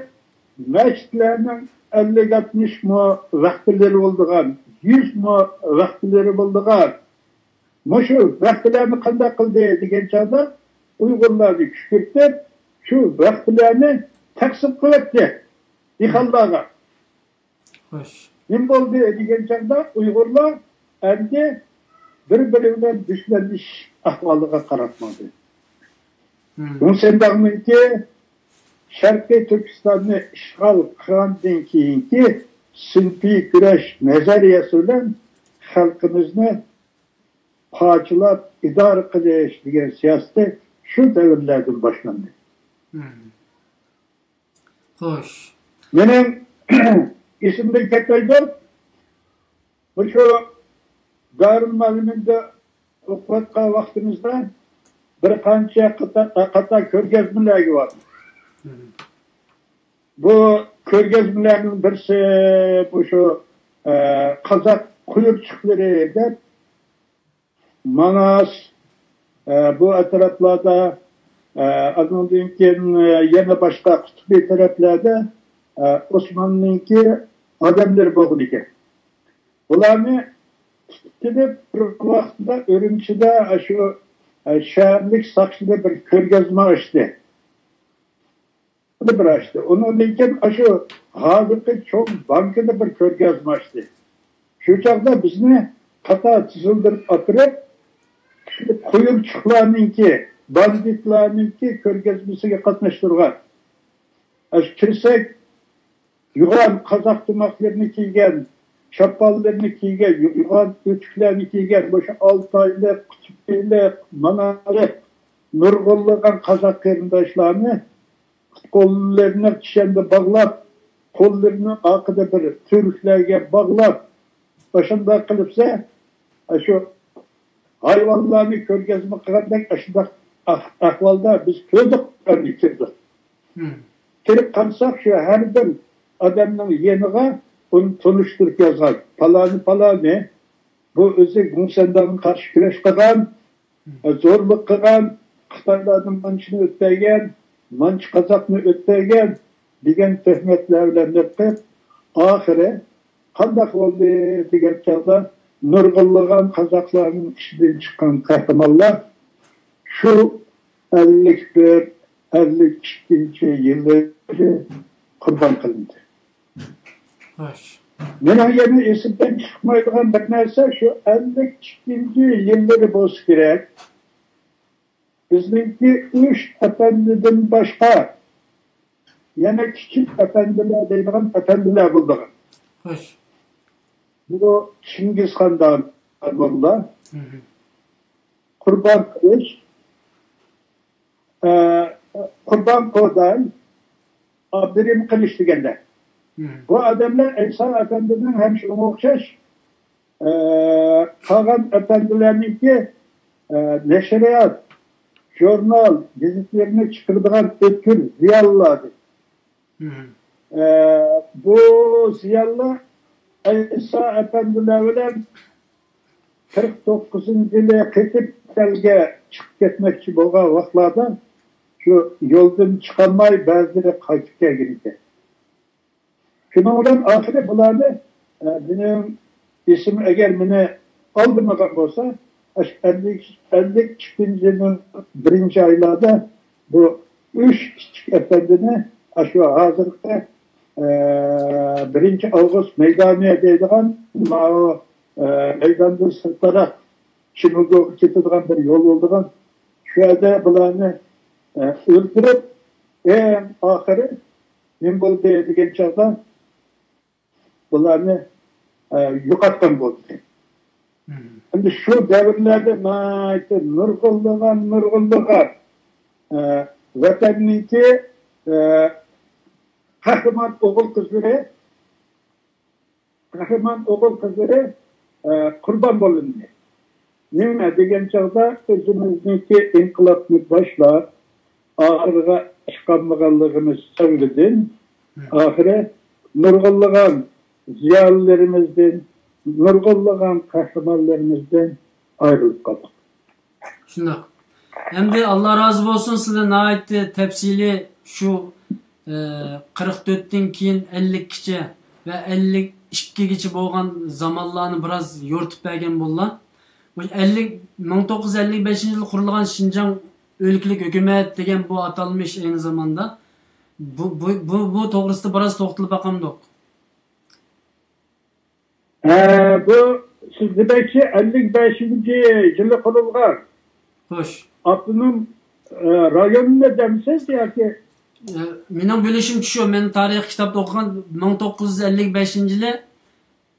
مەسچىتلەرنىڭ ئەللىك ئاتمىشمۇ ۋەخپىلىرى بولىدىغان، يۈزمۇ ۋەخپىلىرى بولىدىغان، مۇشۇ ۋەخپىلەرنى قانداق قىلدى دېگەن چاغدا، ئۇيغۇرلارنى كۈشكۈرتۈپ، شۇ ۋەخپىلەرنى تەقسىم قىلىۋەتتى دېھقانلارغا. خوش. نېمە بولدى دېگەن چاغدا، ئۇيغۇرلار ئەمدى بىر-بىرى بىلەن دۈشمەنلىشىش ئەھۋالىغا قاراپ ماڭدى. گۇڭسېنداڭنىڭكى شەرقىي تۈركىستاننى ئىشغال قىلغاندىن كېيىنكى سىنىپىي كۈرەش نەزەرىيەسى بىلەن خەلقىمىزنى پارچىلاپ ئىدارە قىلىش دېگەن سىياسىتى شۇ دەۋرلەردىن باشلاندى. خوش. مېنىڭ ئېسىمدىن كەتمەيدۇ، مۇشۇ دارۇلمۇئەللىمىندا ئوقۇۋاتقان ۋاقتىمىزدا بىر قانچە قاتا-، قاتار كۆرگەزمىلەرگە باردۇق. بۇ كۆرگەزمىلەرنىڭ بىرسى مۇشۇ، ئە، قازاق قۇيرۇچۇقلىرى دەپ، ماناس، ئە، بۇ ئەتراپلاردا، ئە، ئاندىن كېيىن، ئە، يەنە باشقا قۇتۇبى تەرەپلەردە، ئە، ئوسماننىڭكى ئادەملىرى بولغان ئىكەن. بۇلارنى تۇتۇپ كېلىپ، بىر ۋاقىتتا ئۈرۈمچىدە ئاشۇ، ئە، شەھەرلىك ساقچىدا بىر كۆرگەزمە ئاچتى. بىر ئاچتى. ئۇنىڭدىن كېيىن ئاشۇ ھازىرقى چوڭ بانكىدا بىر كۆرگەزمە ئاچتى. شۇ چاغدا بىزنى قاتار تىزىلدۇرۇپ ئاپىرىپ، شۇ قۇيرۇچۇقلارنىڭكى، باندىتلارنىڭكى كۆرگەزمىسىگە قاتناشتۇرغان. ئاشۇ كىرسەك، يوغان قازاق تۇماقلىرىنى كىيگەن، چاپانلىرىنى كىيگەن، يوغان ئۆتۈكلەرنى كىيگەن، مۇشۇ ئالتايلىق، قۇتۇپىلىق، مانالىق نۇرغۇنلىغان قازاق قېرىنداشلارنى پۇت-قوللىرىنى كىشەندە باغلاپ، قوللىرىنى ئارقىدا بىر تۈۋرۈكلەرگە باغلاپ، ئاشۇنداق قىلىپسە، ئاشۇ ھايۋانلارنى كۆرگەزمە قىلغاندەك ئاشۇنداق ئەھ-، ئەھۋالدا بىز كۆردۇق، كىردۇق. كىرىپ قالساق، شۇ ھەر بىر ئادەمنىڭ يېنىغا ئۇنى تونۇشتۇرۇپ يازغان. پالانى، پالانى، بۇ ئۆزى گۇڭسەنداڭغا قارشى كۈرەش قىلغان، زورلۇق قىلغان، خىتايلاردىن مانچىنى ئۆتكەزگەن، مانچى قازاقنى ئۆتكەزگەن دېگەن تۆھمەتلەر بىلەن بېقىپ، ئاخىرى قانداق بولدى دېگەن چاغدا، نۇرغۇنلىغان قازاقلارنىڭ ئىچىدىن چىققان قەھرىمانلار شۇ ئەللىك بىر، ئەللىك ئىككىنچى يىلى قۇربان قىلىندى. خوش. مېنىڭ يەنە ئېسىمدىن چىقمايدىغان بىر نەرسە، شۇ ئەللىك ئىككىنچى يىللىرى بولسا كېرەك، بىزنىڭكى ئۈچ ئەپەندىدىن باشقا يەنە كىچىك ئەپەندىلەر دەيدىغان ئەپەندىلەر بولىدىغان. خوش. بۇ چىڭگىزخان داموللا، قۇربان قىلىش، ئە، قۇربان قوداي، ئابدۇرېھىم قىلىچ دېگەندە. بۇ ئادەملەر ئەيسا ئەپەندىنىڭ ھەم شۇنىڭغا ئوخشاش، ئە، قالغان ئەپەندىلەرنىڭكى، ئە، نەشرىيات، ژۇرنال، گېزىتلىرىنى چىقىرىدىغان ئۆتكۈر زىيالىيلاردىن. ئە، بۇ زىيالىيلار ئەيسا ئەپەندىلەر بىلەن قىرىق توققۇزىنچى يىلى قېتىپ ئەلگە چىقىپ كەتمەكچى بولغان ۋاقىتلاردا شۇ يولدىن چىقالماي بەزىلىرى قايتىپ كەلگەن ئىكەن. شۇنىڭ بىلەن ئاخىرى بۇلارنى، ئە، مېنىڭ ئېسىم ئەگەر مېنى ئالدىمىغان بولسا، ئاشۇ ئەللىك، ئەللىك ئىككىنچى يىلنىڭ بىرىنچى ئايلاردا بۇ ئۈچ كىچىك ئەپەندىنى ئاشۇ ھازىرقى، ئە، بىرىنچى ئاۋغۇست مەيدانى دەيدىغان، ماۋۇ، ئە، مەيداندىن سىرتراق چىمگوغا كېتىدىغان بىر يول بولىدىغان، شۇ يەردە بۇلارنى، ئە، ئۆلتۈرۈپ، ئەڭ ئاخىرى نېمە بولدى دېگەن چاغدا، بۇلارنى، ئە، يوقاتقان بولدى. ئەمدى شۇ دەۋرلەردە ناھايىتى نۇرغۇنلىغان، نۇرغۇنلىغان، ئە، ۋەتەننىڭكى، ئە، قەھرىمان ئوغۇل قىزلىرى، قەھرىمان ئوغۇل قىزلىرى، ئە، قۇربان بولۇندى. نېمە دېگەن چاغدا ئۆزىمىزنىڭكى ئىنقىلابنى باشلاپ، ئاخىرىغا چىقالمىغانلىقىمىز سەۋەبىدىن، ئاخىرى نۇرغۇنلىغان زىيالىيلىرىمىزدىن، نۇرغۇنلىغان قەھرىمانلىرىمىزدىن ئايرىلىپ قالدۇق. شۇنداق. ئەمدى ئاللا رازى بولسۇن، سىلەر ناھايىتى تەپسىلىي شۇ، ئە، قىرىق تۆتتىن كېيىن ئەللىككىچە ۋە ئەللىك ئىككىگىچە بولغان زامانلارنى بىراز يورۇتۇپ بەرگەن بوللا. مۇشۇ ئەللىك، مىڭ توققۇز يۈز ئەللىك بەشىنچى يىلى قۇرۇلغان شىنجاڭ ئۆلكىلىك ھۆكۈمەت دېگەن بۇ ئاتالمىش ئەينى زاماندا. بۇ، بۇ، بۇ، بۇ توغرىسىدا بىراز توختىلىپ باقامدۇق. ھە، بۇ سىز دېمەكچى ئەللىك بەشىنچى يىلى قۇرۇلغان خوش. ئاپتونوم، ئە، رايوننى دەمسىز ياكى؟ ئە، مېنىڭ بىلىشىمچە شۇ، مەن تارىخ كىتابتا ئوقۇغان، مىڭ توققۇز يۈز ئەللىك بەشىنچى يىلى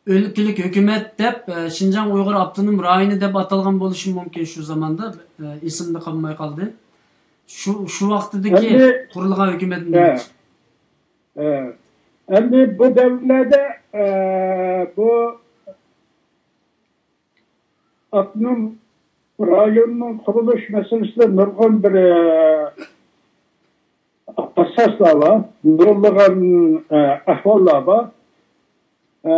ئۆلكىلىك ھۆكۈمەت دەپ، ئە، شىنجاڭ ئۇيغۇر ئاپتونوم رايونى دەپ ئاتالغان بولۇشى مۇمكىن شۇ زاماندا، ئە، ئېسىمدە قالماي قالدى. شۇ، شۇ ۋاقتىدىكى ئەمدى قۇرۇلغان ھۆكۈمەتنى ھە. دېمەكچى. ئە، ئەمدى بۇ دەۋرلەردە، ئە، بۇ ئاپتونوم رايوننىڭ قۇرۇلۇش مەسىلىسىدە نۇرغۇن بىر، ئە، ئاساسلار بار، نۇرلىغان، ئە، ئەھۋاللار بار. ئە،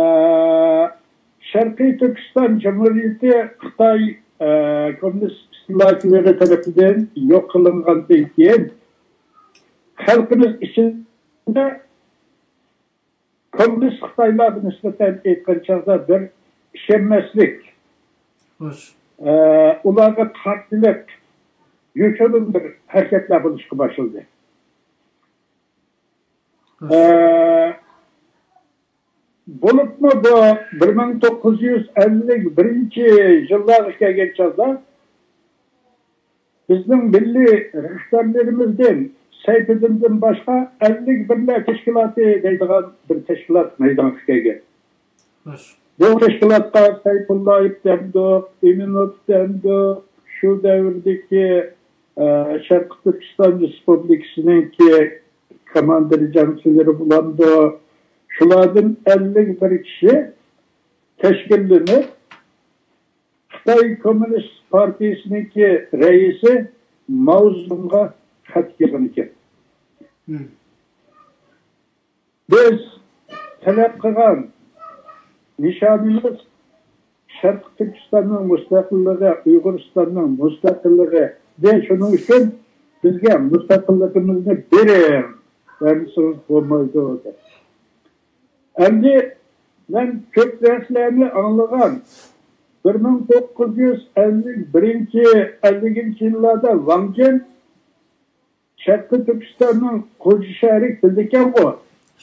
شەرقىي تۈركىستان جۇمھۇرىيىتى خىتاي، ئە، كوممۇنىست ئىستىلاچىلىرى تەرىپىدىن يوق قىلىنغاندىن كېيىن، خەلقىمىز ئىچىدە كوممۇنىست خىتايلارغا نىسبەتەن ئېيتقان چاغدا بىر ئىشەنمەسلىك، خوش. ئە، ئۇلارغا قارشىلىق يوشۇرۇن بىر ھەرىكەتلەر بولۇشقا باشلىدى. خوش. ئە، بولۇپمۇ بۇ بىر مىڭ توققۇز يۈز ئەللىك بىرىنچى يىللارغا كەلگەن چاغدا بىزنىڭ مىللىي رەھبەرلىرىمىزدىن سەيپىدىندىن باشقا ئەللىك بىرلەر تەشكىلاتى دەيدىغان بىر تەشكىلات مەيدانغا كەلگەن. خوش. بۇ تەشكىلاتقا سەيپۇللايېف دەمدۇق، ئىمىنوف دەمدۇق، شۇ دەۋردىكى، ئە، شەرقىي تۈركىستان رېسپۇبلىكىسىنىڭكى كوماندىر جەڭچىلىرى بولامدۇ؟ شۇلاردىن ئەللىك بىر كىشى تەشكىللىنىپ، خىتاي كوممۇنىست پارتىيىسىنىڭكى رەئىسى ماۋزېدۇڭغا خەت يازغان ئىكەن. مم. بىز تەلەپ قىلغان نىشانىمىز شەرقىي تۈركىستاننىڭ مۇستەقىللىقى، ئۇيغۇرىستاننىڭ مۇستەقىللىقى. دە شۇنىڭ ئۈچۈن بىزگە مۇستەقىللىقىمىزنى بېرىڭ، بەرمىسىڭىز بولمايدۇ، دەپ. ئەمدى مەن كۆپ نەرسىلەرنى ئاڭلىغان. بىر مىڭ توققۇز يۈز ئەللىك بىرىنچى، ئەللىكىنچى يىللاردا ۋاڭ جېن شەرقىي تۈركىستاننىڭ خوجا شەھىرىگە كېلىدىكەنغۇ.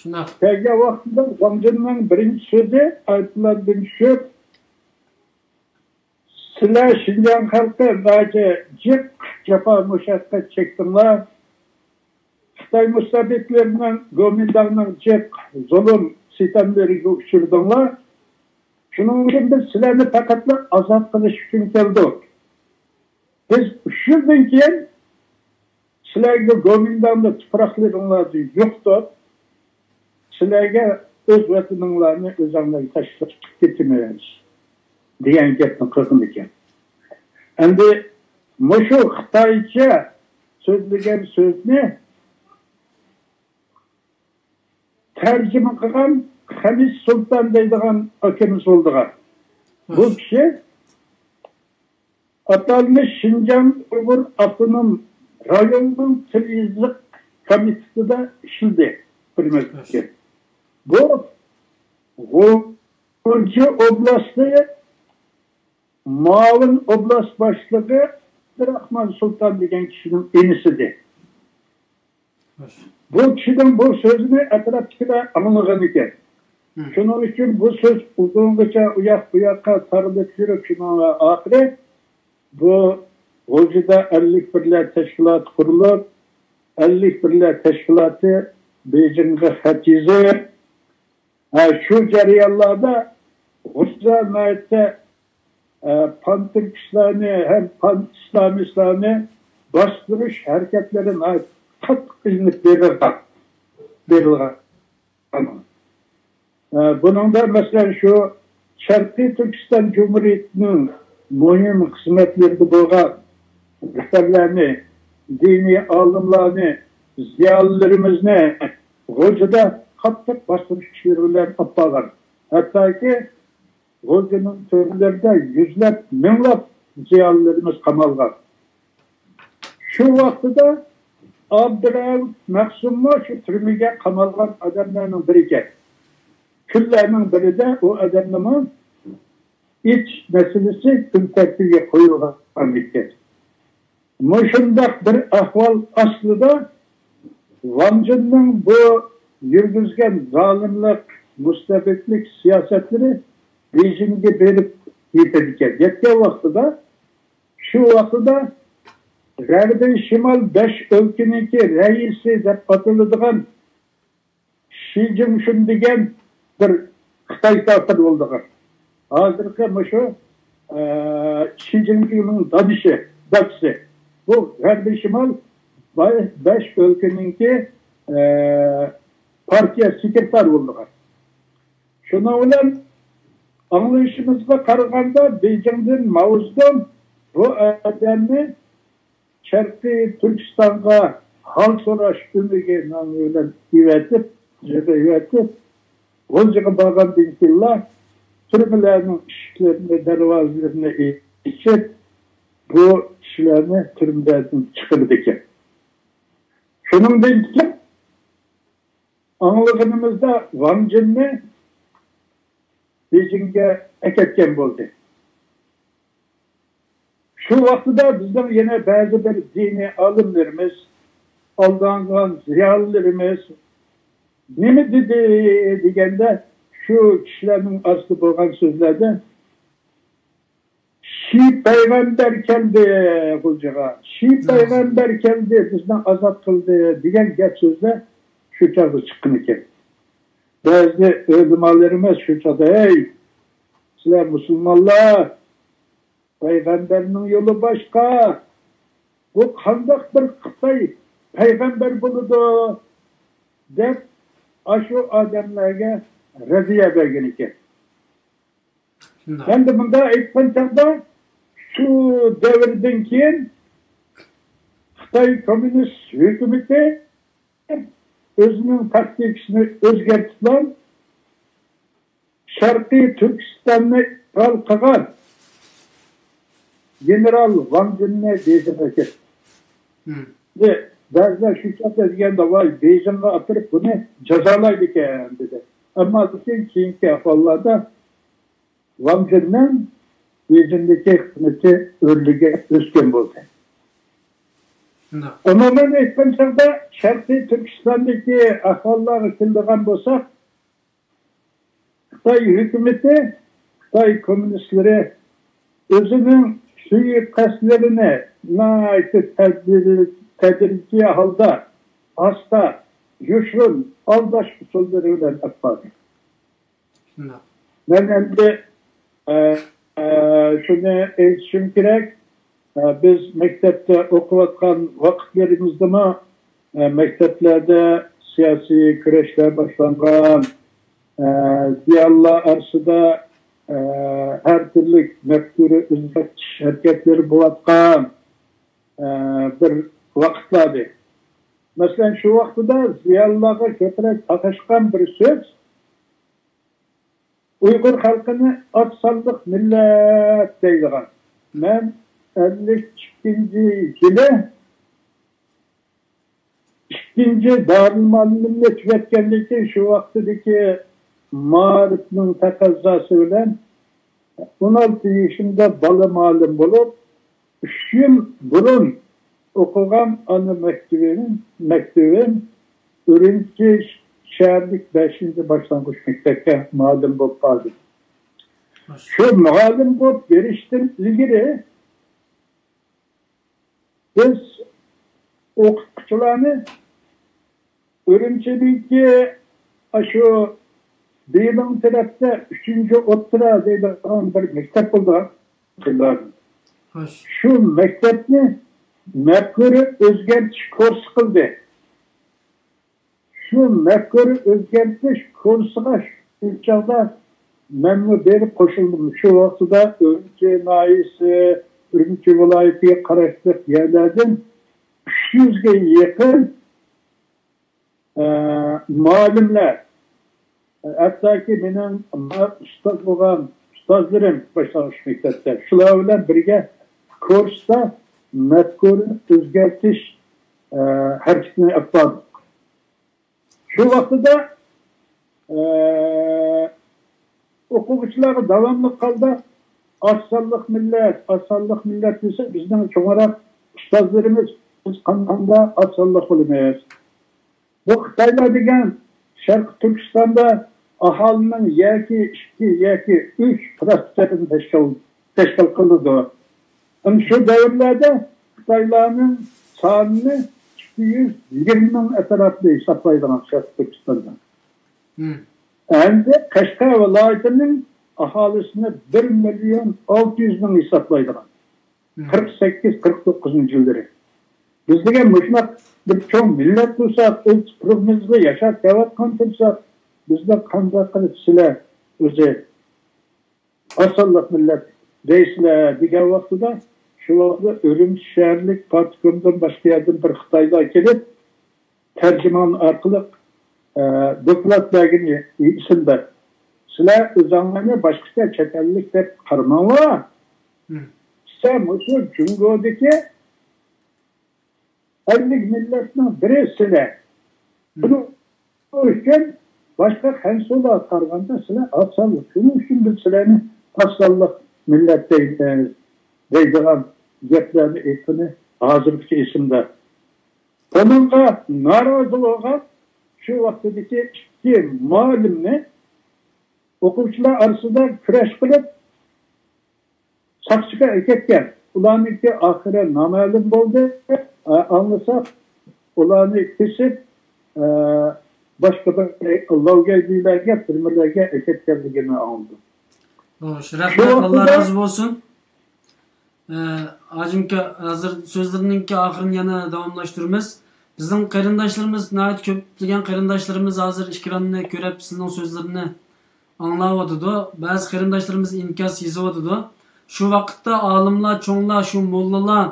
شۇنداق. كەلگەن ۋاقتىدا ۋاڭ جېننىڭ بىرىنچى سۆزى ئايروپىلاندىن چۈشۈپ، سىلەر شىنجاڭ خەلقى ناھايىتى جىق جاپا مۇشەققەت چەكتىڭلار. خىتاي مۇستەبىتلىرىنىڭ گومىنداڭنىڭ جىق زۇلۇم سىتەملىرىگە ئۇچرىدىڭلار. شۇنىڭ ئۈچۈن بىز سىلەرنى پەقەتلا ئازاد قىلىش ئۈچۈن كەلدۇق. بىز ئۈچ يىلدىن كېيىن سىلەرگە گومىنداڭدا تۇپراقلىرىڭلارنى يوقىتىپ، سىلەرگە ئۆز ۋەتىنىڭلارنى ئۆزۈڭلارغا تاشلاپ چىقىپ كېتىمىز، دېگەن گەپنى قىلغان ئىكەن. ئەمدى مۇشۇ خىتايچە سۆزلىگەن سۆزنى تەرجىمە قىلغان خەمىس سۇلتان دەيدىغان ئاكىمىز بولىدىغان. بۇ كىشى ئاتالمىش شىنجاڭ ئۇيغۇر ئاپتونوم رايونىنىڭ تىل يېزىق كومىتېتىدا ئىشلىدى بىر مەزگىل. بۇ غۇلجا ئوبلاستى مۇئاۋىن ئوبلاست باشلىقى ئابدۇراخمان سۇلتان دېگەن كىشىنىڭ ئىنىسىدى. بۇ كىشىنىڭ بۇ سۆزىنى ئەتراپتىكىلەر ئاڭلىغان ئىكەن. شۇنىڭ ئۈچۈن بۇ سۆز ئۇزۇنغىچە ئۇياق بۇياققا تارىلىپ يۈرۈپ، شۇنىڭ ئاخىرى بۇ غۇلجىدا ئەللىك بىرلەر تەشكىلاتى قۇرۇلۇپ، ئەللىك بىرلەر تەشكىلاتى بېيجىڭغا خەت يېزىپ، ھە، شۇ جەريانلاردا غۇلجىدا ناھايىتى، ئە، پانتۈركىستلارنى ھەم پانئىسلامىستلارنى باستۇرۇش ھەرىكەتلىرى ناھايىتى قاتتىق ئېلىنىپ بېرىلغان، بېرىلغان. ئە، بۇنىڭدا، مەسىلەن، شۇ شەرقىي تۈركىستان جۇمھۇرىيىتىنىڭ مۇھىم خىزمەتلىرىدە بولغان رەھبەرلەرنى، دىنىي ئالىملارنى، زىيالىيلىرىمىزنى غۇلجىدا قاتتىق باستۇرۇش كۈچلىرى بىلەن ئاپارغان. ھەتتاكى غۇلجىنىڭ تۆرلىرىدە يۈزلەپ، مىڭلاپ زىيالىيلىرىمىز قامالغان. شۇ ۋاقتىدا ئابدۇرەئۇپ مەخسۇممۇ شۇ تۈرمىگە قامالغان ئادەملەرنىڭ بىرى ئىكەن. كۈنلەرنىڭ بىرىدە ئۇ ئادەمنىمۇ ئېچىش مەسىلىسى كۈن تەرتىپىگە قويۇلغان ئىكەن. مۇشۇنداق بىر ئەھۋال ئاستىدا ۋاڭ جىننىڭ بۇ يۈرگۈزگەن زالىملىق، مۇستەبىتلىك سىياسەتلىرى بېيجىڭگە بېرىپ يېتىدىكەن. يەتكەن ۋاقتىدا، شۇ ۋاقتىدا غەربىي شىمال بەش ئۆلكىنىڭكى رەئىسى دەپ ئاتىلىدىغان شى جىنشۈن دېگەن بىر خىتاي كاپىر بولىدىغان. ھازىرقى مۇشۇ، ئە، شى جىنپىڭنىڭ دادىشى، دادىسى. بۇ غەربىي شىمال باي-، بەش ئۆلكىنىڭكى، ئە، پارتىيە سېكرېتارى بولىدىغان. شۇنىڭ بىلەن ئاڭلىشىمىزغا قارىغاندا، بېيجىڭدىن ماۋزېدۇڭ بۇ ئادەمنى شەرقىي تۈركىستانغا ھال سوراش ئۈمىدى نامى بىلەن ئېۋەتىپ، يىغا ئېۋەتىپ، غۇلجىغا بارغاندىن كېيىنلا تۈرمىلەرنىڭ ئىشىكلىرىنى، دەرۋازىلىرىنى ئېچىپ، بۇ كىشىلەرنى تۈرمىلەردىن چىقىرىدىكەن. شۇنىڭدىن كېيىن ئاڭلىغىنىمىزدا ۋاڭ جىننى بېيجىڭگە ئەكەتكەن بولدى. شۇ ۋاقتىدا بىزنىڭ يەنە بەزى بىر دىنىي ئالىملىرىمىز، ئالدانغان زىيالىيلىرىمىز نېمە دېدى دېگەندە، شۇ كىشىلەرنىڭ ئارىسىدا بولغان سۆزلەردە، شى پەيغەمبەر كەلدى غۇلجىغا، شى پەيغەمبەر كەلدى، بىزنى ئازاد قىلدى دېگەن گەپ سۆزلەر شۇ چاغدا چىققان ئىكەن. بەزى ئۆلىمالىرىمىز شۇ چاغدا، ھەي، سىلەر مۇسۇلمانلار، پەيغەمبەرنىڭ يولى باشقا، بۇ قانداق بىر خىتاي پەيغەمبەر بولىدۇ دەپ، ئاشۇ ئادەملەرگە رەددىيە بەرگەن ئىكەن. ئەمدى مۇنداق ئېيتقان چاغدا، شۇ دەۋردىن كېيىن خىتاي كوممۇنىست ھۆكۈمىتى ئۆزىنىڭ تاكتىكىسىنى ئۆزگەرتىپلا، شەرقىي تۈركىستاننى ئىشغال قىلغان گېنېرال ۋاڭ جىننى بېيجىڭغا ئەكەتتى. بەزىلەر شۇ چاغدا دېگەندە، ۋاي، بېيجىڭغا ئاپىرىپ بۇنى جازالايدىكەن، دېدى. ئەمما لېكىن كېيىنكى ئەھۋاللاردا ۋاڭ جىننىڭ بېيجىڭدىكى خىزمىتى ئۆرلىگە ئۆسكەن بولدى. ئومۇمەن ئېيتقان چاغدا، شەرقىي تۈركىستاندىكى ئەھۋاللارغا كېلىدىغان بولساق، خىتاي ھۆكۈمىتى، خىتاي كوممۇنىستلىرى ئۆزىنىڭ سۇيىقەستلىرىنى ناھايىتى تەدرىجىي، تەدرىجىي ھالدا، ئاستا، يوشۇرۇن ئالداش ئۇسۇللىرى بىلەن ئېلىپ باردى. مەن ئەمدى، ئە، ئە، شۇنى ئېيتىشىم كېرەك، ئە، بىز مەكتەپتە ئوقۇۋاتقان ۋاقىتلىرىمىزدىمۇ، ئە، مەكتەپلەردە سىياسىي كۈرەشلەر باشلانغان، ئە، زىيالىيلار ئارىسىدا، ئە، ھەر تۈرلۈك مەپكۇرە ئۆزگەرتىش ھەرىكەتلىرى بولۇۋاتقان، ئە، بىر ۋاقىتلار ئىدى. مەسىلەن، شۇ ۋاقتىدا زىيالىيلارغا كۆپرەك تاقاشقان بىر سۆز، ئۇيغۇر خەلقىنى ئاز سانلىق مىللەت دەيدىغان. مەن ئەللىك ئىككىنچى يىلى ئىككىنچى دارىلمۇئەللىمنى تۈگەتكەندىن كېيىن، شۇ ۋاقتىدىكى مائارىپنىڭ تەقەززاسى بىلەن ئون ئالتە يېشىمدا بالا مۇئەللىم بولۇپ، ئۈچ يىل بۇرۇن ئوقۇغان ئانا مەكتىۋىم، مەكتىۋىم ئۈرۈمچى شەھەرلىك بەشىنچى باشلانغۇچ مەكتەپكە مۇئەللىم بولۇپ قالدىم. شۇ مۇئەللىم بولۇپ بېرىشتىن ئىلگىرى بىز ئوقۇتقۇچىلارنى ئۈرۈمچىدىكى ئاشۇ بىلىڭ تەرەپتە ئۈچىنچى ئوتتۇرا دەيدىغان بىر مەكتەپ بولىدىغان. شۇ مەكتەپنى مەپكۇرە ئۆزگەرتىش كۇرسى قىلدى. شۇ مەپكۇرە ئۆزگەرتىش كۇرسىغا شۇ چاغدا مەنمۇ بېرىپ قوشۇلدۇم. شۇ ۋاقتىدا ئۈرۈمچى ناھىيەسى، ئۈرۈمچى ۋىلايىتىگە قاراشلىق يەرلەردىن ئۈچ يۈزگە يېقىن، ئە، مۇئەللىملەر، ھەتتاكى مېنىڭ ئۇستاز بولغان ئۇستازلىرىم باشلانغۇچ مەكتەپتە، شۇلار بىلەن بىرگە كۇرستا مەپكۇرىنى ئۆزگەرتىش، ئە، ھەرىكىتىنى ئېلىپ باردۇق. شۇ ۋاقتىدا ئە، ئوقۇغۇچىلارغا داۋاملىق ھالدا ئاز سانلىق مىللەت، ئاز سانلىق مىللەت دېسە، بىزنىڭ چوڭراق ئۇستازلىرىمىز، بىز قانداق ئاز سانلىق بولىمىز؟ بۇ خىتايلار دېگەن شەرقىي تۈركىستاندا ئاھالىنىڭ ياكى ئىككى ياكى ئۈچ پىروتسېنتىنى تەشكىل، تەشكىل قىلىدۇ. ئەمدى شۇ دەۋرلەردە خىتايلارنىڭ سانىنى ئىككى يۈز يىگىرمە مىڭ ئەتراپىدا ھېسابلايدىغان شەرقىي تۈركىستاندا. ئەمدى قەشقەر ۋىلايىتىنىڭ ئاھالىسىنى بىر مىليون ئالتە يۈز مىڭ ھېسابلايدىغان. قىرىق سەككىز، قىرىق توققۇزىنچى يىللىرى. بىز دېگەن مۇشۇنداق بىر چوڭ مىللەت بولساق، ئۆز تۇپرىقىمىزدا ياشاپ كېلىۋاتقان تۇرساق، بىزنى قانداق قىلىپ سىلەر ئۆزى ئاز سانلىق مىللەت دەيسىلەر دېگەن ۋاقتىدا، شۇ ۋاقىتتا ئۈرۈمچى شەھەرلىك پارتكومدىن باشقا يەردىن بىر خىتايلار كېلىپ، تەرجىمان ئارقىلىق، ئە، دوكلات بەرگىنى ئېسىمدە. سىلەر ئۆزۈڭلارنى باشقىچە چەت ئەللىك دەپ قارىماڭلار. سىلەر مۇشۇ جۇڭگودىكى ئەللىك مىللەتنىڭ بىرى سىلەر. بۇنىڭ ئۈچۈن باشقا خەنزۇلارغا قارىغاندا سىلەر ئاز سانلىق. شۇنىڭ ئۈچۈن بىز سىلەرنى ئاز سانلىق مىللەت دەيمىز، دەيدىغان گەپلەرنى ئېيتقىنى ھازىرغىچە ئېسىمدە. بۇنىڭغا نارازى بولغان شۇ ۋاقتىدىكى ئىككى مۇئەللىمنى ئوقۇغۇچىلار ئارىسىدا كۈرەش قىلىپ، ساقچىغا ئەكەتكەن. ئۇلارنىڭكى ئاخىرى نامەلۇم بولدى. ئا-، ئاڭلىساق، ئۇلارنى كېسىپ، ئە، باشقا بىر لاۋگەيدىلەرگە، تۈرمىلەرگە ئەكەتكەنلىكىنى ئاڭلىدۇق. خوش، شۇ رەھمەت، ئاللا ۋاقتىدا رازى بولسۇن. ئە، ھاجىمكا، ھازىر سۆزلىرىنىڭكى ئاخىرىنى يەنە داۋاملاشتۇرىمىز. بىزنىڭ قېرىنداشلىرىمىز، ناھايىتى كۆپلىگەن قېرىنداشلىرىمىز ھازىر ئېكراننى كۆرۈپ، سىزنىڭ سۆزلىرىنى ئاڭلاۋاتىدۇ. بەزى قېرىنداشلىرىمىز ئىنكاس يېزىۋاتىدۇ. شۇ ۋاقىتتا ئالىملار، چوڭلار، شۇ موللىلار،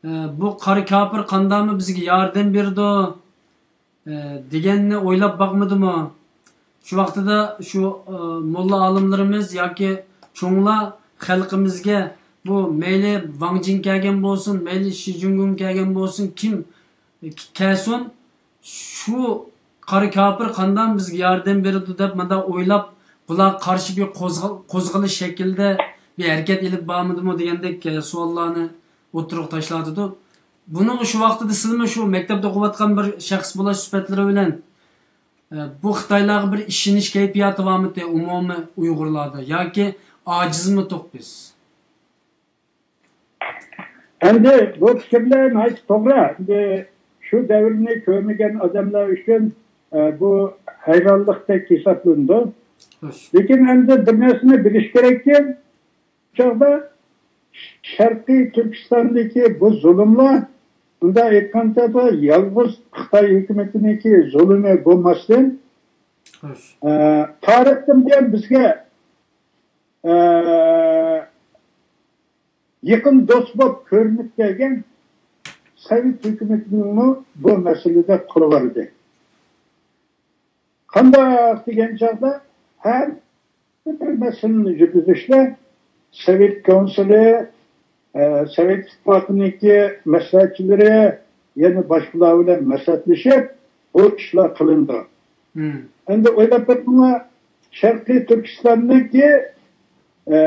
ئە، بۇ قارا كاپىر قانداقمۇ بىزگە ياردەم بېرىدۇ، ئە، دېگەننى ئويلاپ باقمىدىمۇ؟ شۇ ۋاقتىدا شۇ، ئە، موللا ئالىملىرىمىز ياكى چوڭلار خەلقىمىزگە بۇ مەيلى ۋاڭ جىن كەلگەن بولسۇن، مەيلى شى جۇنگۇن كەلگەن بولسۇن، كىم كەلسۇن، شۇ قارا كاپىر قانداق بىزگە ياردەم بېرىدۇ دەپ مۇنداق ئويلاپ، بۇلارغا قارشى بىر قوزغا-، قوزغىلىش شەكلىدە بىر ھەرىكەت ئېلىپ بارمىدىمۇ دېگەندەك، ئە، سوئاللارنى ئوتتۇرىغا تاشلاۋاتىدۇ. بۇنىڭغا شۇ ۋاقتىدا سىلمۇ شۇ مەكتەپتە ئوقۇۋاتقان بىر شەخس بولاش سۈپەتلىرى بىلەن، ئە، بۇ خىتايلارغا بىر ئىشىنىش كەيپىياتى بارمىتى ئومۇمىي ئۇيغۇرلاردا ياكى ئاجىزمىتۇق بىز؟ ئەمدى بۇ پىكىرلەر ناھايىتى توغرا. ئەمدى شۇ دەۋرنى كۆرمىگەن ئادەملەر ئۈچۈن، ئە، بۇ ھەيرانلىقتەك ھېسابلىنىدۇ. خوش. لېكىن ئەمدى بىر نەرسىنى بىلىش كېرەككى، چاغدا شەرقىي تۈركىستاندىكى بۇ زۇلۇملار، مۇنداق ئېيتقاندا، بۇ يالغۇز خىتاي ھۆكۈمىتىنىڭكى زۇلۇمى بولماستىن، خوش. ئە، تارىختىن بۇيان بىزگە، ئە، يېقىن دوست بولۇپ كۆرۈنۈپ كەلگەن سوۋېت ھۆكۈمىتىنىڭمۇ بۇ مەسىلىدە قولى بار ئىدى. قانداق دېگەن چاغدا ھەر بىر مەسىلىنى يۈرگۈزۈشتە سوۋېت كونسۇلى، ئە، سوۋېت ئىتتىپاقىنىڭكى مەسلىھەتچىلىرى، يەنە باشقىلار بىلەن مەسلىھەتلىشىپ، بۇ ئىشلار قىلىنىدۇ. ئەمدى ئويلاپ بېقىڭلار، شەرقىي تۈركىستاننىڭكى، ئە،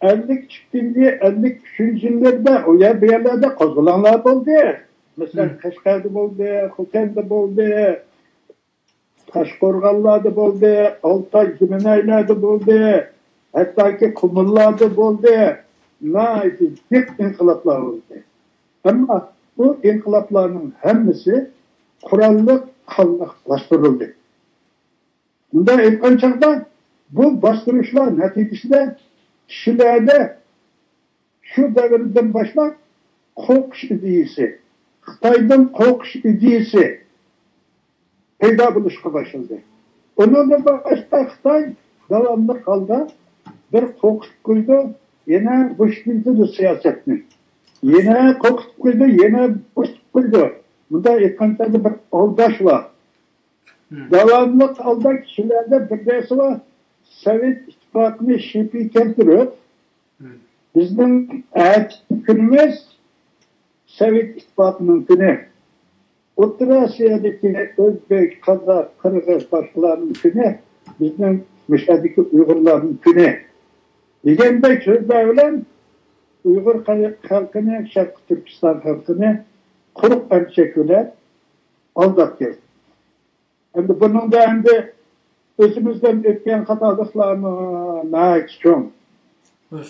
ئەللىك ئىككىنچى، ئەللىك ئۈچىنچى يىللىرىدا ئۇ يەر، بۇ يەرلەردە قوزغىلاڭلار بولدى. مەسىلەن، قەشقەردە بولدى، خوتەندە بولدى، تاشقورغانلاردا بولدى، ئالتاي، زىمىنەيلەردە بولدى، ھەتتاكى قۇمۇللاردا بولدى. ناھايىتى جىق ئىنقىلابلار بولدى. ئەمما بۇ ئىنقىلابلارنىڭ ھەممىسى قوراللىق ھالدا باستۇرۇلدى. مۇنداق ئېيتقان چاغدا، بۇ باستۇرۇشلار نەتىجىسىدە كىشىلەردە شۇ دەۋردىن باشلاپ قورقۇش ئىدىيىسى، خىتايدىن قورقۇش ئىدىيىسى پەيدا بولۇشقا باشلىدى. ئۇنىڭدىن باشقا خىتاي داۋاملىق ھالدا بىر قورقۇتۇپ قويىدۇ، يەنە بوشىتىۋېتىدۇ سىياسەتنى. يەنە قورقۇتۇپ قويىدۇ، يەنە بوشىتىپ قويىدۇ. مۇنداق ئېيتقان چاغدا بىر ئالداش بار. داۋاملىق ھالدا كىشىلەردە بىر نەرسە بار، سوۋېت ئىتتىپاقىنى شىپى كەلتۈرۈپ، بىزنىڭ ئەتىكى كۈنىمىز سوۋېت ئىتتىپاقىنىڭ كۈنى. ئوتتۇرا ئاسىيادىكى ئۆزبېك، قازاق، قىرغىز، باشقىلارنىڭ كۈنى بىزنىڭ مۇشۇ يەردىكى ئۇيغۇرلارنىڭ كۈنى دېگەندەك سۆزلەر بىلەن ئۇيغۇر خەلقىنى، شەرقىي تۈركىستان خەلقىنى قۇرۇق ئەمچەك بىلەن ئالداپ كەلدى. ئەمدى بۇنىڭدا ئەمدى ئۆزىمىزدىن ئۆتكەن خاتالىقلارمۇ ناھايىتى چوڭ.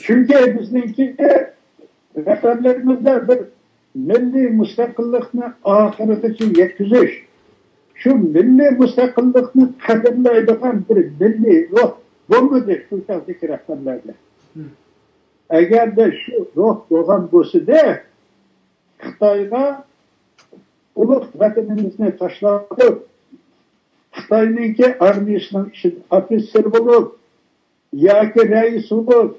چۈنكى بىزنىڭكى رەھبەرلىرىمىزدە بىر مىللىي مۇستەقىللىقنى ئاخىرىغىچە يەتكۈزۈش، شۇ مىللىي مۇستەقىللىقنى قەدىرلەيدىغان بىر مىللىي روھ بولمىدى شۇ چاغدىكى رەھبەرلەردە. ئەگەردە شۇ روھ بولغان بولسىدى، خىتايغا ئۇلۇغ ۋەتىنىمىزنى تاشلاپ، خىتاينىڭكى ئارمىيىسىنىڭ ئىچىدە ئوفىتسېر بولۇپ، ياكى رەئىس بولۇپ،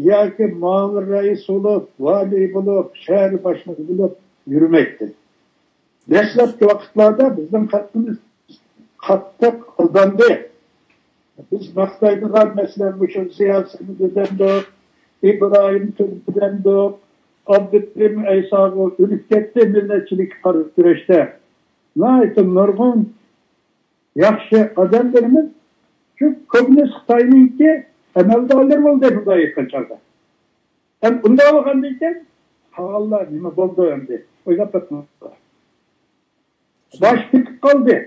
ياكى مۇئاۋىن رەئىس بولۇپ، ۋالىي بولۇپ، شەھەر باشلىقى بولۇپ يۈرمەيتتى. دەسلەپكى ۋاقىتلاردا بىزنىڭ خەلقىمىز قاتتىق ئالداندى. بىز ماختايدىغان، مەسىلەن، مۇشۇ زىيا سەمىدى دېدۇق، ئىبراھىم تۇردى دېدۇق، ئابدۇكېرىم ئەيساغۇ ئۆلۈپ كەتتى مىللەتچىلىككە قارشى كۈرەشتە. ناھايىتى نۇرغۇن ياخشى ئادەملىرىمىز شۇ كوممۇنىست خىتاينىڭكى ئەمەلدارلىرى بولدى، مۇنداق ئېيتقان چاغدا. ھەم ئۇنداق بولغاندىكىن، قالغانلار نېمە بولدى ئەمدى؟ ئويلاپ بېقىڭلار. باش كېتىپ قالدى.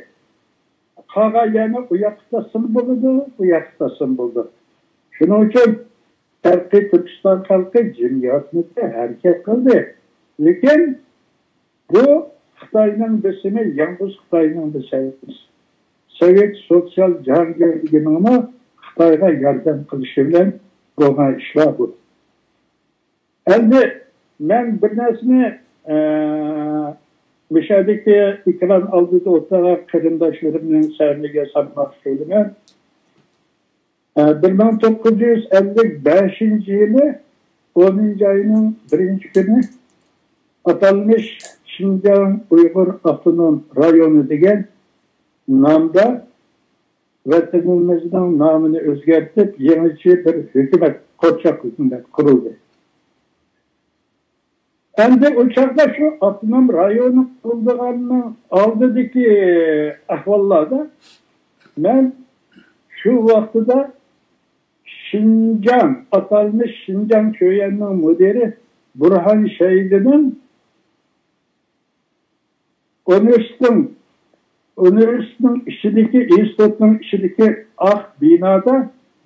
قالغان يەرنى ئۇ ياققا تاشلىسىمۇ بولىدۇ، بۇ ياققا تاشلىسىمۇ بولىدۇ. شۇنىڭ ئۈچۈن شەرقىي تۈركىستان خەلقى جىم ياتمىدى، ھەرىكەت قىلدى. لېكىن بۇ خىتاينىڭ بېسىمى يالغۇز خىتاينىڭ بېسىمى ئەمەس. سوۋېت سوتسىيال جاھانگىرلىكىنىڭمۇ خىتايغا ياردەم قىلىشى بىلەن بولغان ئىشلار بۇ. ئەمدى مەن بىر نەرسىنى، ئە، مۇشۇ يەردىكى ئېكران ئالدىدا ئولتۇرغان قېرىنداشلىرىمنىڭ سەۋىيىگە سالماقچى بولىمەن. ئە، بىر مىڭ توققۇز يۈز ئەللىك بەشىنچى يىلى ئونىنچى ئاينىڭ بىرىنچى كۈنى ئاتالمىش شىنجاڭ ئۇيغۇر ئاپتونوم رايونى دېگەن نامدا ۋەتىنىمىزنىڭ نامىنى ئۆزگەرتىپ، يېڭىچە بىر ھۆكۈمەت، قورچاق ھۆكۈمەت قۇرۇلدى. ئەمدى ئۇ چاغدا شۇ ئاپتونوم رايونى قۇرۇلىدىغاننىڭ ئالدىدىكى ئەھۋاللاردا مەن شۇ ۋاقتىدا شىنجاڭ، ئاتالمىش شىنجاڭ شۆيۈەننىڭ مۇدىرى بۇرھان شەھىدىنىڭ ئۇنىۋېرسىتېتنىڭ، ئۇنىۋېرسىتېتنىڭ ئىچىدىكى، ئىنستىتۇتنىڭ ئىچىدىكى ئاق بىنادا،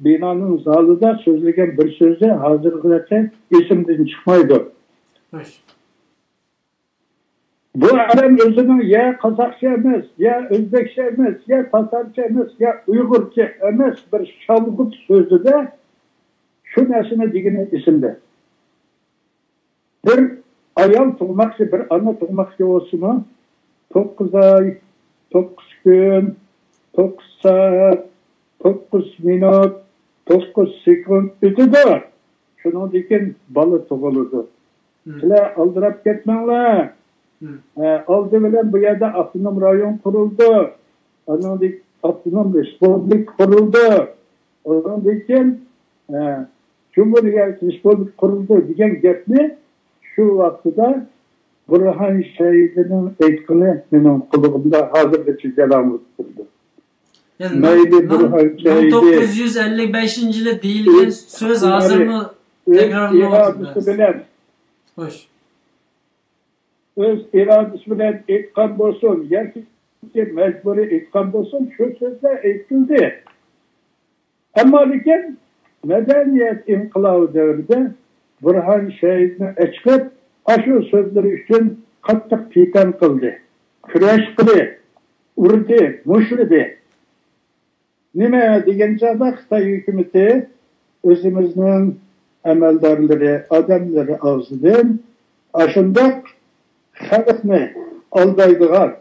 بىنانىڭ زالىدا سۆزلىگەن بىر سۆزى ھازىرغىچە ئېسىمدىن چىقمايدۇ. خوش. بۇ ئادەم ئۆزىنىڭ يا قازاقچە ئەمەس، يا ئۆزبېكچە ئەمەس، يا تاتارچە ئەمەس، يا ئۇيغۇرچە ئەمەس، بىر شالغۇت سۆزىدە شۇ نەرسىنى دېگىنى ئېسىمدە. بىر ئايال تۇغماقچى، بىر ئانا تۇغماقچى بولسىمۇ، توققۇز ئاي، توققۇز كۈن، توققۇز سائەت، توققۇز مىنۇت، توققۇز سېكۇنت ئۆتىدۇ. شۇنىڭدىن كېيىن بالا تۇغۇلىدۇ. سىلەر ئالدىراپ كەتمەڭلار. ئە، ئالدى بىلەن بۇ يەردە ئاپتونوم رايون قۇرۇلدى. ئانىڭدىن ئاپتونوم رېسپۇبلىكا قۇرۇلدى. ئۇنىڭدىن كېيىن، ئە، جۇمھۇرىيەت، رېسپۇبلىكا قۇرۇلدى دېگەن گەپنى شۇ ۋاقتىدا بۇرھان شەھىدىنىڭ ئېيتقىنى مېنىڭ قۇلىقىمدا ھازىرغىچە جاراڭلىنىپ تۇرىدۇ. يەنى مەيلى، بۇرھان شەھىدى مىڭ توققۇز يۈز ئەللىك بەشىنچى يىلى دېيىلگەن سۆز ھازىرمۇ تەكرارلىنىۋاتىدۇ. ئۆز ئىرادىسى بىلەن، خوش، ئۆز ئىرادىسى بىلەن ئېيتقان بولسۇن ياكى مەجبۇرىي ئېيتقان بولسۇن، شۇ سۆزلەر ئېيتىلدى. ئەمما لېكىن مەدەنىيەت ئىنقىلابى دەۋرىدە بۇرھان شەھىدنى ئەچىقىپ، ئاشۇ سۆزلىرى ئۈچۈن قاتتىق پىتەن قىلدى، كۈرەش قىلدى، ئۇردى، مۇشتلىدى. نېمە دېگەن چاغدا خىتاي ھۆكۈمىتى ئۆزىمىزنىڭ ئەمەلدارلىرى، ئادەملىرى ئاغزىدىن ئاشۇنداق خەلقنى ئالدايدىغان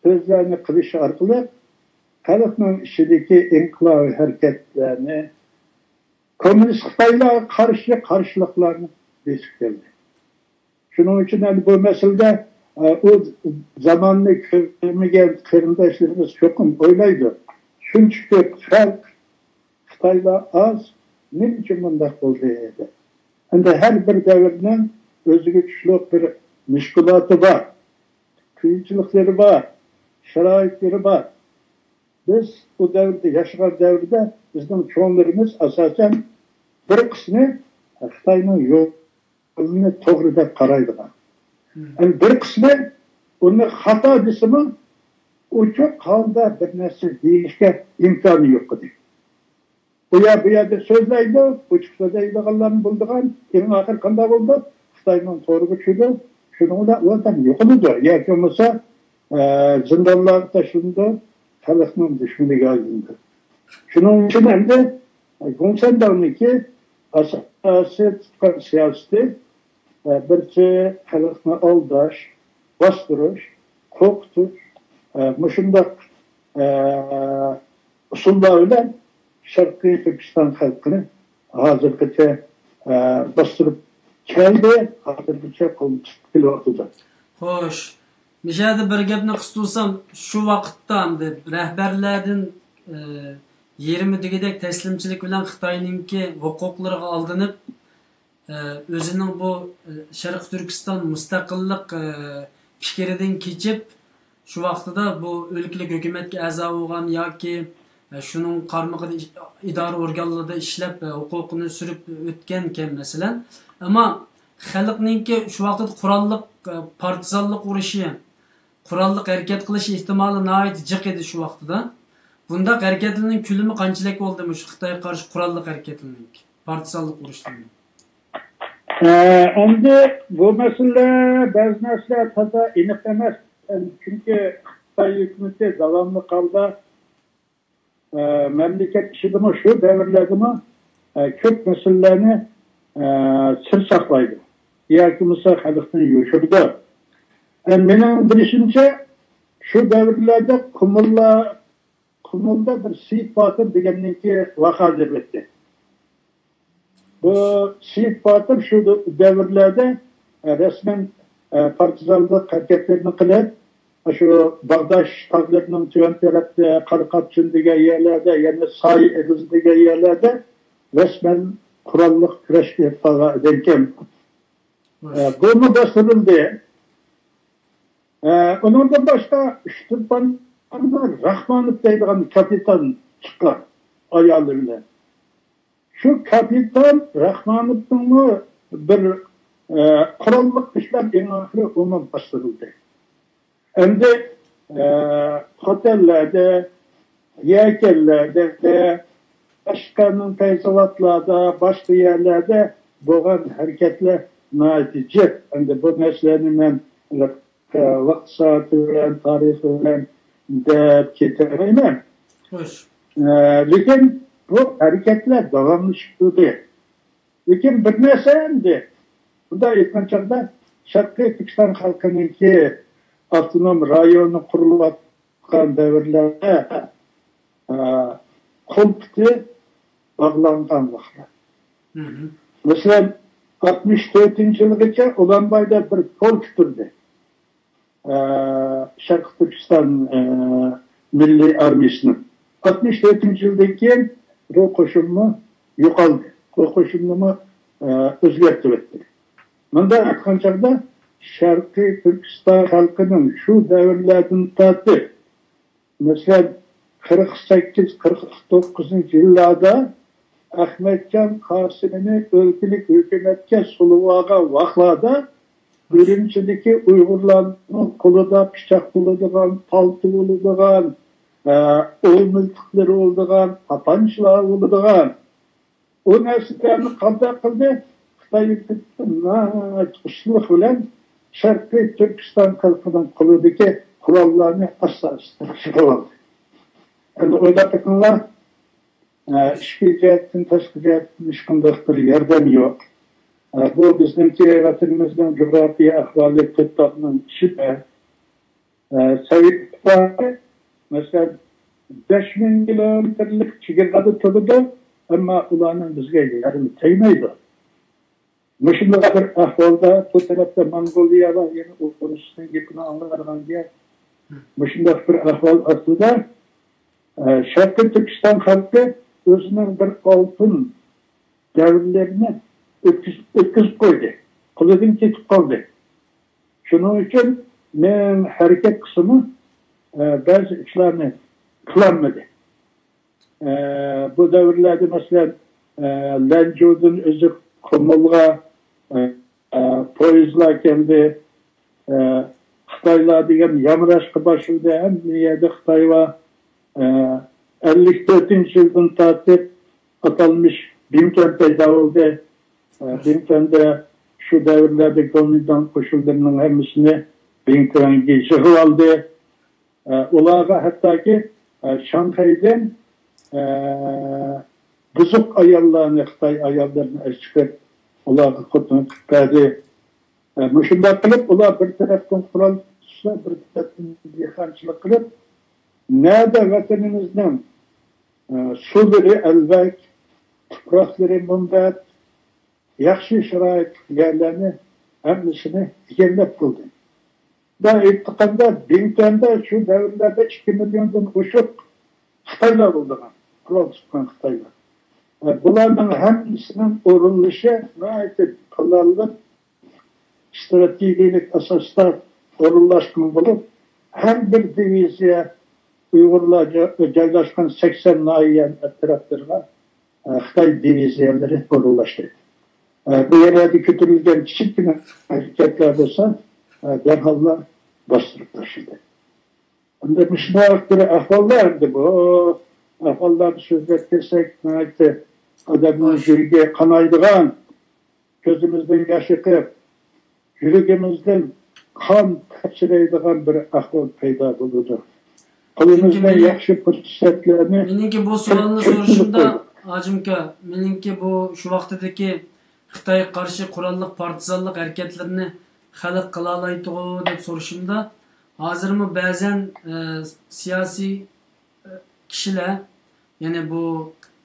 سۆزلەرنى قىلىش ئارقىلىق خەلقنىڭ ئىچىدىكى ئىنقىلابىي ھەرىكەتلەرنى، كوممۇنىست خىتايلارغا قارشى قارشىلىقلارنى بېسىپ كەلدى. شۇنىڭ ئۈچۈن ئەمدى بۇ مەسىلىدە، ئە، ئۇ زاماننى كۆرمىگەن قېرىنداشلىرىمىز چوقۇم ئويلايدۇ. شۇنچە كۆپ خەلق خىتايلار ئاز، نېمە ئۈچۈن مۇنداق بولدى دەپ. ئەمدى ھەر بىر دەۋرنىڭ ئۆزىگە تۇشلۇق بىر مۈشكۈلاتى بار. قىيىنچىلىقلىرى بار، شارائىتلىرى بار. بىز ئۇ دەۋردە ياشىغان دەۋردە بىزنىڭ چوڭلىرىمىز ئاساسەن بىر قىسمى خىتاينىڭ يولىنى توغرا دەپ قارايدىغان. ئەمما بىر قىسمى ئۇنى خاتا دېسىمۇ، ئوچۇق ھالدا بىر نەرسە دېيىشكە ئىمكانى يوق ئىدى. ئۇ يەر بۇ يەردە سۆزلەيدۇ، ئوچۇق سۆزلەيدىغانلارمۇ بولىدىغان، ئەڭ ئاخىرى قانداق بولىدۇ؟ خىتاينىڭ تورىغا چۈشىدۇ، شۇنىڭ بىلەن ئۇ ئادەم يوقىلىدۇ. ياكى بولمىسا، ئە، زىندانلارغا تاشلىنىدۇ، خەلقنىڭ دۈشمىنىگە ئايلىنىدۇ. شۇنىڭ ئۈچۈن ئەمدى گۇڭسەنداڭنىڭكى ئاساسىي تۇتقان سىياسىتى، ئە، بىرسى خەلقنى ئالداش، باستۇرۇش، قورقۇتۇش، ئە، مۇشۇنداق، ئە، ئۇسۇللار بىلەن شەرقىي تۈركىستان خەلقىنى ھازىرغىچە، ئە، باستۇرۇپ كەلدى، ھازىرغىچە قوللىشىپ كېلىۋاتىدۇ. خوش، مۇشۇ يەردە بىر گەپنى قىستۇرسام، شۇ ۋاقىتتا ئەمدى رەھبەرلەردىن، ئە، يېرىمى دېگۈدەك تەسلىمچىلىك بىلەن خىتاينىڭكى ھوقۇقلىرىغا ئالدىنىپ، ئە، ئۆزىنىڭ بۇ، ئە، شەرقىي تۈركىستان مۇستەقىللىق، ئە، پىكرىدىن كېچىپ، شۇ ۋاقتىدا بۇ ئۆلكىلىك ھۆكۈمەتكە ئەزا بولغان ياكى، ئە، شۇنىڭ قارمىقىدا ئىش-، ئىدارە ئورگانلىرىدا ئىشلەپ، ئە، ھوقۇقىنى سۈرۈپ ئۆتكەنكەن، مەسىلەن. ئەمما خەلقنىڭكى شۇ ۋاقتىدا قوراللىق، ئە، پارتىزانلىق ئۇرۇشى، قوراللىق ھەرىكەت قىلىش ئېھتىمالى ناھايىتى جىق ئىدى شۇ ۋاقتىدا. بۇنداق ھەرىكەتلەرنىڭ كۆلىمى قانچىلىك بولدى مۇشۇ خىتايغا قارشى قوراللىق ھەرىكەتلەرنىڭ، پارتىزانلىق ئۇرۇشلىرىنىڭ؟ ئە، ئەمدى بۇ مەسىلە، بەزى نەرسىلەر تازا ئېنىق ئەمەس. چۈنكى خىتاي ھۆكۈمىتى داۋاملىق ھالدا، ئە، مەملىكەت ئىچىدىمۇ، شۇ دەۋرلەردىمۇ، ئە، كۆپ مەسىلىلەرنى، ئە، سىر ساقلايدۇ ياكى بولمىسا خەلقتىن يوشۇرىدۇ. ئە، مېنىڭ بىلىشىمچە، شۇ دەۋرلەردە قۇمۇللار، قۇمۇلدا بىر سېيىت باتۇر دېگەننىڭكى ۋاقاسى ئۆتتى. بۇ سېيىت باتۇر شۇ دەۋرلەردە، ئە، رەسمەن، ئە، پارتىزانلىق ھەرىكەتلىرىنى قىلىپ، شۇ باغداش تاغلىرىنىڭ تۆۋەن تەرەپتە، قاراقاپچىن دېگەن يەرلەردە، يەنە ساي ئېغىزى دېگەن يەرلەردە رەسمەن قوراللىق كۈرەش ئېلىپ بارغان ئىدىكەن. ئە، بۇمۇ باستۇرۇلدى. ئە، ئۇنىڭدىن باشقا ئۇچتۇرپان راخمانوف دەيدىغان كاپىتان چىققان ئايالى بىلەن. شۇ كاپىتان راخمانوفنىڭمۇ بىر، ئە، قوراللىق كۈچلەر ئەڭ ئاخىرى ئۇمۇ باستۇرۇلدى. ئەمدى، ئە، خوتەنلەردە، يەكەنلەردە، قەشقەرنىڭ پەيزاۋاتلاردا، باشقا يەرلەردە بولغان ھەرىكەتلەر ناھايىتى جىق. ئەمدى بۇ مەسىلىنى مەن، ئە، ۋاقىت سائىتى بىلەن، تارىخى بىلەن دەپ كېتەلمەيمەن. خوش. ئە، لېكىن بۇ ھەرىكەتلەر داۋاملىشىپ تۇردى. لېكىن بىر نەرسە ئەمدى، بۇنداق ئېيتقان چاغدا، شەرقىي تۈركىستان خەلقىنىڭكى ئاپتونوم رايونى قۇرۇلۇۋاتقان دەۋرلەردە، ئە، قول پۇتى باغلانغان ۋاقىتلار. مەسىلەن، ئاتمىش تۆتىنچى يىلغىچە ئۇلانبايدا بىر پولك تۇردى. ئە، شەرقىي تۈركىستان، ئە، مىللىي ئارمىيىسىنىڭ. ئاتمىش تۆتىنچى يىلدىن كېيىن بۇ قوشۇنمۇ يوقالدى. بۇ قوشۇننىمۇ، ئە، ئۆزگەرتىۋەتتى. مۇنداق ئېيتقان چاغدا، شەرقىي تۈركىستان خەلقىنىڭ شۇ دەۋرلەردىن تارتىپ، مەسىلەن، قىرىق سەككىز، قىرىق توققۇزىنچى يىللاردا ئەخمەتجان قاسىمىنى ئۆلكىلىك ھۆكۈمەتكە سولىۋالغان ۋاقىتلاردا ئۈرۈمچىدىكى ئۇيغۇرلارنىڭ قولىدا پىچاق بولىدىغان، پالتا بولىدىغان، ئە، ئوۋ مىلتىقلىرى بولىدىغان، تاپانچىلار بولىدىغان، ئۇ نەرسىلەرنى قانداق قىلدى؟ خىتاي ھۆكۈمىتى ناھايىتى ئۇستىلىق بىلەن شەرقىي تۈركىستان خەلقىنىڭ قولىدىكى قوراللارنى ئاستا-ئاستا سېتىۋالدى. ئەمدى ئويلاپ بېقىڭلار، ئىچكى جەھەتتىن، تاشقى جەھەتتىن ھېچقانداق بىر ياردەم يوق. بۇ بىزنىڭكى ۋەتىنىمىزنىڭ جۇغراپىيە ئەھۋالى تۆت تاغنىڭ ئىچىدە. ئە، سوۋېت ئىتتىپاقى، مەسىلەن، بەش مىڭ كىلومېتىرلىك چېگرادا تۇرىدۇ، ئەمما ئۇلارنىڭ بىزگە يېرىمى تەگمەيدۇ. مۇشۇنداق بىر ئەھۋالدا، بۇ تەرەپتە موڭغۇلىيە بار، يەنە ئۇ رۇسنىڭ گېپىنى ئاڭلىمايدىغان گەپ. مۇشۇنداق بىر ئەھۋال ئاستىدا، ئە، شەرقىي تۈركىستان خەلقى ئۆزىنىڭ بىر ئالتۇن دەۋرلىرىنى ئۆتكۈز-، ئۆتكۈزۈپ قويدى. قولىدىن كېتىپ قالدى. شۇنىڭ ئۈچۈن مېڭ ھەرىكەت قىلسىمۇ، ئە، بەزى ئىشلارنى قىلالمىدى. ئە، بۇ دەۋرلەردە، مەسىلەن، ئە، لەنجۇدىن ئۆزى قۇمۇلغا، ئە، ئە، پويىزلار كەلدى. ئە، خىتايلار دېگەن يامراشقا باشلىدى. ھەممە يەردە خىتاي بار. ئە، ئەللىك تۆتىنچى يىلدىن تارتىپ ئاتالمىش بىڭتۈەن پەيدا بولدى. ئە، بىڭتۈەندە شۇ دەۋرلەردە گومىنداڭ قوشۇنلىرىنىڭ ھەممىسىنى بىڭتۈەنگە يىغىۋالدى. ئە، ئۇلارغا ھەتتاكى، ئە، شاڭخەيدىن، ئە، بۇزۇق ئاياللارنى، خىتاي ئاياللىرىنى ئەچىقىپ، ئۇلارغا خوتۇن قىلىپ بەردى. ئە، مۇشۇنداق قىلىپ، ئۇلار بىر تەرەپتىن قورال تۇتسا، بىر تەرەپتىن دېھقانچىلىق قىلىپ، نەدە ۋەتىنىمىزنىڭ، ئە، سۇلىرى ئەلۋەك، تۇپراقلىرى مۇنبەت، ياخشى شارائىتلىق يەرلەرنى ھەممىسىنى ئىگىلەپ قىلدى. مۇنداق ئېيتقاندا، بىڭتۈەندە شۇ دەۋرلەردە ئىككى مىليوندىن ئوشۇق خىتايلار بولىدىغان، قورال تۇتقان خىتايلار. ئە، بۇلارنىڭ ھەممىسىنىڭ ئورۇنلىشى ناھايىتى پىلانلىق، ئىستراتېگىيەلىك ئاساستا ئورۇنلاشقان بولۇپ، ھەر بىر دىۋىزىيە ئۇيغۇرلار جا-، جايلاشقان سەكسەن ناھىيە ئەتراپلىرىغا، ئە، خىتاي دىۋىزىيەلىرى ئورۇنلاشتى. ئە، بۇ يەرلەردە كۆتۈرۈلگەن كىچىككىنە ھەرىكەتلەر بولسا، ئە، دەرھاللا باستۇرۇپ تاشلىدى. ئەمدى مۇشۇنداق بىر ئەھۋاللار، ئەمدى بۇ ئەھۋاللارنى سۆزلەپ كەلسەك، ناھايىتى ئادەمنىڭ يۈرىكى قانايدىغان، كۆزىمىزدىن ياش ئېقىپ، يۈرىكىمىزدىن قان تەپچىرەيدىغان بىر ئەھۋال پەيدا بولىدۇ. قولىمىزدىن ياخشى پۇرسەتلەرنى مېنىڭكى بۇ سوئالنى سورىشىمدا، ھاجىمكا، مېنىڭكى بۇ شۇ ۋاقتىدىكى خىتايغا قارشى قوراللىق پارتىزانلىق ھەرىكەتلىرىنى خەلق قىلالايدىغۇ دەپ سورىشىمدا، ھازىرمۇ بەزەن، ئە، سىياسىي، ئە، كىشىلەر، يەنى بۇ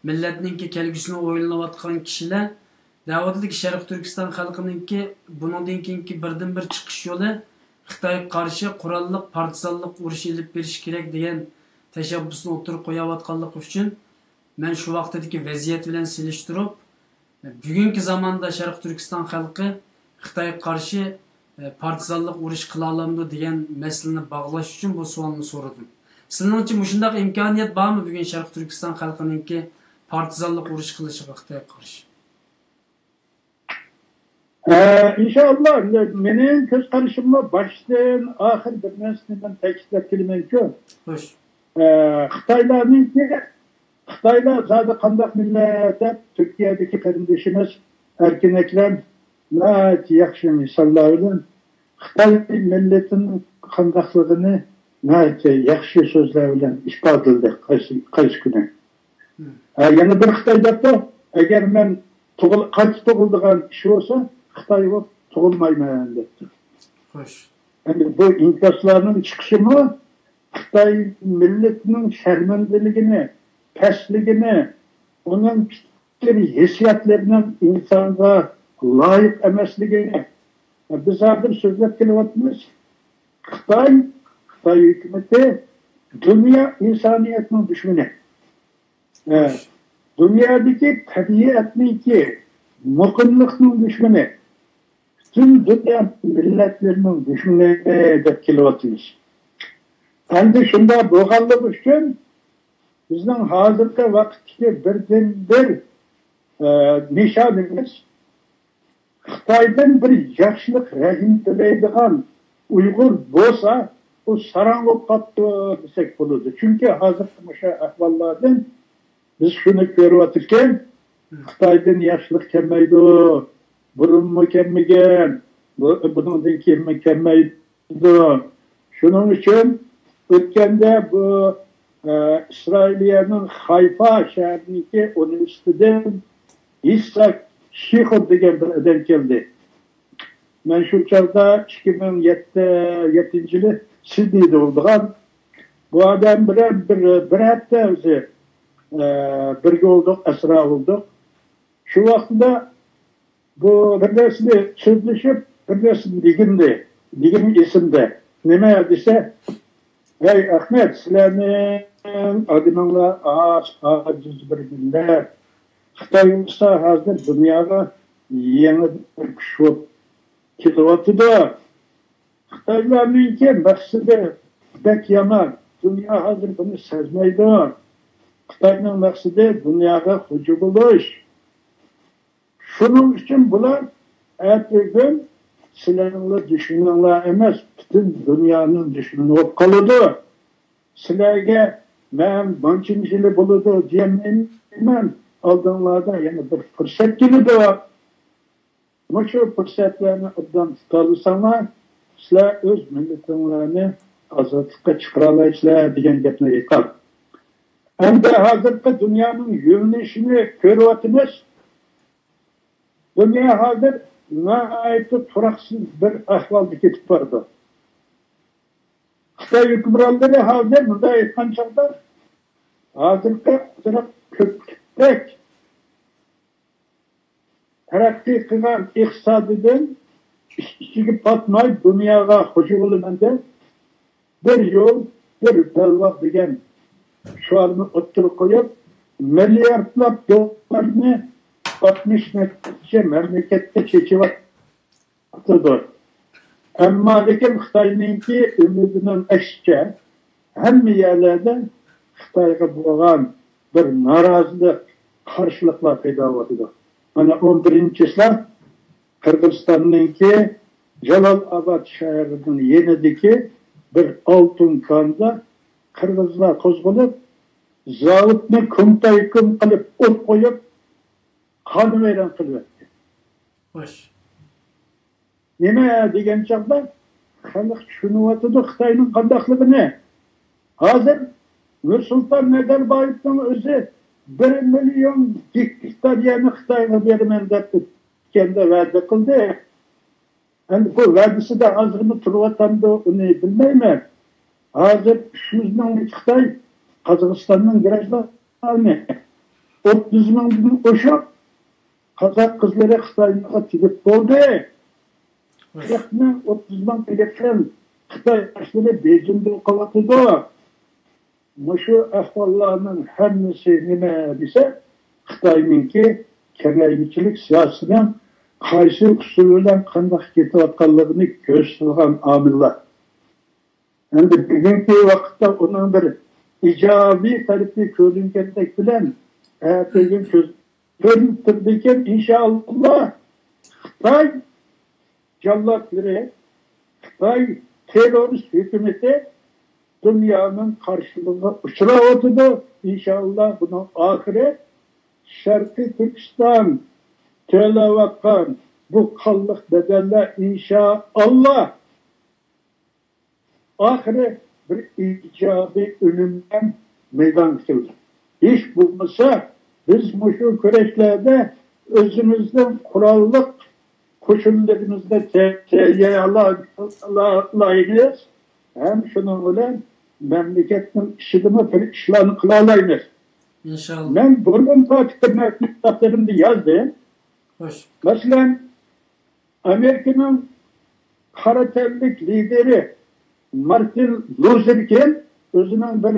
مىللەتنىڭكى كەلگۈسىنى ئويلىنىۋاتقان كىشىلەر دەۋاتىدۇكى، شەرقىي تۈركىستان خەلقىنىڭكى بۇنىڭدىن كېيىنكى بىردىنبىر چىقىش يولى خىتايغا قارشى قوراللىق پارتىزانلىق ئۇرۇشى ئېلىپ بېرىش كېرەك دېگەن تەشەببۇسنى ئوتتۇرىغا قويۇۋاتقانلىقى ئۈچۈن، مەن شۇ ۋاقتىدىكى ۋەزىيەت بىلەن سېلىشتۇرۇپ، بۈگۈنكى زاماندا شەرقىي تۈركىستان خەلقى خىتايغا قارشى، ئە، پارتىزانلىق ئۇرۇش قىلالامدۇ دېگەن مەسىلىنى باغلاش ئۈچۈن بۇ سوئالنى سورىدىم. سىلىڭچە مۇشۇنداق ئىمكانىيەت بارمۇ بۈگۈن شەرقىي تۈركىستان خەلقىنىڭكى پارتىزانلىق ئۇرۇش قىلىشىغا خىتايغا قارشى؟ ئە، ئىنشائاللا، مېنىڭ كۆز قارىشىممۇ باشتىن ئاخىر بىر نەرسىنى مەن تەكىتلەپ كېلىمەنچۇ. خوش. ئە، خىتايلارنىڭكى، خىتايلار زادى قانداق مىللەت دەپ تۈركىيەدىكى قېرىندىشىمىز ئەركىن ئەكرەم ناھايىتى ياخشى مىساللار بىلەن خىتاي مىللىتىنىڭ قانداقلىقىنى ناھايىتى ياخشى سۆزلەر بىلەن ئىپادىلىدى قايسى، قايسى كۈنى. ھە، يەنە بىر خىتاي دەپتۇ، ئەگەر مەن تۇغۇل-، قايتا تۇغۇلىدىغان ئىش بولسا، خىتاي بولۇپ تۇغۇلمايمەن دەپتۇ. خوش. يەنى بۇ ئىنكاسلارنىڭ چىقىشىمۇ خىتاي مىللىتىنىڭ شەرمەندىلىكىنى، پەسلىكىنى، ئۇنىڭ پىكىر ھېسسىياتلىرىنىڭ ئىنسانغا لايىق ئەمەسلىكىنى، بىز ھازىر سۆزلەپ كېلىۋاتىمىز. خىتاي، خىتاي ھۆكۈمىتى دۇنيا ئىنسانىيەتنىڭ دۈشمىنى. ئە، دۇنيادىكى تەبىئەتنىڭكى مۇقىملىقنىڭ دۈشمىنى، پۈتۈن دۇنيا مىللەتلىرىنىڭ دۈشمىنى دەپ كېلىۋاتىمىز. ئەمدى شۇنداق بولغانلىقى ئۈچۈن بىزنىڭ ھازىرقى ۋاقىتتىكى بىردىنبىر، ئە، نىشانىمىز خىتايدىن بىر ياخشىلىق رەھىمە تىلەيدىغان ئۇيغۇر بولسا، ئۇ ساراڭ بولۇپ قاپتۇ دېسەك بولىدۇ. چۈنكى ھازىرقى مۇشۇ ئەھۋاللاردىن بىز شۇنى كۆرۈۋاتىمىزكى، خىتايدىن ياخشىلىق كەلمەيدۇ. بۇرۇنمۇ كەلمىگەن، بۇ، بۇنىڭدىن كېيىنمۇ كەلمەيدۇ. شۇنىڭ ئۈچۈن ئۆتكەندە بۇ، ئە، ئىسرائىلىيەنىڭ خايفا شەھىرىدىكى ئۇنىۋېرسىتېتىدىن ئىساك شىخور دېگەن بىر ئادەم كەلدى. مەن شۇ چاغدا ئىككى مىڭ يەتتە، يەتتىنچى يىلى سىدنېيدا بولىدىغان. بۇ ئادەم بىلەن بىر، بىر ھەپتە ئۆزى، ئە، بىرگە بولدۇق، ئەسرا بولدۇق. شۇ ۋاقتىدا بۇ بىر نەرسىنى سۆزلىشىپ، بىر نەرسىنى دېگىنىدى. دېگىنى ئېسىمدە. نېمە دېسە، ھەي، ئەخمەت، سىلەرنىڭ ئادىمىڭلار ئاز، ئاجىز بىر مىللەت. خىتاي بولسا ھازىر دۇنياغا يېڭى بىر كۈچ بولۇپ كېلىۋاتىدۇ. خىتايلارنىڭكى مەقسىتى بەك يامان. دۇنيا ھازىر بۇنى سەزمەيدۇ. خىتاينىڭ مەقسىتى دۇنياغا خوجا بولۇش. شۇنىڭ ئۈچۈن بۇلار ئەتىگۈن سىلەرنىڭلا دۈشمىنىڭلار ئەمەس، پۈتۈن دۇنيانىڭ دۈشمىنى بولۇپ قالىدۇ. سىلەرگە مەن مانچىنچىلى بولىدۇ دېيەلمەيمەن. ئالدىڭلاردا يەنە بىر پۇرسەت كېلىدۇ. مۇشۇ پۇرسەتلەرنى ئوبدان تۇتالىساڭلار، سىلەر ئۆز مىللىتىڭلارنى ئازادلىققا چىقىرالايسىلەر دېگەن گەپنى ئېيتقان. ئەمدى ھازىرقى دۇنيانىڭ يۆنىلىشىنى كۆرۈۋاتىمىز. دۇنيا ھازىر ناھايىتى تۇراقسىز بىر ئەھۋالدا كېتىپ بارىدۇ. خىتاي ھۆكۈمرانلىرى ھازىر مۇنداق ئېيتقان چاغدا، ھازىرقى ئازراق كۆپلۈكتەك تەرەققىي قىلغان ئىقتىسادىدىن ئىچ-ئىچىگە پاتماي دۇنياغا خوجا بولىمەن دەپ، بىر يول، بىر بەلباغ دېگەن شوئارنى ئوتتۇرىغا قويۇپ، مىلياردلاپ دوللارنى ئاتمىش نەچچە مەملىكەتكە چېچىۋاتىدۇ. ئەمما لېكىن خىتاينىڭكى ئۈمىدىنىڭ ئەكسىچە، ھەممە يەرلەردە خىتايغا بولغان بىر نارازىلىق، قارشىلىقلار پەيدا بولىدۇ. مانا، ئون بىرىنچى چىسلا قىرغىزىستاننىڭكى جالال ئاباد شەھىرىنىڭ يېنىدىكى بىر ئالتۇن كاندا قىرغىزلار قوزغىلىپ، زاۋۇتنى كۇمتايكۇم قىلىپ ئوت قويۇپ، قانىۋەيران قىلىۋەتتى. خوش. نېمە دېگەن چاغدا خەلق چۈشىنىۋاتىدۇ خىتاينىڭ قانداقلىقىنى. ھازىر نۇرسۇلتان نەزەربايېۋنىڭ ئۆزى بىر مىليون گېكتار يەرنى خىتايغا بېرىمەن دەپ ئۆتكەندە ۋەدە قىلدى. ئەمدى بۇ ۋەدىسىدە ئازغىنە تۇرۇۋاتامدۇ، ئۇنى بىلمەيمەن. ھازىر ئۈچ يۈز مىڭلىك خىتاي قازاقىستاننىڭ گراژدانى، ئوتتۇز مىڭدىن ئوشۇق قازاق قىزلىرى خىتايغا تېگىپ بولدى. قىرىق مىڭ، ئوتتۇز مىڭغا يېقىن خىتاي ياشلىرى بېيجىڭدا ئوقۇۋاتىدۇ. مۇشۇ ئەھۋاللارنىڭ ھەممىسى نېمە دېسە، خىتاينىڭكى كېڭەيمىچىلىك سىياسىتىنىڭ قايسى ئۇسۇل بىلەن قانداق كېتىۋاتقانلىقىنى كۆرسىتىدىغان ئامىللار. ئەمدى بۈگۈنكى ۋاقىتتا ئۇنىڭ بىر ئىجابىي تەرىپى كۆرۈنگەندەك بىلەن، ئەتىگۈن كۆز كۆرۈنۈپ تۇرىدىكەن، ئىنشائاللا، خىتاي جاللاتلىرى، خىتاي تېررورىست ھۆكۈمىتى دۇنيانىڭ قارشىلىقىغا ئۇچراۋاتىدۇ. ئىنشائاللا، بۇنىڭ ئاخىرى شەرقىي تۈركىستان تۆلەۋاتقان بۇ قانلىق بەدەللەر، ئىنشائاللا، ئاخىرى بىر ئىجابىي ئۈنۈم بىلەن مەيدانغا كېلىدۇ. ھېچ بولمىسا، بىز مۇشۇ كۈرەشلەردە ئۆزىمىزنىڭ قوراللىق قوشۇنلىرىمىزنى تەييارلايمىز ھەم شۇنىڭ بىلەن مەملىكەتنىڭ ئىچىدىمۇ بىر ئىشلارنى قىلالايمىز. ئىنشاللا. مەن بۇرۇن تارتىپ كىتابلىرىمدا يازدىم. خوش. مەسىلەن، ئامېرىكىنىڭ قارا تەنلىك لىدېرى مارتىن لۇزېر كىڭ ئۆزىنىڭ بىر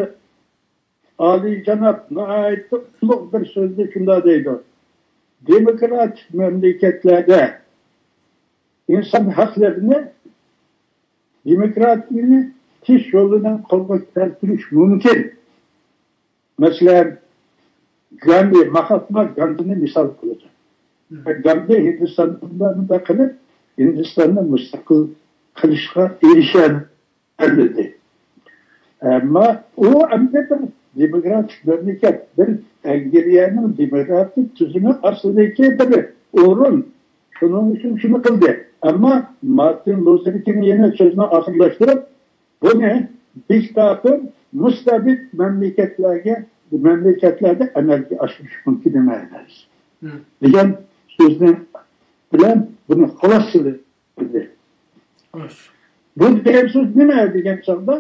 ئالىيجاناب، ناھايىتى ئۇلۇغ بىر سۆزىدە شۇنداق دەيدۇ: دېموكراتىك مەملىكەتلەردە ئىنسان ھەقلىرىنى، دېموكراتىيەنى تىش يولى بىلەن قولغا كەلتۈرۈش مۇمكىن. مەسىلەن، گاندى، ماھاتما گاندىنى مىسال قىلىدۇ. گاندى ھىندىستاندا مۇنداق قىلىپ، ھىندىستاننى مۇستەقىل قىلىشقا ئېرىشەلمىدى. ئەمما ئۇ ئەمدى بىر دېموكراتىك مەملىكەت، بىر ئەنگلىيەنىڭ دېموكراتىك تۈزۈمى ئاستىدىكى بىر ئورۇن. شۇنىڭ ئۈچۈن شۇنى قىلدى. ئەمما مارتىن لۇزېر كىڭ يەنە سۆزىنى ئاخىرلاشتۇرۇپ، بۇنى دىكتاتور، مۇستەبىت مەملىكەتلەرگە، مەملىكەتلەردە ئەمەلگە ئاشۇرۇش مۇمكىن ئەمەس، دېگەن سۆزنى بىلەن بۇنى خۇلاسىلىدى. بۇ دېگەن سۆز نېمە دېگەن چاغدا،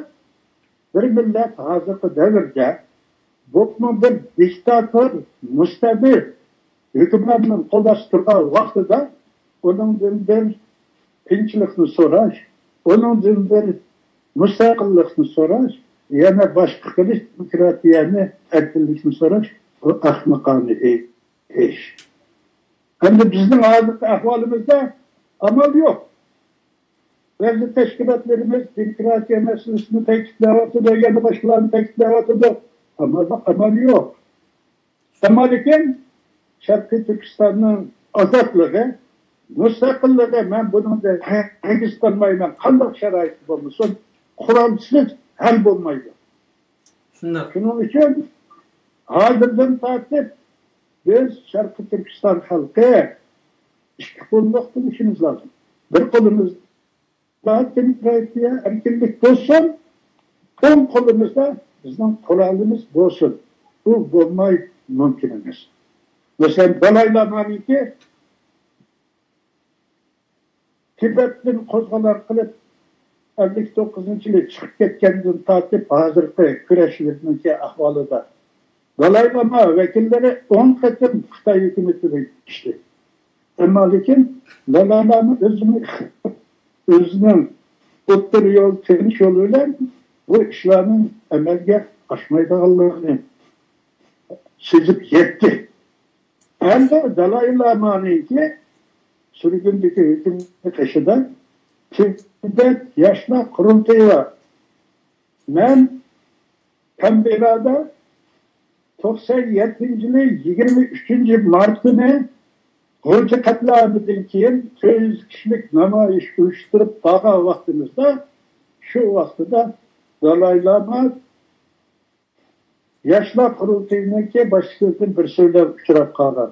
بىر مىللەت ھازىرقى دەۋردە، بولۇپمۇ بىر دىكتاتور، مۇستەبىت ھۆكۈمراننىڭ قولدا تۇرغان ۋاقتىدا ئۇنىڭدىن بىر تىنچلىقنى سوراش، ئۇنىڭدىن بىر مۇستەقىللىقنى سوراش، يەنە باشقا قىلىش، دېموكراتىيەنى، ئەركىنلىكنى سوراش، بۇ ئەخمىقانە ئىش. ئەمدى بىزنىڭ ھازىرقى ئەھۋالىمىزدا ئامال يوق. بەزى تەشكىلاتلىرىمىز دېموكراتىيە مەسىلىسىنى تەكىتلەۋاتىدۇ، يەنە باشقىلارنى تەكىتلەۋاتىدۇ. ئەمما ئامال يوق. ئەمما لېكىن شەرقىي تۈركىستاننىڭ ئازادلىقى، مۇستەقىللىقى، مەن بۇنىڭدىن ھەرگىز قالمايمەن. قانداق شارائىت بولمىسۇن، قورالسىز ھەل بولمايدۇ. شۇنداق. شۇنىڭ ئۈچۈن ھازىردىن تارتىپ بىز شەرقىي تۈركىستان خەلقى ئىككى قوللۇق بولۇشىمىز لازىم. بىر قولىمىزدا دېموكراتىيە، ئەركىنلىك بولسۇن، ئوڭ قولىمىزدا بىزنىڭ قورالىمىز بولسۇن. بۇ بولماي مۇمكىن ئەمەس. مەسىلەن، دالاي لامانىڭكى تىبەتتىن قوزغىلاڭ قىلىپ، ئەللىك توققۇزىنچى يىلى چىقىپ كەتكەندىن تارتىپ ھازىرقى كۈرەشلىرىنىڭكى ئەھۋالىدا دالاي لاما ۋەكىللىرى ئون قېتىم خىتاي ھۆكۈمىتىگە كۆرۈشتى. ئەمما لېكىن دالاي لاما ئۆزىنى، ئۆزىنىڭ ئوتتۇرا يول، تىنچ يول بىلەن بۇ ئىشلارنىڭ ئەمەلگە ئاشمايدىغانلىقىنى سېزىپ يەتتى. ئەمدى دالاي لامانىڭكى سۈرگۈندىكى ھۆكۈمىتى قېشىدا تىبەت ياشلار قۇرۇلتىيى بار. مەن كانبېررادا توقسان يەتتىنچى يىلى يىگىرمە ئۈچىنچى مارت كۈنى غۇلجا قەتلىئامىدىن كېيىن تۆت يۈز كىشىلىك نامايىش ئۇيۇشتۇرۇپ بارغان ۋاقتىمىزدا، شۇ ۋاقتىدا دالاي لاما ياشلار قۇرۇلتىيىنىڭكى باشلىقلىرىدىن بىرسى بىلەن ئۇچراپ قالغان.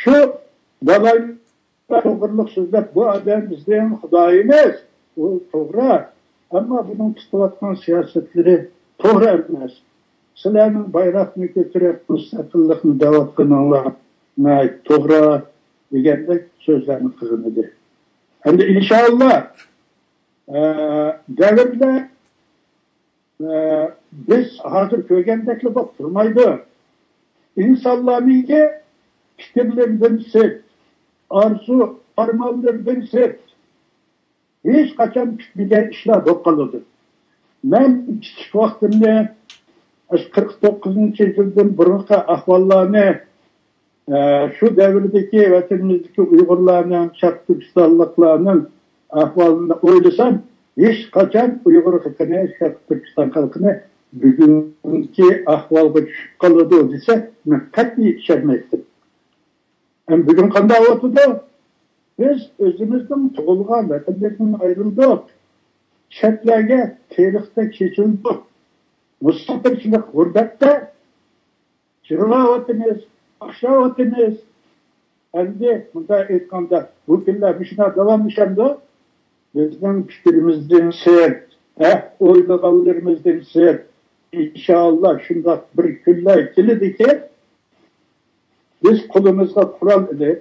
شۇ دالاي توغرىلىق سۆزلەپ، بۇ ئادەم بىزنىڭ خۇدايىمىز، ئۇ توغرا، ئەمما بۇنىڭ تۇتۇۋاتقان سىياسەتلىرى توغرا ئەمەس. سىلەرنىڭ بايراقنى كۆتۈرۈپ مۇستەقىللىقنى دەۋاتقىنىڭلار ناھايىتى توغرا، دېگەندەك سۆزلەرنى قىلغان ئىدى. ئەمدى ئىنشائاللا، ئە، دەۋرلەر ئە، بىز ھازىر كۆرگەندەكلا بولۇپ تۇرمايدۇ. ئىنسانلارنىڭكى پىكىرلىرىدىن سىرت، ئارزۇ ئارمانلىرىدىن سىرت، ھېچقاچان پۈتمىگەن ئىشلار بولۇپ قالىدۇ. مەن كىچىك ۋاقتىمنى، ئاشۇ قىرىق توققۇزىنچى يىلدىن بۇرۇنقى ئەھۋاللارنى، ئە، شۇ دەۋردىكى ۋەتىنىمىزدىكى ئۇيغۇرلارنىڭ، شەرقىي تۈركىستانلىقلارنىڭ ئەھۋالىنى ئويلىسام، ھېچقاچان ئۇيغۇر خەلقىنى، شەرقىي تۈركىستان خەلقىنى بۈگۈنكى ئەھۋالغا چۈشۈپ قالىدۇ دېسە، مەن قەتئىي ئىشەنمەيتتىم. ئەمما بۈگۈن قانداق بولۇۋاتىدۇ؟ بىز ئۆزىمىزنىڭ تۇغۇلغان ۋەتىنىمىزدىن ئايرىلدۇق. چەتلەرگە تېرىقتەك چېچىلدۇق. مۇساپىرچىلىق غۇربەتتە يىغلاۋاتىمىز، قاقشاۋاتىمىز. ئەمدى مۇنداق ئېيتقاندا، بۇ كۈنلەر مۇشۇنداق داۋاملىشامدۇ؟ بىزنىڭ پىكرىمىزدىن سىرت، ھە، ئويلىغانلىرىمىزدىن سىرت. ئىنشائاللا شۇنداق بىر كۈنلەر كېلىدىكى، بىز قولىمىزغا قورال ئېلىپ،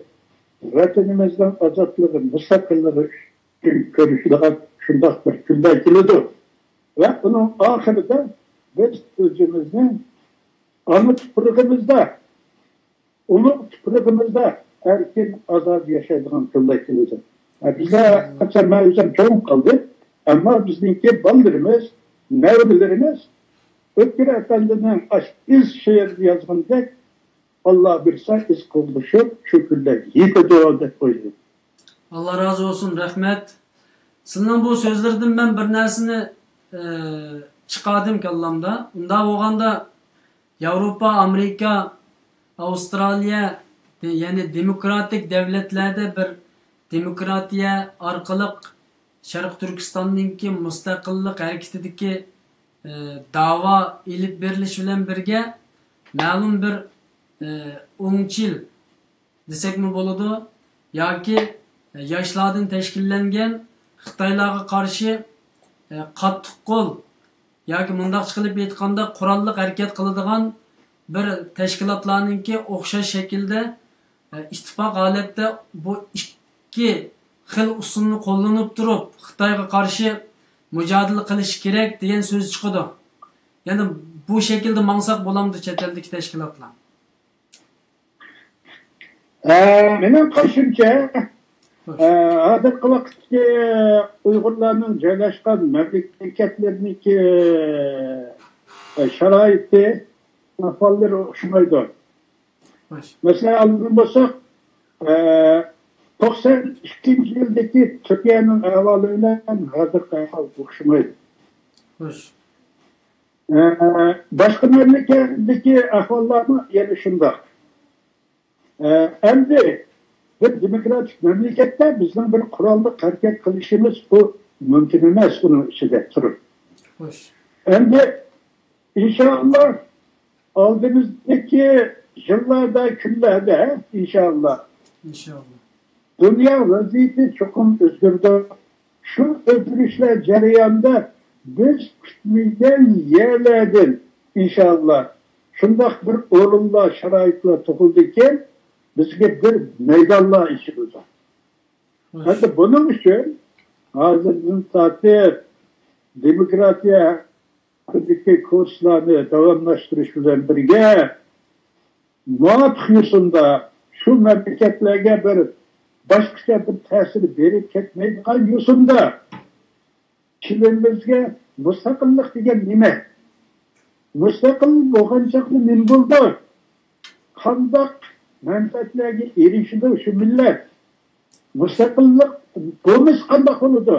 ۋەتىنىمىزنىڭ ئازادلىقى، مۇستەقىللىقى ئۈچۈن كۈرىشىدىغان شۇنداق بىر كۈنلەر كېلىدۇ. ۋە ئۇنىڭ ئاخىرىدا بىز ئۆزىمىزنىڭ ئانا تۇپرىقىمىزدا، ئۇلۇغ تۇپرىقىمىزدا ئەركىن، ئازادە ياشايدىغان كۈنلەر كېلىدۇ. بىزلەر ھەقىقەتەن، مەن ئۆزۈم چوڭ قالدىم. ئەمما بىزنىڭكى بالىلىرىمىز، نەۋرىلىرىمىز ئۆتكۈر ئەپەندىنىڭ ئاشۇ ئىز شېئىرىدا يازغىنىدەك، ئاللا بۇيرۇسا ئىز قوغلىشىپ شۇ كۈنلەر يېتىدۇ دەپ ئويلايمەن. ئاللا رازى بولسۇن، رەھمەت. سىزنىڭ بۇ سۆزلىرىدىن مەن بىر نەرسىنى، ئە، چىقاردىم كاللامدا. ئۇنداق بولغاندا، ياۋروپا، ئامېرىكا، ئاۋسترالىيە، دە-، يەنى دېموكراتىك دەۋلەتلەردە بىر دېموكراتىيە ئارقىلىق شەرقىي تۈركىستاننىڭكى مۇستەقىللىق ھەرىكىتىدىكى، ئە، داۋا ئېلىپ بېرىلىشى بىلەن بىرگە، مەلۇم بىر، ئە، ئوڭچىل دېسەكمۇ بولىدۇ، ياكى ياشلاردىن تەشكىللەنگەن خىتايلارغا قارشى، ئە، قاتتىق قول ياكى مۇنداقچە قىلىپ ئېيتقاندا، قوراللىق ھەرىكەت قىلىدىغان بىر تەشكىلاتلارنىڭكى ئوخشاش شەكىلدە، ئە، ئىتتىپاق ھالەتتە بۇ ئىككى خىل ئۇسۇلنى قوللىنىپ تۇرۇپ، خىتايغا قارشى مۇجادىلە قىلىشى كېرەك دېگەن سۆز چىقىدۇ. يەنى بۇ شەكىلدە ماڭساق بولامدۇ چەت ئەلدىكى تەشكىلاتلار؟ ئە، مېنىڭ قارىشىمچە، ئە، ھازىرقى ۋاقىتتىكى ئۇيغۇرلارنىڭ جايلاشقان مەملىكەتلىرىنىڭكى، ئە، شارائىتى، ئەھۋاللىرى ئوخشىمايدۇ. مەسىلەن، ئالغان بولساق، ئە، توقسان ئىككىنچى يىلدىكى تۈركىيەنىڭ ئەھۋالى بىلەن ھازىرقى ئەھۋال ئوخشىمايدۇ. خوش. ئە، باشقا مەملىكەتلىكى ئەھۋاللارمۇ يەنە شۇنداق. ئە، ئەمدى بىر دېموكراتىك مەملىكەتتە بىزنىڭ بىر قوراللىق ھەرىكەت قىلىشىمىز بۇ مۇمكىن ئەمەس، ئۇنىڭ ئىچىدە تۇرۇپ. خوش. ئەمدى ئىنشائاللا ئالدىمىزدىكى يىللاردا، كۈنلەردە ئىنشائاللا ئىنشائاللا. دۇنيا ۋەزىيىتى چوقۇم ئۆزگىرىدۇ. شۇ ئۆزگىرىشلەر جەريانىدا بىز كۈتمىگەن يەرلەردىن ئىنشائاللا شۇنداق بىر ئورۇنلار، شارائىتلار تۇغۇلىدىكەن، بىزگە بىر مەيدانلار ئېچىلىدۇ. خوش. ئەمدى بۇنىڭ ئۈچۈن ھازىردىن تارتىپ دېموكراتىيە ھەققىدىكى كۇرسلارنى داۋاملاشتۇرۇش بىلەن بىرگە، مۇۋاپىق يوسۇندا شۇ مەملىكەتلەرگە بىر باشقىچە بىر تەسىر بېرىپ كەتمەيدىغان يوسۇندا كىشىلىرىمىزگە مۇستەقىللىق دېگەن نېمە؟ مۇستەقىل بولغان چاغدا نېمە بولىدۇ؟ قانداق مەنپەئەتلەرگە ئېرىشىدۇ شۇ مىللەت؟ مۇستەقىللىق بولمىسا قانداق بولىدۇ؟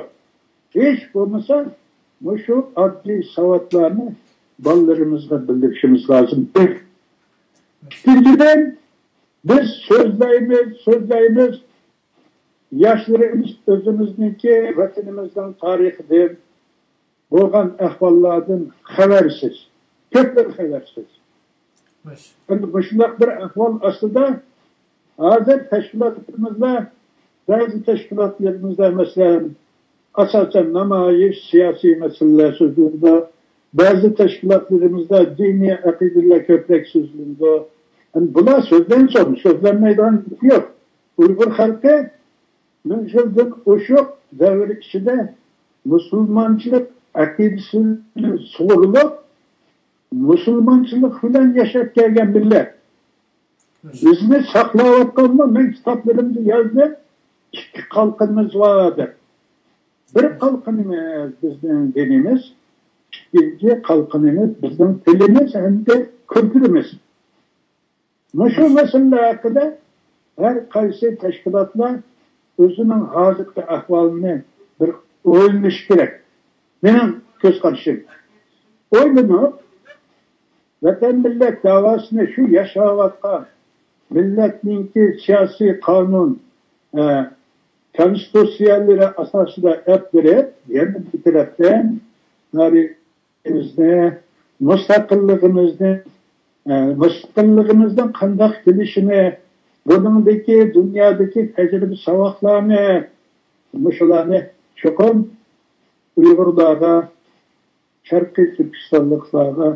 ھېچ بولمىسا مۇشۇ ئاددىي ساۋاتلارنى بالىلىرىمىزغا بىلدۈرۈشىمىز لازىم. بىر. ئىككىنچىدىن، بىز سۆزلەيمىز، سۆزلەيمىز، ياشلىرىمىز ئۆزىمىزنىڭكى ۋەتىنىمىزنىڭ تارىخىدىن، بولغان ئەھۋاللاردىن خەۋەرسىز. كۆپلىرى خەۋەرسىز. خوش. ئەمدى مۇشۇنداق بىر ئەھۋال ئاستىدا ھازىر تەشكىلاتلىرىمىزدا، بەزى تەشكىلاتلىرىمىزدا، مەسىلەن، ئاساسەن نامايىش، سىياسىي مەسىلىلەر سۆزلىنىدۇ. بەزى تەشكىلاتلىرىمىزدا دىنىي ئەقىدىلەر كۆپرەك سۆزلىنىدۇ. ئەمدى بۇلار سۆزلەنسۇن، سۆزلەنمەيدىغان يوق. ئۇيغۇر خەلقى مىڭ يىلدىن ئوشۇق دەۋر ئىچىدە مۇسۇلمانچىلىق ئەقىدىسى بىلەن سۇغۇرۇلۇپ، مۇسۇلمانچىلىق بىلەن ياشاپ كەلگەن مىللەت. بىزنى ساقلاۋاتقانمۇ؟ مەن كىتابلىرىمدا يازدىم، ئىككى قالقىنىمىز بار دەپ. بىر قالقىنىمىز بىزنىڭ دىنىمىز، ئىككىنچى قالقىنىمىز بىزنىڭ تىلىمىز ھەمدە كۈلتۈرىمىز. مۇشۇ مەسىلىلەر ھەققىدە ھەر قايسى تەشكىلاتلار ئۆزىنىڭ ھازىرقى ئەھۋالىنى بىر ئويلىنىشى كېرەك. مېنىڭ كۆز قارىشىم. ئويلىنىپ، ۋەتەن مىللەت داۋاسىنى شۇ ياشاۋاتقان مىللەتنىڭكى سىياسىي قانۇن، ئە، كونستىتۇتسىيەلىرى ئاساسىدا ئەپ بېرىپ، يەنە بىر تەرەپتىن تارىخىمىزنى، مۇستەقىللىقىمىزنى، ئە، مۇستەقىللىقىمىزنىڭ قانداق كېلىشىنى، بۇنىڭدىكى دۇنيادىكى تەجرىبە ساۋاقلارنى، مۇشۇلارنى چوقۇم ئۇيغۇرلارغا، شەرقىي تۈركىستانلىقلارغا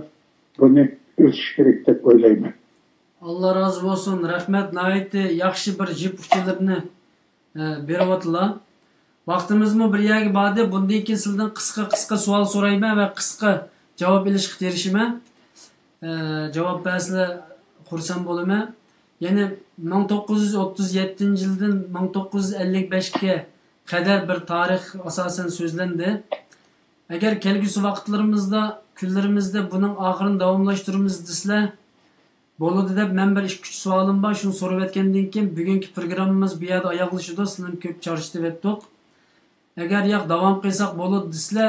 بۇنى ئۆتۈش كېرەك دەپ ئويلايمەن. ئاللا رازى بولسۇن، رەھمەت، ناھايىتى ياخشى بىر يىپ ئۇچىلىرىنى، ئە، بېرىۋاتىلا. ۋاقتىمىزمۇ بىر يەرگە باردى، بۇندىن كېيىن سىلىدىن قىسقا، قىسقا سوئال سورايمەن ۋە قىسقا جاۋاب ئېلىشقا تىرىشىمەن. ئە، جاۋاب بەرسىلە خۇرسەن بولىمەن. يەنى مىڭ توققۇز يۈز ئوتتۇز يەتتىنچى يىلدىن مىڭ توققۇز يۈز ئەللىك بەشكە قەدەر بىر تارىخ ئاساسەن سۆزلەندى. ئەگەر كەلگۈسى ۋاقىتلىرىمىزدا، كۈنلىرىمىزدە بۇنىڭ ئاخىرىنى داۋاملاشتۇرىمىز دېسىلە، بولىدۇ دەپ مەن بىر ئىككى ئۈچ سوئالىم بار، شۇنى سورىۋەتكەندىن كېيىن بۈگۈنكى پروگراممىمىز بۇ يەردە ئاياغلىشىدۇ، سىلىنى كۆپ چارچىتىۋەتتۇق. ئەگەر ياق داۋام قىلساق بولىدۇ دېسىلە،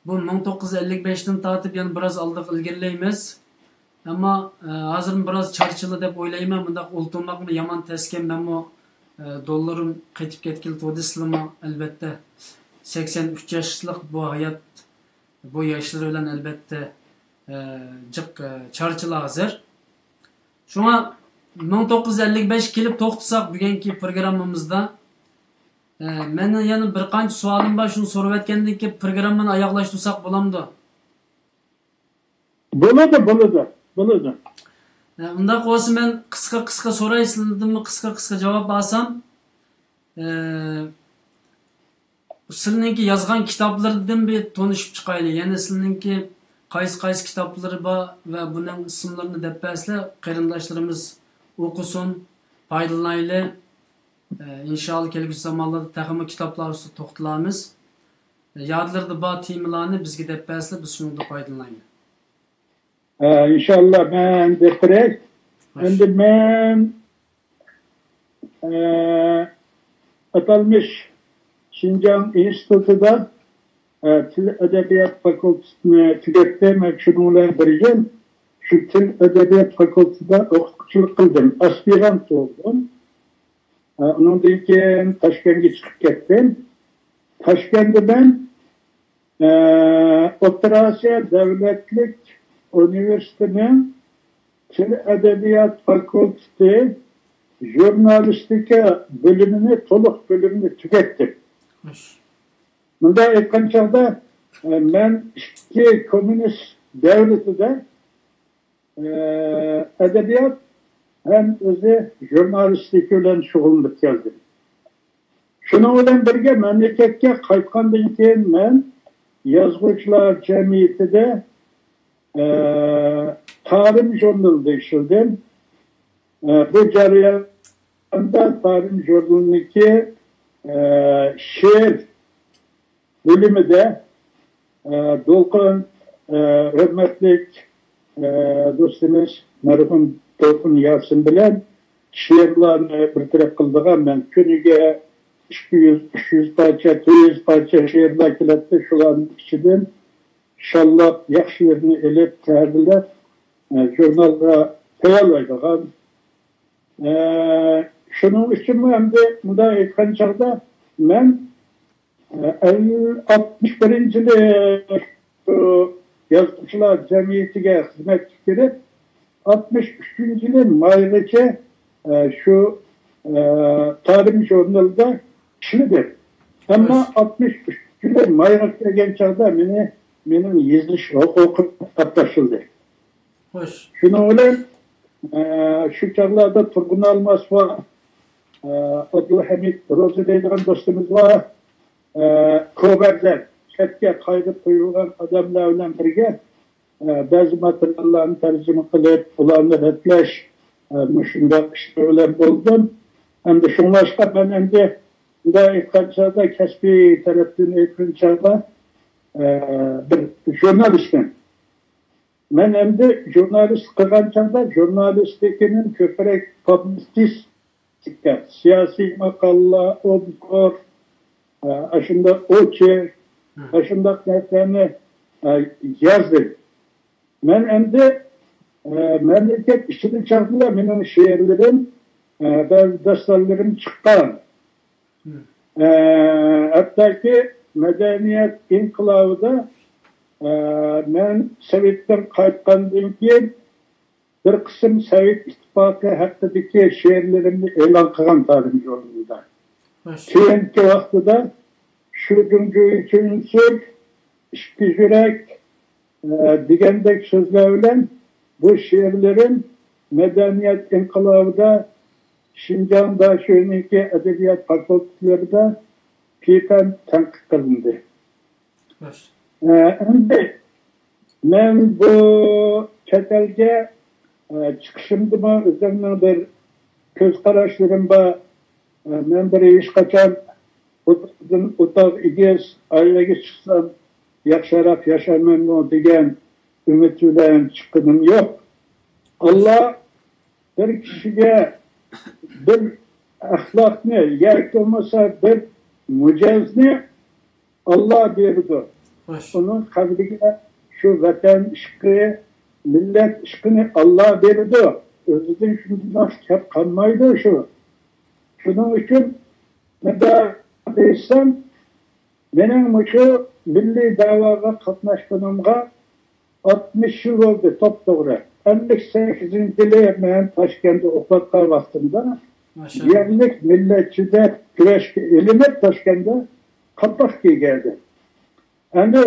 بۇ مىڭ توققۇز يۈز ئەللىك بەشتىن تارتىپ يەنە بىراز ئالدىغا ئىلگىرىلەيمىز. ئەمما، ئە، ھازىرمۇ بىراز چارچىلا دەپ ئويلايمەن، مۇنداق ئولتۇرماقمۇ يامان تەسكەن، مەنمۇ، ئە، دوللىرىم قېتىپ كەتكىلى تۇردى، سىلىمۇ ئەلۋەتتە سەكسەن ئۈچ ياشلىق بۇ ھايات، بۇ ياشلىرى بىلەن ئەلۋەتتە، ئە، جىق، ئە، چارچىلا ھازىر. شۇڭا مىڭ توققۇز يۈز ئەللىك بەشكە كېلىپ توختىساق بۈگۈنكى پروگراممىمىزدا، ئە، مەن يەنە بىر قانچە سوئالىم بار، شۇنى سورىۋەتكەندىن كېيىن پروگراممىنى ئاياغلاشتۇرساق بولامدۇ؟ بولىدۇ، بولىدۇ، بولىدۇ. ئە، ئۇنداق بولسا مەن قىسقا قىسقا سوراي، سىلەردىنمۇ قىسقا قىسقا جاۋاب ئالسام. ئە، سىلىنىڭكى يازغان كىتابلىرىدىن بىر تونۇشۇپ چىقايلى. يەنى سىلىنىڭكى قايسى قايسى كىتابلىرى بار ۋە بۇنىڭ ئىسىملىرىنى دەپ بەرسىلە، قېرىنداشلىرىمىز ئوقۇسۇن، پايدىلىنايلى. ئە، ئىنشائاللا كەلگۈسى زامانلاردا تېخىمۇ كىتابلار ئۈستىدە توختىلارمىز. يادلىرىدا بار تېمىلارنى بىزگە دەپ بەرسىلە، بىز شۇنىڭدىن پايدىلىنايلى. ئە، ئىنشاللا مەن دەپ بېرەي. خوش. ئەمدى مەن، ئە، ئاتالمىش شىنجاڭ ئىنستىتۇتىدا، ئە، تىل ئەدەبىيات فاكۇلتېتىنى تۈگەتتىم. شۇنىڭ بىلەن بىر يىل شۇ تىل ئەدەبىيات فاكۇلتېتىدا ئوقۇتقۇچىلىق قىلدىم. ئاسپىرانت بولدۇم. ئە، ئۇنىڭدىن كېيىن تاشكەنتكە چىقىپ كەتتىم. تاشكەنتتە مەن، ئە، ئوتتۇرا ئاسىيا دۆلەتلىك ئۇنىۋېرسىتېتىنىڭ تىل ئەدەبىيات فاكۇلتېتى ژۇرنالىستىكا بۆلۈمىنى تولۇق بۆلۈمنى تۈگەتتىم. مۇنداق ئېيتقان چاغدا، ئە، مەن ئىككى كوممۇنىست دەۋرىدە، ئە، ئەدەبىيات ھەم ئۆزى ژۇرنالىستىكا بىلەن شۇغۇللىنىپ كەلدىم. شۇنىڭ بىلەن بىرگە مەملىكەتكە قايتقاندىن كېيىن مەن يازغۇچىلار جەمئىيىتىدە، ئە، تارىم ژۇرنىلىدا ئىشلىدىم. ئە، بۇ جەرياندا تارىم ژۇرنىلىنىڭكى، ئە، شېئىر بۆلۈمىدە، ئە، دولقۇن، ئە، ھۆرمەتلىك، ئە، دوستىمىز مەرھۇم دولقۇن ياسىن بىلەن شېئىرلارنى بىر تەرەپ قىلىدىغان، مەن كۈنىگە ئىككى يۈز، ئۈچ يۈز پارچە، تۆت يۈز پارچە شېئىرلار كېلەتتى. شۇلارنىڭ ئىچىدىن شاللاپ، ياخشىلىرىنى ئېلىپ، تەھرىرلەپ، ئە، ژۇرنالغا تەييارلايدىغان. ئە، شۇنىڭ ئۈچۈنمۇ ئەمدى مۇنداق ئېيتقان چاغدا مەن، ئە، ئەل-، ئاتمىش بىرىنچى يىلى شۇ يازغۇچىلار جەمئىيىتىگە خىزمەتكە كىرىپ، ئاتمىش ئۈچىنچى يىلى مايغىچە، ئە، شۇ، ئە، تارىم ژۇرنىلىدا ئىشلىدىم. ئەمما ئاتمىش ئۈچىنچى يىلى مايغا كەلگەن چاغدا مېنى، مېنىڭ يېزىش ھوقۇقۇم قاتناشتۇرۇلدى. خوش. شۇنىڭ بىلەن، ئە، شۇ چاغلاردا تۇرغۇن ئالماس بار، ئە، ئابدۇلھەمىد روزى دەيدىغان دوستىمىز بار، ئە، كوبەرلەر، چەتكە قايرىپ قويۇلغان ئادەملەر بىلەن بىرگە، ئە، بەزى ماتېرىياللارنى تەرجىمە قىلىپ، ئۇلارنى رەتلەش، ئە، مۇشۇنداق ئىشلار بىلەن بولدۇم. ئەمدى شۇڭلاشقا مەن ئەمدى، مۇنداق ئېيتقان چاغدا، كەسپىي تەرەپتىن ئېيتقان چاغدا، ئە، بىر ژۇرنالىستمەن. مەن ئەمدى ژۇرنالىست قىلغان چاغدا ژۇرنالىستىكىنىڭ كۆپرەك پۇبلىتسىستىكا، سىياسىي ماقالىلەر، ئوبزور، ئە، ئاشۇنداق ئوچېرك، ئاشۇنداق نەرسىلەرنى، ئە، يازدىم. مەن ئەمدى، ئە، مەملىكەت ئىچىدە چاغدىلا مېنىڭ شېئىرلىرىم، ئە، بەزى داستانلىرىم چىققان. ئە، ھەتتاكى مەدەنىيەت ئىنقىلابىدا، ئە، مەن سوۋېتتىن قايتقاندىن كېيىن بىر قىسىم سوۋېت ئىتتىپاقى ھەققىدىكى شېئىرلىرىمنى ئېلان قىلغان تارىم ژۇرنىلىدا. كېيىنكى ۋاقتىدا شۇ جۇڭجۇيچۈنسۈر، ئىككى يۈرەك، ئە، دېگەندەك سۆزلەر بىلەن بۇ شېئىرلىرىم مەدەنىيەت ئىنقىلابىدا شىنجاڭ داشۆنىڭكى ئەدەبىيات فاكۇلتېتلىرىدا پىيپەن تەنقىد قىلىندى. ئە، ئەمدى مەن بۇ چەت ئەلگە، ئە، چىقىشىمدىمۇ ئۆزۈمنىڭ بىر كۆز قاراشلىرىم بار. ئە، مەن بىر ھېچقاچان ئوتاقتىن ئوتاق ئېگىز، ئائىلىگە چىقسام ياخشىراق ياشارمەنمۇ دېگەن ئۈمىد بىلەن چىققىنىم يوق. ئاللا بىر كىشىگە بىر ئەخلاقنى ياكى بولمىسا بىر مىجەزنى ئاللا بېرىدۇ. ئۇنىڭ قەلبىگە شۇ ۋەتەن ئىشقى، مىللەت ئىشقىنى ئاللا بېرىدۇ. ئۆزىدىن شۇنداق كەپ قالمايدۇ شۇ. شۇنىڭ ئۈچۈن مۇنداق دېسەم، مېنىڭ مۇشۇ مىللىي دەۋاغا قاتناشقىنىمغا ئاتمىش يىل بولدى، توپتوغرا. ئەللىك سەككىزىنچى يىلى مەن تاشكەنتتە ئوقۇۋاتقان ۋاقتىمدا يەرلىك مىللەتچى دەپ كۈرەشكە ئېلىنىپ، تاشكەنتتە قاپاق كىيگەنىدىم. ئەمدى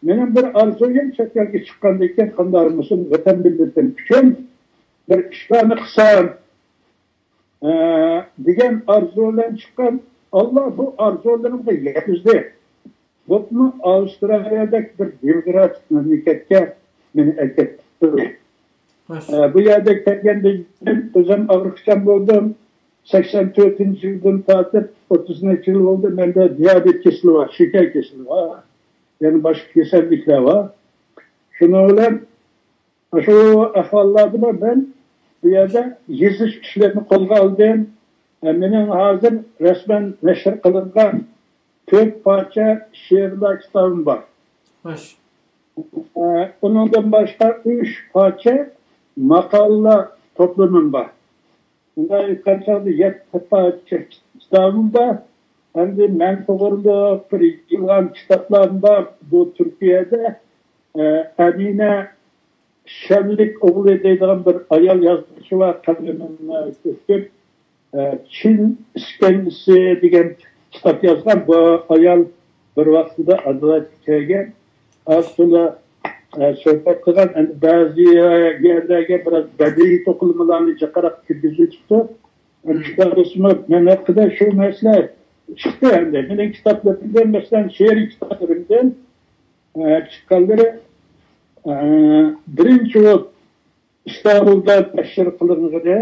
مېنىڭ بىر ئارزۇيۇم، چەت ئەلگە چىققاندىن كېيىن قانداق بولمىسۇن، ۋەتەن مىللىتىم ئۈچۈن بىر ئىشلارنى قىلسام، ئە، دېگەن ئارزۇ بىلەن چىققان. ئاللا بۇ ئارزۇلىرىمغا يەتكۈزدى. بولۇپمۇ ئاۋسترالىيەدەك بىر دېموكراتىك مەملىكەتكە مېنى ئەكەپ كەتتى. ئە، بۇ يەرگە كەلگەندىن كېيىن ئۆزۈم ئاغرىقچان بولدۇم. سەكسەن تۆتىنچى يىلدىن تارتىپ ئوتتۇز نەچچە يىل بولدى. مەندە دىيابېت كېسىلى بار، شېكەر كېسىلى بار، يەنە باشقا كېسەللىكلەر بار. شۇنىڭ بىلەن شۇ ئەھۋاللاردىمۇ مەن بۇ يەردە يېزىش ئىشلىرىنى قولغا ئالدىم. مېنىڭ ھازىر رەسمەن نەشر قىلىنغان تۆت پارچە شېئىرلار كىتابىم بار. خوش. ئۇنىڭدىن باشقا ئۈچ پارچە ماقالىلار توپلىمىم بار. ئۇنداق ئېيتقان چاغدا يەتتە پارچە كىتابىم بار. ئەمدى مەن توغرىلىق بىر يىغىلغان كىتابلارم بار. بۇ تۈركىيەدە ئەمىنە شەنلىك ئوغلى دەيدىغان بىر ئايال يازغۇچى بار، قەلىمىمنى تۆكۈپ، ئە، چىن ئىسكەنجىسى دېگەن كىتاب يازغان. بۇ ئايال بىر ۋاقتىدا ئادېلايدقا كەلگەن، ئاز تولا، ئە، سۆھبەت قىلغان. ئەمدى بەزى يەرلەرگە بىراز بەدىئىي توقۇلمىلارنى جىقراق كىرگۈزۈۋېتىپتۇ. كىتابىممۇ مەن ھەققىدە شۇ نەرسىلەر چىقتى ئەمدى. مېنىڭ كىتابلىرىمدىن، مەسىلەن، شېئىرىي كىتابلىرىمدىن ئە، چىققانلىرى، ئە، بىرىنچى بولۇپ ئىستانبۇلدا نەشر قىلىنغىنى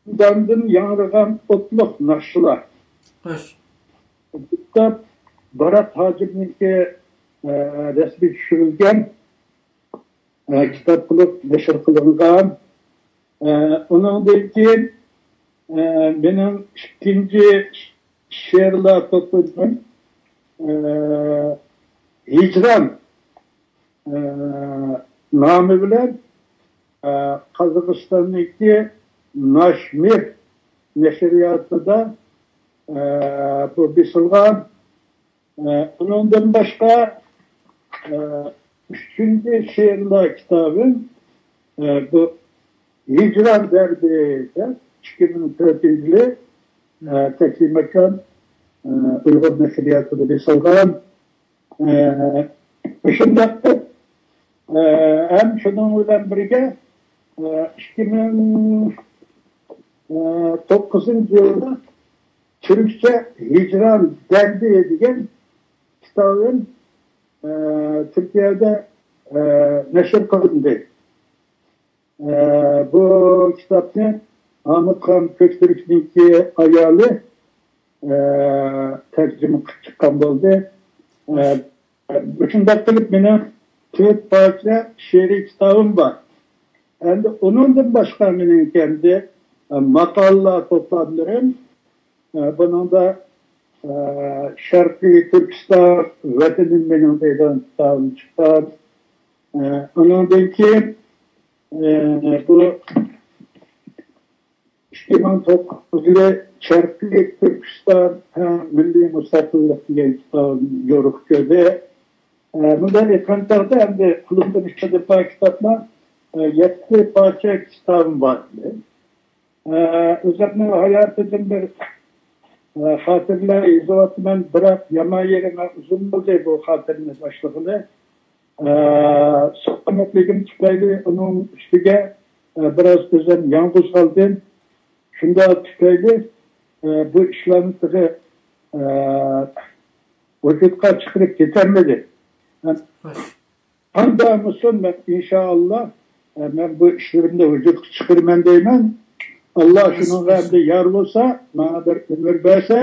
زىنداندىن ياڭرىغان ئوتلۇق ناخشىلار. خوش. بۇ كىتاب بارات ھاجىمنىڭكى، ئە، رەسمى چۈشۈرۈلگەن، ئە، كىتاب قىلىپ نەشر قىلىنغان. ئە، ئۇنىڭدىن كېيىن، ئە، مېنىڭ ئىككىنچى شېئىرلار توپلىمىم، ئە، ھىجران، ئە، نامى بىلەن، ئە، قازاقىستاندىكى ناشمىر نەشرىياتىدا، ئە، بۇ بېسىلغان. ئە، ئۇنىڭدىن باشقا، ئە، ئۈچىنچى شېئىرلار كىتابىم، ئە، بۇ ھىجران دەردى دەپ ئىككى مىڭ تۆتىنچى يىلى، ئە، تەكلىماكان، ئە، ئۇيغۇر نەشرىياتىدا بېسىلغان. ئە، شۇنداق، ئە، ھەم شۇنىڭ بىلەن بىرگە، ئە، ئىككى مىڭ توققۇزىنچى يىلدا تۈركچە ھىجران دەردى دېگەن كىتابىم، ئە، تۈركىيەدە، ئە، نەشر قىلىندى. ئە، بۇ كىتابنى ئامىتخان كۆكتۈركنىڭكى ئايالى، ئە، تەرجىمە قىلىپ چىققان بولدى. ئە، مۇشۇنداق قىلىپ مېنىڭ تۆت پارچە شېئىرىي كىتابىم بار. ئەمدى ئۇنىڭدىن باشقا مېنىڭكى ئەمدى، ئە، ماقالىلار توپلاملىرىم، ئە، بۇنىڭدا، ئە، شەرقىي تۈركىستان، ۋەتىنىم مېنىڭ دەيدىغان كىتابىم چىققان. ئە، ئۇنىڭدىن كېيىن، ئە، بۇ ئىككى مىڭ توققۇزىنچى يىلى شەرقىي تۈركىستان ھەم مىللىي مۇستەقىللىق دېگەن كىتابىم يورۇق كۆردى. ئە، مۇنداق ئېيتقان چاغدا ئەمدى قولۇمدا مۇشۇ دەپە كىتابلار، ئە، يەتتە پارچە كىتابىم بار ئىدى. ئە، ئۆزۈمنىڭ ھاياتىدىن بىر، ئە، خاتىرىلەر يېزىۋاتىمەن، بىراق يامان يېرى مەن ئۇزۇن بولدى بۇ خاتىرىنى باشلىغىلى. ئە، سالامەتلىكىم تۈپەيلى ئۇنىڭ ئۈستىگە، ئە، بىراز ئۆزۈم يالغۇز قالدىم. شۇنداق تۈپەيلى، ئە، بۇ ئىشلارنى تېخى، ئە، ۋۇجۇدقا چىقىرىپ كېتەلمىدىم. قانداق بولسۇن، مەن ئىنشائاللا، ئە، مەن بۇ ئىشلىرىمنى ۋۇجۇدقا چىقىرىمەن دەيمەن. ئاللا شۇنىڭغا ئەمدى يار بولسا، ماڭا بىر ئۆمۈر بەرسە،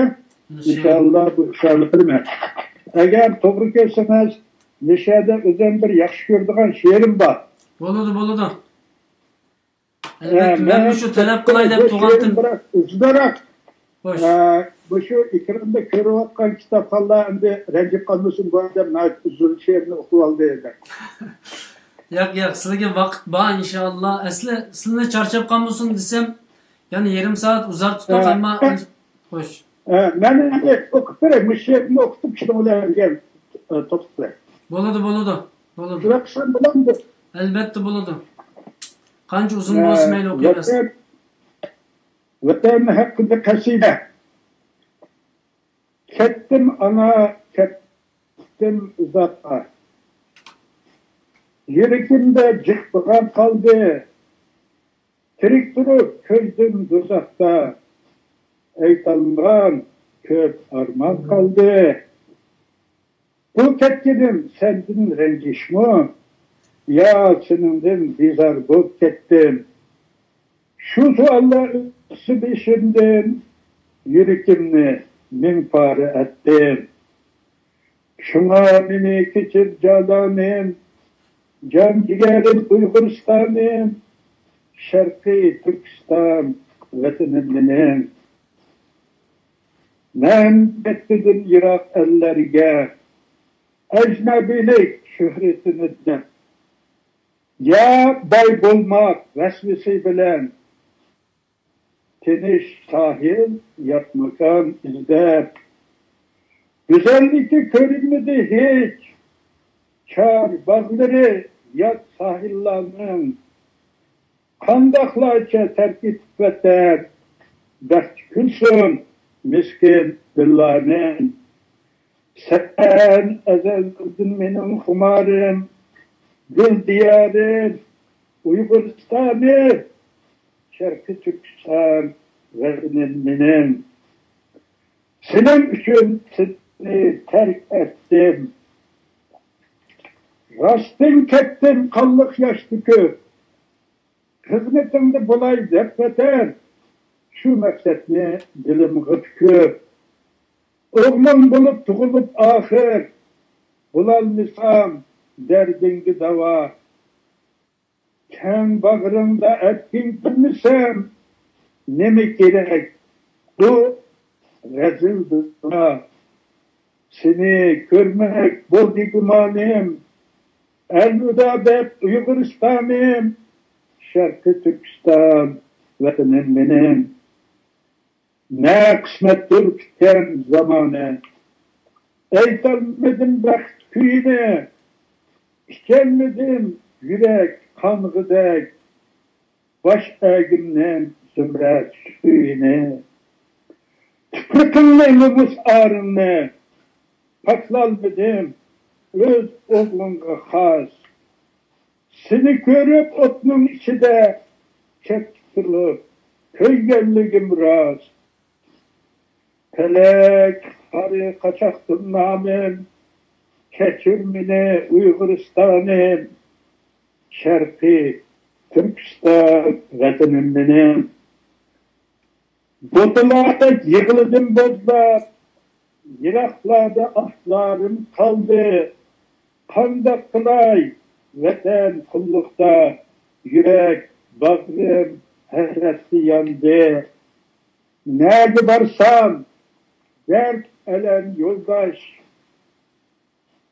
ئىنشائاللا بۇ ئىشلارنى قىلىمەن. ئەگەر توغرا كۆرسىڭىز، نەشەدە ئۆزۈم بىر ياخشى كۆرىدىغان شېئىرىم بار. بولىدۇ، بولىدۇ. ئەلۋەتتە، مەن مۇشۇ تەلەپ قىلاي دەپ تۇرغانتىم. بىراز ئۇزۇنراق. خوش. ئە، مۇشۇ ئېكراندا كۆرۈۋاتقان كىتابخانلار ئەمدى رەنجىپ قالمىسۇن، بۇ ئادەم ناھايىتى ئۇزۇن شېئىرنى ئوقۇۋالدى دەپ. ياق، ياق، سىلىگە ۋاقىت بار، ئىنشائاللا. ئەسلى سىلىنى چارچاپ قالمىسۇن دېسەم، يەنە يېرىم سائەت ئۇزارتتۇق، ئەمما، خوش. ئە، مەن ئەمدى ئوقۇپ بېرەي، مۇشۇ شېئىرنى ئوقۇتۇپ شۇنىڭ بىلەن، ئە، توختىتىپ بېرەي. بولىدۇ، بولىدۇ، بولىدۇ. شۇنداق قىلسام بولامدۇ؟ ئەلۋەتتە بولىدۇ. قانچە ئۇزۇن بولسا مەيلى، ئوقۇۋەرسىڭىز. ۋەتەن، ۋەتەن ھەققىدە قەسىدە. كەتتىم ئانا، كەتتىم ئۇزاققا. يۈرىكىمدە جىق بىغەم قالدى. تىرىك تۇرۇپ كۆردۈم دوزاختا. ئېيتالمىغان كۆپ ئارمان قالدى. بۇ كەتكىنىم سەندىن رەنجىشمۇ؟ يا سېنىڭدىن بىزار بولۇپ كەتتىم؟ شۇ سوئاللار ئۆتسە بېشىمدىن، يۈرىكىمنى مىڭ پارە ئەتتىم. شۇڭا مېنى كەچۈر جانانىم، جان جىگەرىم ئۇيغۇرىستانىم، شەرقىي تۈركىستان، ۋەتىنىم مېنىڭ. مەن كەتمىدىم يىراق ئەللەرگە، ئەجنەبىيلىك شۆھرىتىنى دەپ. يا باي بولماق ۋەسۋىسى بىلەن، تىنچ ساھىل، يات ماكان ئىزدەپ. گۈزەللىكى كۆرۈنمىدى ھېچ، چار باغلىرى يات ساھىللارنىڭ. قانداقلارچە تەرك ئېتىپ ۋەتەن، بەخت كۈلسۇن مىسكىن دىللارنىڭ. سەن ئەزەلدىن مېنىڭ خۇمارىم، گۈل دىيارىم، ئۇيغۇرىستانىم، شەرقىي تۈركىستان ۋەتىنىم مېنىڭ. سېنىڭ ئۈچۈن سېنى تەرك ئەتتىم. راستتىن كەتتىم قانلىق ياش تۆكۈپ. خىزمىتىڭدە بولاي دەپ ۋەتەن، شۇ مەقسەتنى دىلىمغا پۈكۈپ. ئوغلۇڭ بولۇپ تۇغۇلۇپ ئاخىر، بولالمىسام دەردىڭگە داۋا. كەڭ باغرىڭدا ئەركىن كۈلمىسەم، نېمە كېرەك بۇ رەزىل دۇنيا؟ سېنى كۆرمەك بولدى گۇمانىم. ئەلۋىدا دەپ ئۇيغۇرىستانىم، شەرقىي تۈركىستان ۋەتىنىم مېنىڭ. نە قىسمەتتۇر پۈتكەن زامانە، ئېيتالمىدىم بەخت كۈيىنى. ئىچەلمىدىم يۈرەك قانغۇدەك باش ئەگىمنىڭ زۇمرەت سۈيىنى. تۈپرىقىڭنى، نومۇس ئارىڭنى پاكلالمىدىم ئۆز ئوغلۇڭغا خاس. سېنى كۆرۈپ ئوتنىڭ ئىچىدە چەتكە تۇرۇپ كۆيگەنلىكىم راست. پەلەك خارى قاچاقتۇر نامىم، كەچۈر مېنى ئۇيغۇرىستانىم، شەرقىي تۈركىستان ۋەتىنىم مېنىڭ. بۇتىلاردەك يىغلىدىم بوزلاپ، يىراقلاردا ئاھلارىم قالدى. قانداق قىلاي ۋەتەن قۇللۇقتا، يۈرەك باغرىم ھەسرەتتە ياندى. نەگە بارسام دەرد ئەلەم يولداش،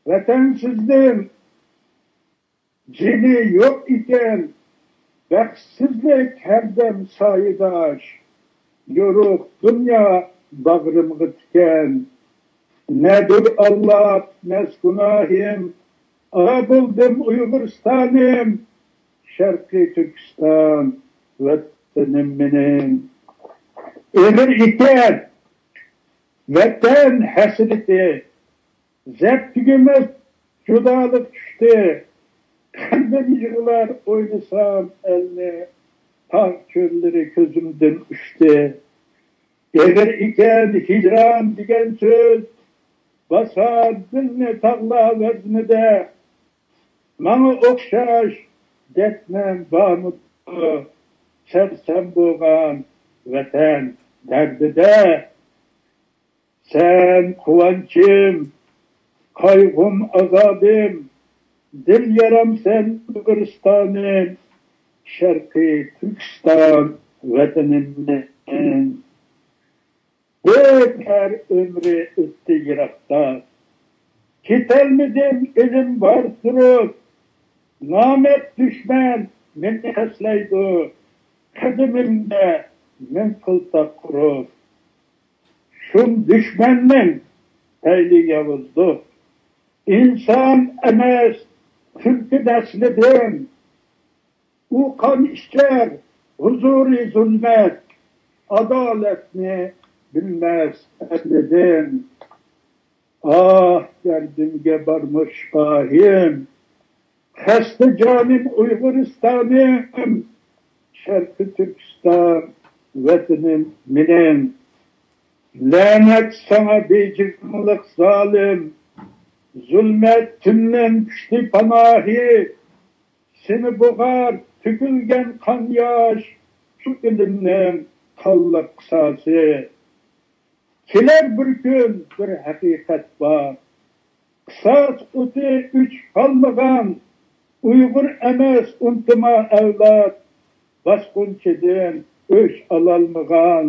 ۋەتەنسىزنىڭ جېنى يوق ئىكەن، بەختسىزلىك ھەردەم سايىداش. يورۇق دۇنيا باغرىمغا تىكەن، نەدۇر ئاللاپ نەس گۇناھىم، ئارا بولدۇم ئۇيغۇرىستانىم، شەرقىي تۈركىستان ۋەتىنىم مېنىڭ. ئېغىر ئىكەن ۋەتەن ھەسرىتى، زەپ تۈگىمەس جۇدالىق چۈشتى. قەلبىم يىغلار ئويلىسام ئەلنى، تاغ چۆللىرى كۆزۈمدىن ئۇچتى. ئېغىر ئىكەن ھىجران دېگەن سۆز، باسار دىلنى تاغلار ۋەزنىدە. ماڭا ئوخشاش دەردمەن بارمىدۇ، سەرسان بولغان ۋەتەن دەردىدە؟ سەن قۇۋانچىم، قايغۇم، ئازابىم، دىل يارام سەن ئۇيغۇرىستانىم، شەرقىي تۈركىستان ۋەتىنىم مېنىڭ. بىر ئەر ئۆمرى ئۆتتى يىراقتا، كېتەلمىدىم ئېلىم بار تۇرۇپ. نامەرد دۈشمەن مېنى قەستلەيدۇ، قەدىمىمدە مىڭ قىلتاق قۇرۇپ. شۇم دۈشمەننىڭ پەيلى ياۋۇزلۇق، ئىنسان ئەمەس تۈلكە نەسلىدىن. ئۇ قان ئىچەر ھۇزۇرى زۇلمەت، ئادالەتنى بىلمەس ئەسلىدىن. ئاھ، دەردىمگە بارمۇ شىپايىم، خەستە جانىم ئۇيغۇرىستانىم، شەرقىي تۈركىستان ۋەتىنىم مېنىڭ. لەنەت ساڭا بېيجىڭلىق زالىم، زۇلمەت تۈننىڭ كۈچلۈك پاناھى. سېنى بوغار تۆكۈلگەن قان ياش، شۇ ئېلىمنىڭ قانلىق قىساسى. كېلەر بىر كۈن، بىر ھەقىقەت بار، قىساس ئوتى ئۆچۈپ قالمىغان. ئۇيغۇر ئەمەس ئۇنتۇما ئەۋلاد، باسقۇنچىدىن ئۆچ ئالالمىغان.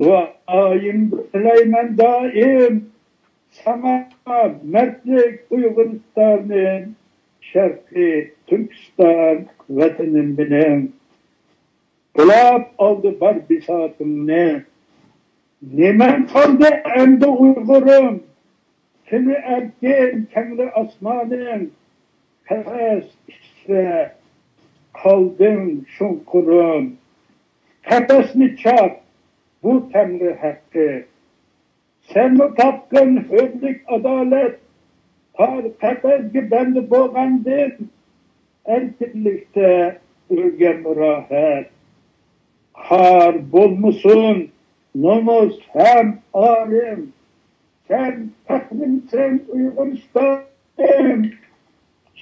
دۇئايىمدا تىلەيمەن دائىم، ساڭا مەردلىك ئۇيغۇرىستانىم، شەرقىي تۈركىستان ۋەتىنىم مېنىڭ. بۇلاپ ئالدى بار بىساتىڭنى، نېمەڭ قالدى ئەمدى ئۇيغۇرۇم؟ تىلى ئەركىن كەڭرى ئاسمانىڭ، قەپەس ئىچىدە قالدىڭ شۇڭقۇرۇم. قەپەسنى چاق، بۇ تەڭرى ھەققى. سەنمۇ تاپقىن ھۆرلۈك، ئادالەت. تار قەپەسكە بەندە بولغاندىن، ئەركىنلىكتە ئۆلگەنمۇ راھەت. خار بولمىسۇن نومۇس ھەم ئارىم، سەن پەخرىمسەن ئۇيغۇرىستانىم،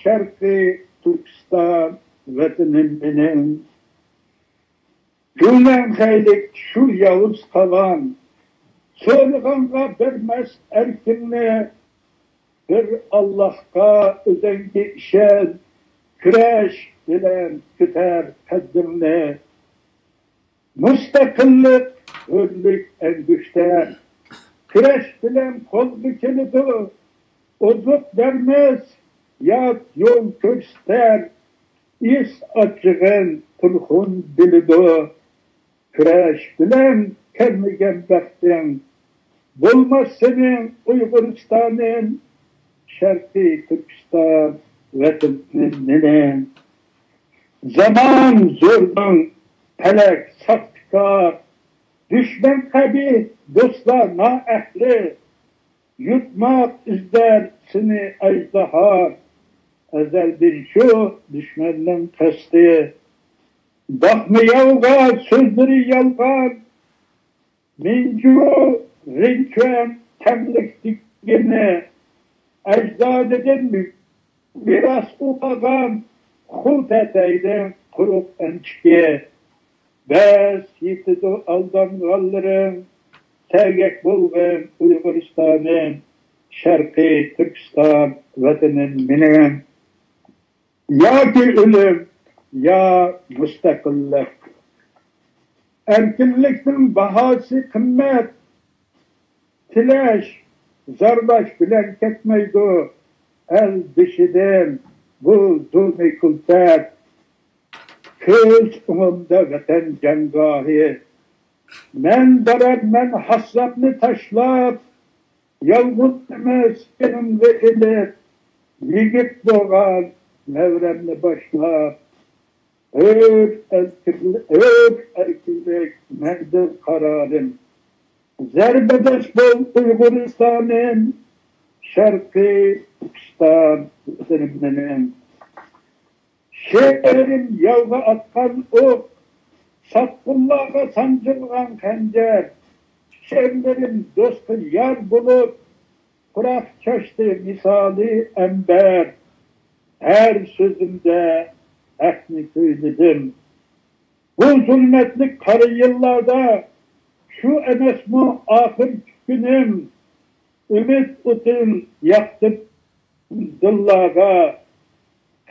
شەرقىي تۈركىستان ۋەتىنىم مېنىڭ. گۈلەڭخەيلىك شۇ ياۋۇز قاۋان، سورىغانغا بەرمەس ئەركىننى. بىر ئاللاھقا ئۆزۈڭگە ئىشەن، كۈرەش بىلەن كۆتەر قەددىڭنى. مۇستەقىللىق، ھۆرلۈك ئەڭگۈشتەر، كۈرەش بىلەن قولغا كېلىدۇ. ئوزۇق بەرمەس، يات يول كۆرسىتەر، ئىس ئاچچىقىن تۇرخۇن بىلىدۇ. كۈرەش بىلەن كەلمىگەن بەختىڭ، بولماس سېنىڭ ئۇيغۇرىستانىڭ، شەرقىي تۈركىستان ۋەتىنىم مېنىڭ. زامان زوردۇڭ، پەلەك ساختىكار، دۈشمەن قەبىھ، دوستلار نائەھلى. يۇتماق ئىزدەر سېنى ئەجدىھا، ئەزەلدىن شۇ دۈشمەننىڭ قەستى. باقما ياۋغا، سۆزلىرى يالغان. مىنجۇ رېنچۈەن تەڭلىك دېگىنى، ئەجدادىدىن مىراس ئۇقالغان خۇ تەتەينىڭ قۇرۇق ئەنچۈكى. بەس، يېتىدۇ ئالدانغانلىرىڭ، سەگەك بولغىن ئۇيغۇرىستانىم، شەرقىي تۈركىستان ۋەتىنىم مېنىڭ. ياكى ئۆلۈم، يا مۇستەقىللىق. ئەركىنلىكنىڭ باھاسى قىممەت. تىلەش، زارلاش بىلەن كەتمەيدۇ ئەل بېشىدىن بۇ زۇلمى كۈلپەت. كۆز ئوڭۇمدا ۋەتەن جەڭگاھى. مەن بارارمەن ھاسسامنى تاشلاپ، يالغۇزنىمۇ سېنىڭغا ئېلىپ، يىگىت بولغان نەۋرەمنى باشلاپ. ھۆر ئەركىنلىك، ھۆر ئەركىنلىك مەنزىل قارارىم. زەربىدەش بول ئۇيغۇرىستانىم، شەرقىي تۈركىستان ۋەتىنىم مېنىڭ. شېئىرىم ياۋغا ئاتقان ئوق، ساتقۇنلارغا سانجىلغان خەنجەر. شېئىرلىرىم دوستقا يار بولۇپ، پۇراق چاچتى مىسالى ئەمبەر. ھەر سۆزۈمدە ھەقنى كۈيلىدىم. بۇ زۇلمەتلىك قارا يىللاردا شۇ ئەمەسمۇ ئاخىرقى كۈنۈم؟ ئۈمىد ئوتىن ياقتىم دىللارغا،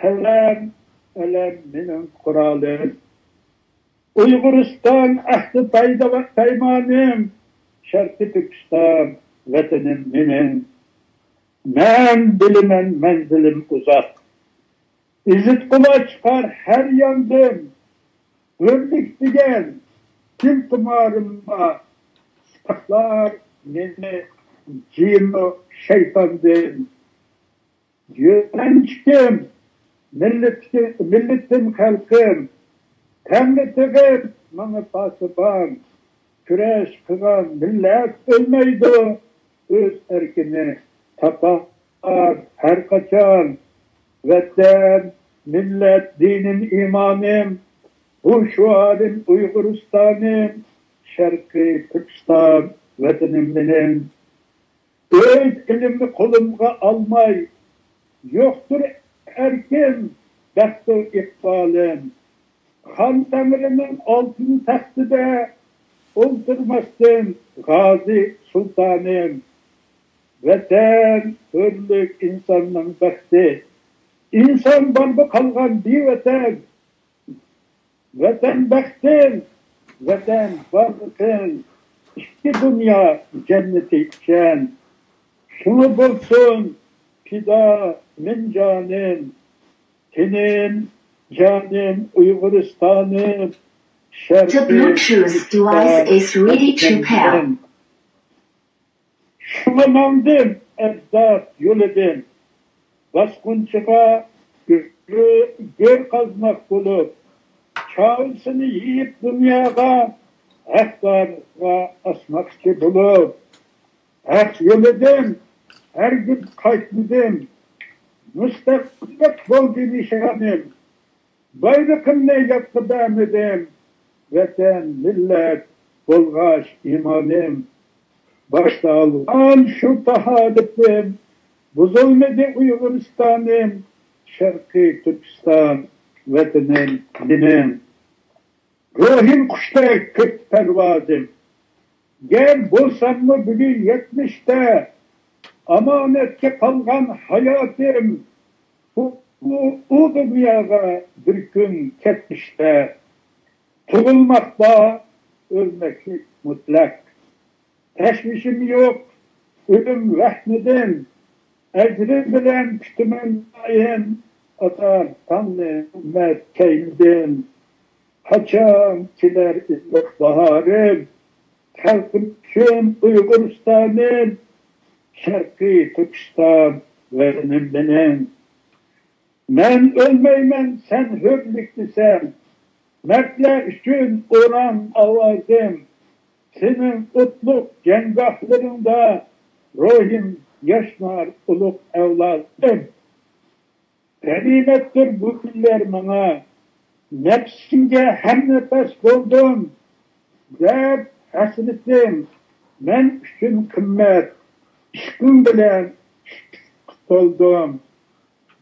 قەلەم، ئەلەم مېنىڭ قورالىم. ئۇيغۇرىستان ئەھدى پەيدا-، پەيمانىم، شەرقىي تۈركىستان ۋەتىنىم مېنىڭ. مەن بىلىمەن مەنزىلىم ئۇزاق، ئېزىتقۇلار چىقار ھەر ياندىن. ھۆرلۈك دېگەن دىل تۇمارىمغا، ساقلار مېنى جىنۇ شەيتاندىن. يۆلەنچۈكۈم، مىللىتىم، مىللىتىم، خەلقىم، تەڭرىتېغىم ماڭا پاسىبان. كۈرەش قىلغان مىللەت ئۆلمەيدۇ، ئۆز ئەركىنى تاپار ھەر قاچان. ۋەتەن، مىللەت، دىنىم، ئىمانىم، بۇ شوئارىم ئۇيغۇرىستانىم، شەرقىي تۈركىستان ۋەتىنىم مېنىڭ. ئۆز ئېلىمنى قولۇمغا ئالماي، يوقتۇر ئەركىن بەختۇ ئىقبالىم. خان تەڭرىنىڭ ئالتۇن تەختىدە ئولتۇرماستىن غازى سۇلتانىم. ۋەتەن، ھۆرلۈك ئىنساننىڭ بەختى. ئىنسان باردا قالغان بىۋەتەن. ۋەتەن بەختىم، ۋەتەن بارلىقىم، ئىككى دۇنيا جەننىتى ئىكەن. شۇڭا بولسۇن پىدا مىڭ جانىم، تېنىم، جانىم ئۇيغۇرىستانىم، شەرقىي تۈركىستان ۋەتىنىم. شۇڭا ماڭدىم ئەجداد يولىدىن، باسقۇنچىغا گۆر، گۆر قازماق بولۇپ، چاۋىسىنى يېيىپ دۇنياغا، ھەقدارغا ئاسماقچى بولۇپ. ھەق يولىدىن ھەرگىز قايتمىدىم، مۇستەقىللىق بولدى نىشانىم. بايرىقىمنى ياتقا بەرمىدىم، ۋەتەن، مىللەت بولغاچ ئىمانىم. باشتا ئالغان شۇ تاھارىتىم، بۇزۇلمىدى ئۇيغۇرىستانىم، شەرقىي تۈركىستان ۋەتىنىم مېنىڭ. روھىم قۇشتەك كۆك پەرۋازىم، گەر بولساممۇ بۈگۈن يەتمىشتە، ئامانەتكە قالغان ھاياتىم، ئۇ، ئۇ، ئۇ دۇنياغا بىر كۈن كەتمىشتە. تۇغۇلماق بار، ئۆلمەكلىك مۇتلەق. تەشۋىشىم يوق ئۆلۈم ۋەھمىدىن، ئەجرى بىلەن كۈتىمەن دائىم، ئاتار تاڭنى ئۈممەت كەينىدىن. قاچان كېلەر ئىللىق باھارىم، خەلقىم ئۈچۈن ئۇيغۇرىستانىم، شەرقىي تۈركىستان ۋەتىنىم مېنىڭ. مەن ئۆلمەيمەن سەن ھۆرلۈك دېسەم، مەردلەر ئۈچۈن ئۇران ئاۋازىم، سېنىڭ ئوتلۇق جەڭگاھلىرىڭدا روھىم ياشنار ئۇلۇغ ئەۋلادىم. غەنىيمەتتۇر بۇ كۈنلەر ماڭا، نەپسىمگە ھەمنەپەس بولدۇم. دەرد ھەسرىتىم مەن ئۈچۈن قىممەت، ئىشقىڭ بىلەن ئىشققا تولدۇم.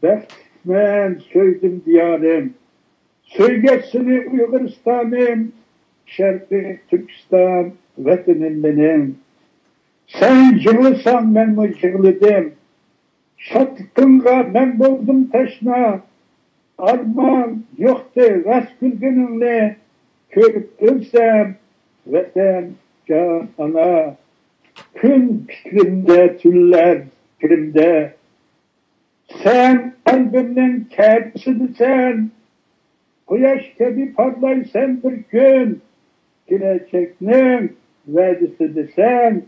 بەختلىكمەن سۆيدۈم دىيارىم، سۆيگەچ سېنى ئۇيغۇرىستانىم، شەرقىي تۈركىستان ۋەتىنىم مېنىڭ. سەن يىغلىساڭ مەنمۇ يىغلىدىم، شادلىقىڭغا مەن بولدۇم تەشنا. ئارمان يوقتى راست كۈلگىنىڭنى، كۆرۈپ ئۆلسەم ۋەتەن جان ئانا. كۈن پىكرىمدە، تۈنلەر پىكرىمدە، سەن قەلبىمنىڭ كەبىسىدىسەن، قۇياش كەبى پارلايسەن بىر كۈن، كېلەچەكنىڭ ۋەدىسىدىسەن.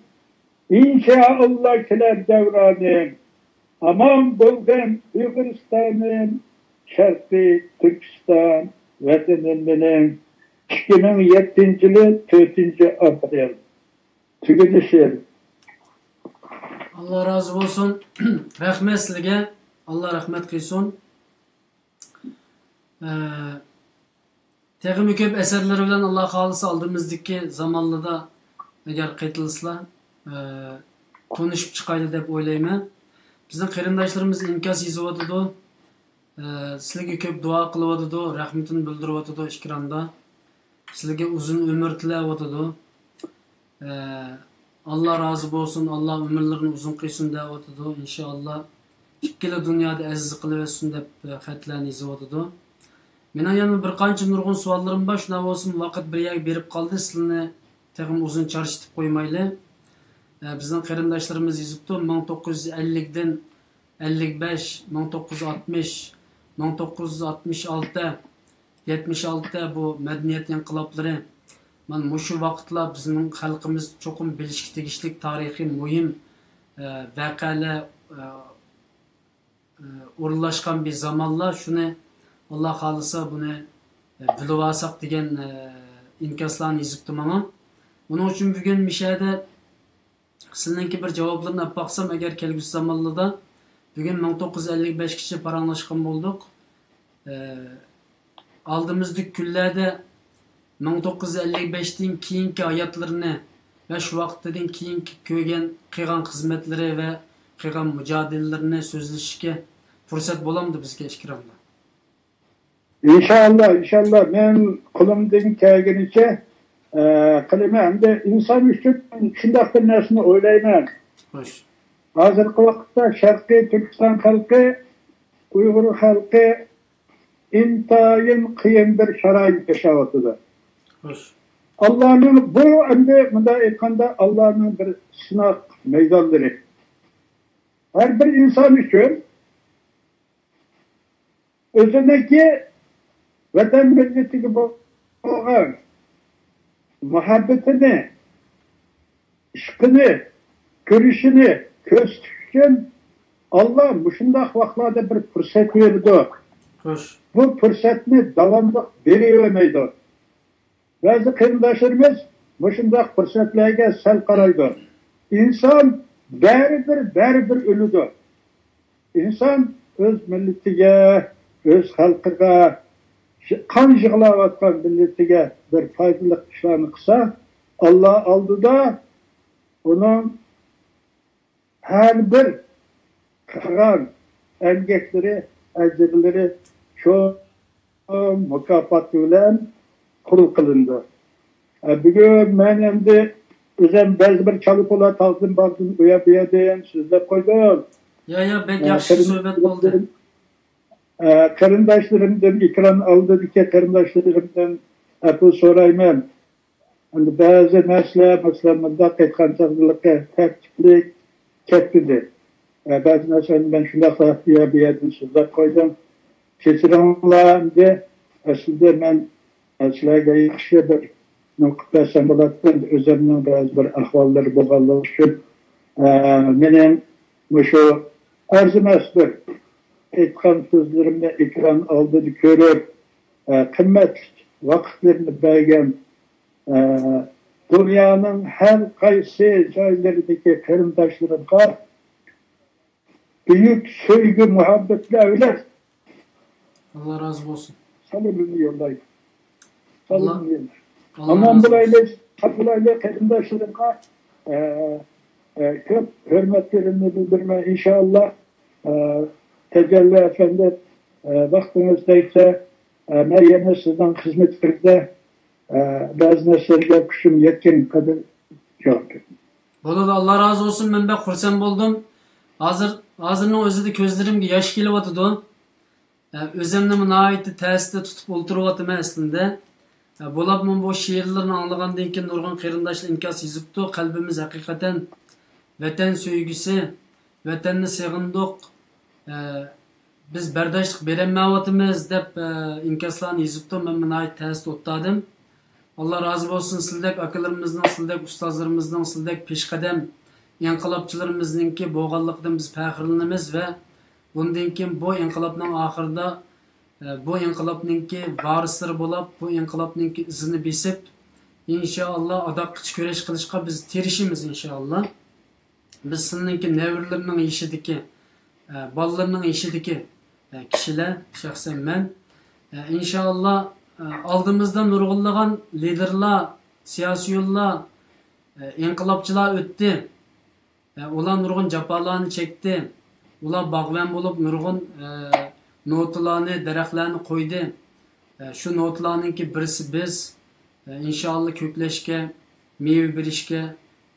ئىنشائاللا كېلەر دەۋرانىم، ئامان بولغىن ئۇيغۇرىستانىم، شەرقىي تۈركىستان ۋەتىنىم مېنىڭ. ئىككى مىڭ يەتتىنچى يىلى تۆتىنچى ئاپرېل. تۈگىدى شېئىر. ئاللا رازى بولسۇن. رەھمەت سىلىگە. ئاللا رەھمەت قىلسۇن. ئە، تېخىمۇ كۆپ ئەسەرلىرى بىلەن ئاللا خالىسا ئالدىمىزدىكى زامانلىدا ئەگەر قېتىلسىلا، ئە، تونۇشۇپ چىقايلى دەپ ئويلايمەن. بىزنىڭ قېرىنداشلىرىمىز ئىنكاس يېزىۋاتىدۇ. ئە، سىلىگە كۆپ دۇئا قىلىۋاتىدۇ، رەھمىتىنى بىلدۈرۈۋاتىدۇ ئېكراندا. سىلىگە ئۇزۇن ئۆمۈر تىلەۋاتىدۇ. ئە، ئاللا رازى بولسۇن، ئاللا ئۆمۈرلىرىنى ئۇزۇن قىلسۇن دەۋاتىدۇ. ئىنشائاللا ئىككىلا دۇنيادا ئەزىز قىلىۋەتسۇن دەپ، ئە، خەتلەرنى يېزىۋاتىدۇ. مېنىڭ يەنە بىر قانچە نۇرغۇن سوئاللىرىم بار، شۇنداق بولسىمۇ ۋاقىت بىر يەرگە بېرىپ قالدى، سىلىنى تېخىمۇ ئۇزۇن چارچىتىپ قويمايلى. ئە، بىزنىڭ قېرىنداشلىرىمىز يېزىپتۇ، مىڭ توققۇز يۈز ئەللىكتىن ئەللىك بەش، مىڭ توققۇز يۈز ئاتمىش، مىڭ توققۇز يۈز ئاتمىش ئالتە، يەتمىش ئالتە بۇ مەدەنىيەت ئىنقىلابلىرى. مانا مۇشۇ ۋاقىتلار بىزنىڭ خەلقىمىز چوقۇم بىلىشكە تېگىشلىك تارىخىي مۇھىم، ئە، ۋەقەلەر، ئە، ئە، ئورۇنلاشقان بىر زامانلار. شۇنى ئاللا خالىسا بۇنى، ئە، بىلىۋالساق دېگەن، ئە، ئىنكاسلارنى يېزىپتۇ ماڭا. بۇنىڭ ئۈچۈن بۈگۈن مىشەدە سىلىنىڭكى بىر جاۋابلىرىنى ئېلىپ باقسام، ئەگەر كەلگۈسى زامانلىرىدا، بۈگۈن مىڭ توققۇز يۈز ئەللىك بەشكىچە پاراڭلاشقان بولدۇق. ئە، ئالدىمىزدىكى كۈنلەردە مىڭ توققۇز يۈز ئەللىك بەشتىن كېيىنكى ھاياتلىرىنى ۋە شۇ ۋاقىتتىن كېيىنكى كۆرگەن، قىلغان خىزمەتلىرى ۋە قىلغان مۇجادىلىلىرىنى سۆزلىشىشكە پۇرسەت بولامدۇ بىزگە ئېكراندا؟ ئىنشائاللا، ئىنشائاللا، مەن قولۇمدىن كەلگىنىچە، ئە، قىلىمەن. ئەمدى ئىنسان ئۈچۈن شۇنداق بىر نەرسىنى ئويلايمەن. خوش. ھازىرقى ۋاقىتتا شەرقىي تۈركىستان خەلقى، ئۇيغۇر خەلقى ئىنتايىن قىيىن بىر شارائىتتا ياشاۋاتىدۇ. خوش. ئاللانىڭ، بۇ ئەمدى مۇنداق ئېيتقاندا، ئاللانىڭ بىر سىناق مەيدانلىرى. ھەر بىر ئىنسان ئۈچۈن ئۆزىنىڭكى ۋەتەن مىللىتىگە بولغان مۇھەببىتىنى، ئىشقىنى، كۆرۈشىنى كۆرسىتىش ئۈچۈن ئاللا مۇشۇنداق ۋاقىتلاردا بىر پۇرسەت بېرىدۇ. خوش. بۇ پۇرسەتنى داۋاملىق بېرىۋەرمەيدۇ. بەزى قېرىنداشلىرىمىز مۇشۇنداق پۇرسەتلەرگە سەل قارايدۇ. ئىنسان بەرىبىر، بەرىبىر ئۆلىدۇ. ئىنسان ئۆز مىللىتىگە، ئۆز خەلقىگە، قان يىغلاۋاتقان مىللىتىگە بىر پايدىلىق ئىشلارنى قىلسا، ئاللا ئالدىدا ئۇنىڭ ھەر بىر قىلغان ئەمگەكلىرى، ئەجىرلىرى چوڭ مۇكاپات بىلەن قوبۇل قىلىنىدۇ. ئە، بۈگۈن مەن ئەمدى ئۆزۈم بەزى بىر چالا-پۇلا تاغدىن-باغدىن، ئۇ يەر-بۇ يەردىن سۆزلەپ قويدۇم. يا، يا، بەك ئە، ياخشى سۆھبەت بولدى. ئە، قېرىنداشلىرىمدىن، ئېكران ئالدىدىكى قېرىنداشلىرىمدىن ئەپۇ سورايمەن. ئەمدى بەزى نەرسىلەر، مەسىلەن، مۇنداق ئېيتقان چاغدىلىقى تەرتىپلىك كەتمىدى. ئە، بەزى نەرسىلەرنى مەن شۇنداقلا بۇ يەر، بۇ يەردىن سۆزلەپ قويدۇم. كەچۈرۈڭلار ئەمدى. ئەسلىدە مەن، ئە، سىلەرگە ياخشى بىر نېمە قىلىپ بەرسەم بولاتتى. ئۆزۈمنىڭ بەزى بىر ئەھۋاللىرى بولغانلىقى ئۈچۈن، ئە، مېنىڭ مۇشۇ ئەرزىمەس بىر ئېيتقان سۆزلىرىمنى ئېكران ئالدىدا كۆرۈپ، ئە، قىممەتلىك ۋاقىتلىرىنى بەرگەن، ئە، دۇنيانىڭ ھەر قايسى جايلىرىدىكى قېرىنداشلىرىمغا بۈيۈك سۆيگۈ، مۇھەببەتلەر بىلەن ئاللا رازى بولسۇن. سالىمىمنى يوللايمەن. ئاللا، سالىمىمنى يوللايمەن. ئاللا ئامان رازى بولايلى، بولسۇن. ساق بولايلى قېرىنداشلىرىمغا. ئە، ئە، كۆپ ھۆرمەتلىرىمنى بىلدۈرىمەن، ئىنشائاللا. ئە، تەجەللا ئەپەندى، ئە، ۋاقتىڭىز تەگسە، ئە، مەن يەنە سىزنىڭ خىزمىتىڭىزدە، ئە، بەزى نەرسىلەرگە كۈچۈم يەتكەن قەدەر جاۋاب بېرىمەن. بولىدۇ، ئاللا رازى بولسۇن، مەن بەك خۇرسەن بولدۇم. ھازىر، ھازىرنىڭ ئۆزىدە كۆزلىرىمگە ياش كېلىۋاتىدۇ. ئە، ئۆزۈمنىمۇ ناھايىتى تەستە تۇتۇپ ئولتۇرۇۋاتىمەن ئەسلىندە. ئە، بولۇپمۇ بۇ شېئىرلىرىنى ئاڭلىغاندىن كېيىن نۇرغۇن قېرىنداشلار ئىنكاس يېزىپتۇ. قەلبىمىز ھەقىقەتەن ۋەتەن سۆيگۈسى، ۋەتەننى سېغىندۇق، ئە، بىز بەرداشلىق بېرەلمەيۋاتىمىز دەپ، ئە، ئىنكاسلارنى يېزىپتۇ. مەنمۇ ناھايىتى تەستە ئولتۇردۇم. ئاللا رازى بولسۇن، سىلىدەك ئاكىلىرىمىزنىڭ، سىلىدەك ئۇستازلىرىمىزنىڭ، سىلىدەك پېشقەدەم ئىنقىلابچىلىرىمىزنىڭكى بولغانلىقىدىن بىز پەخىرلىنىمىز ۋە بۇندىن كېيىن بۇ ئىنقىلابنىڭ ئاخىرىدا، ئە، بۇ ئىنقىلابنىڭكى ۋارىسلىرى بولۇپ، بۇ ئىنقىلابنىڭكى ئىزىنى بېسىپ، ئىنشائاللا، ئاداققىچە كۈرەش قىلىشقا بىز تىرىشىمىز، ئىنشائاللا. بىز سىلىنىڭكى نەۋرىلىرىنىڭ يېشىدىكى، ئە، بالىلىرىنىڭ يېشىدىكى، ئە، كىشىلەر، شەخسەن مەن، ئە، ئىنشائاللا، ئە، ئالدىمىزدا نۇرغۇنلىغان لىدېرلار، سىياسىيونلار، ئە، ئىنقىلابچىلار ئۆتتى. ئە، ئۇلار نۇرغۇن جاپالارنى چەكتى. ئۇلار باغۋەن بولۇپ نۇرغۇن، ئە، نوتىلارنى، دەرەخلەرنى قويدى. ئە، شۇ نوتىلارنىڭكى بىرسى بىز، ئە، ئىنشائاللا كۆكلەشكە، مېۋە بېرىشكە،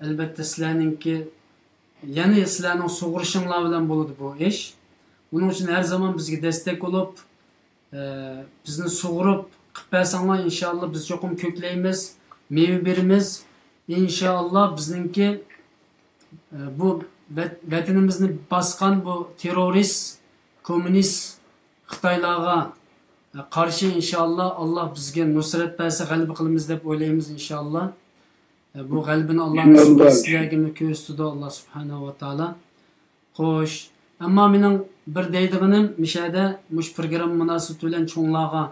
ئەلۋەتتە سىلەرنىڭكى، يەنى سىلەرنىڭ سۇغۇرۇشۇڭلار بىلەن بولىدۇ بۇ ئىش. ئۇنىڭ ئۈچۈن ھەر زامان بىزگە دەستەك بولۇپ، ئە، بىزنى سۇغۇرۇپ قىلىپ بەرسەڭلار، ئىنشائاللا بىز چوقۇم كۆكلەيمىز، مېۋە بېرىمىز. ئىنشائاللا بىزنىڭكى، ئە، بۇ ۋەت-، ۋەتىنىمىزنى باسقان بۇ تېررورىست، كوممۇنىست خىتايلارغا، ئە، قارشى ئىنشائاللا ئاللا بىزگە نۇسرەت بەرسە غەلىبە قىلىمىز دەپ ئويلايمىز ئىنشائاللا. ئە، بۇ غەلىبىنى ئاللا نېسىپ ئىنشائاللا. قىلسۇن، سىلەرگىمۇ كۆرسىتىدۇ ئاللا سۇبھانەھۇ ۋە تائالا. خوش. ئەمما مېنىڭ بىر دەيدىغىنىم، مۇشەدە مۇشۇ پروگرامما مۇناسىۋىتى بىلەن چوڭلارغا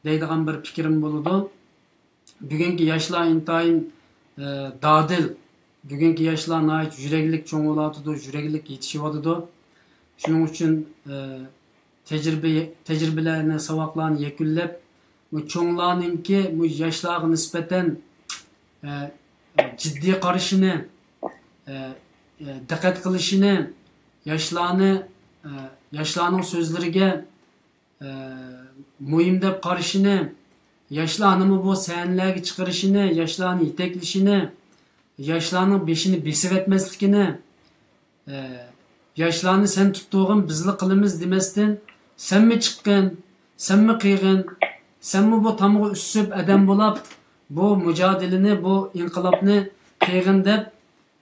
دەيدىغان بىر پىكرىم بولىدۇ. بۈگۈنكى ياشلار ئىنتايىن، ئە، دادىل. بۈگۈنكى ياشلار ناھايىتى يۈرەكلىك چوڭ بولۇۋاتىدۇ، يۈرەكلىك يېتىشىۋاتىدۇ. شۇنىڭ ئۈچۈن، ئە، تەجرىبە، تەجرىبىلەرنى، ساۋاقلارنى يەكۈنلەپ، بۇ چوڭلارنىڭكى بۇ ياشلارغا نىسبەتەن، ئە، جىددىي قارىشىنى، ئە، ئە، دىققەت قىلىشىنى، ياشلارنى، ئە، ياشلارنىڭ سۆزلىرىگە، ئە، مۇھىم دەپ قارىشىنى، ياشلارنىمۇ بۇ سەھنىلەرگە چىقىرىشىنى، ياشلارنى يېتەكلىشىنى، ياشلارنىڭ بېشىنى بېسىۋەتمەسلىكىنى، ئە، ياشلارنى سەن تۇتتۇرغىن، بىزلا قىلىمىز دېمەستىن، سەنمۇ چىققىن، سەنمۇ قىلغىن، سەنمۇ بۇ تامغا ئۈسۈپ ئادەم بولاپ، بۇ مۇجادىلىنى، بۇ ئىنقىلابنى قىلغىن دەپ،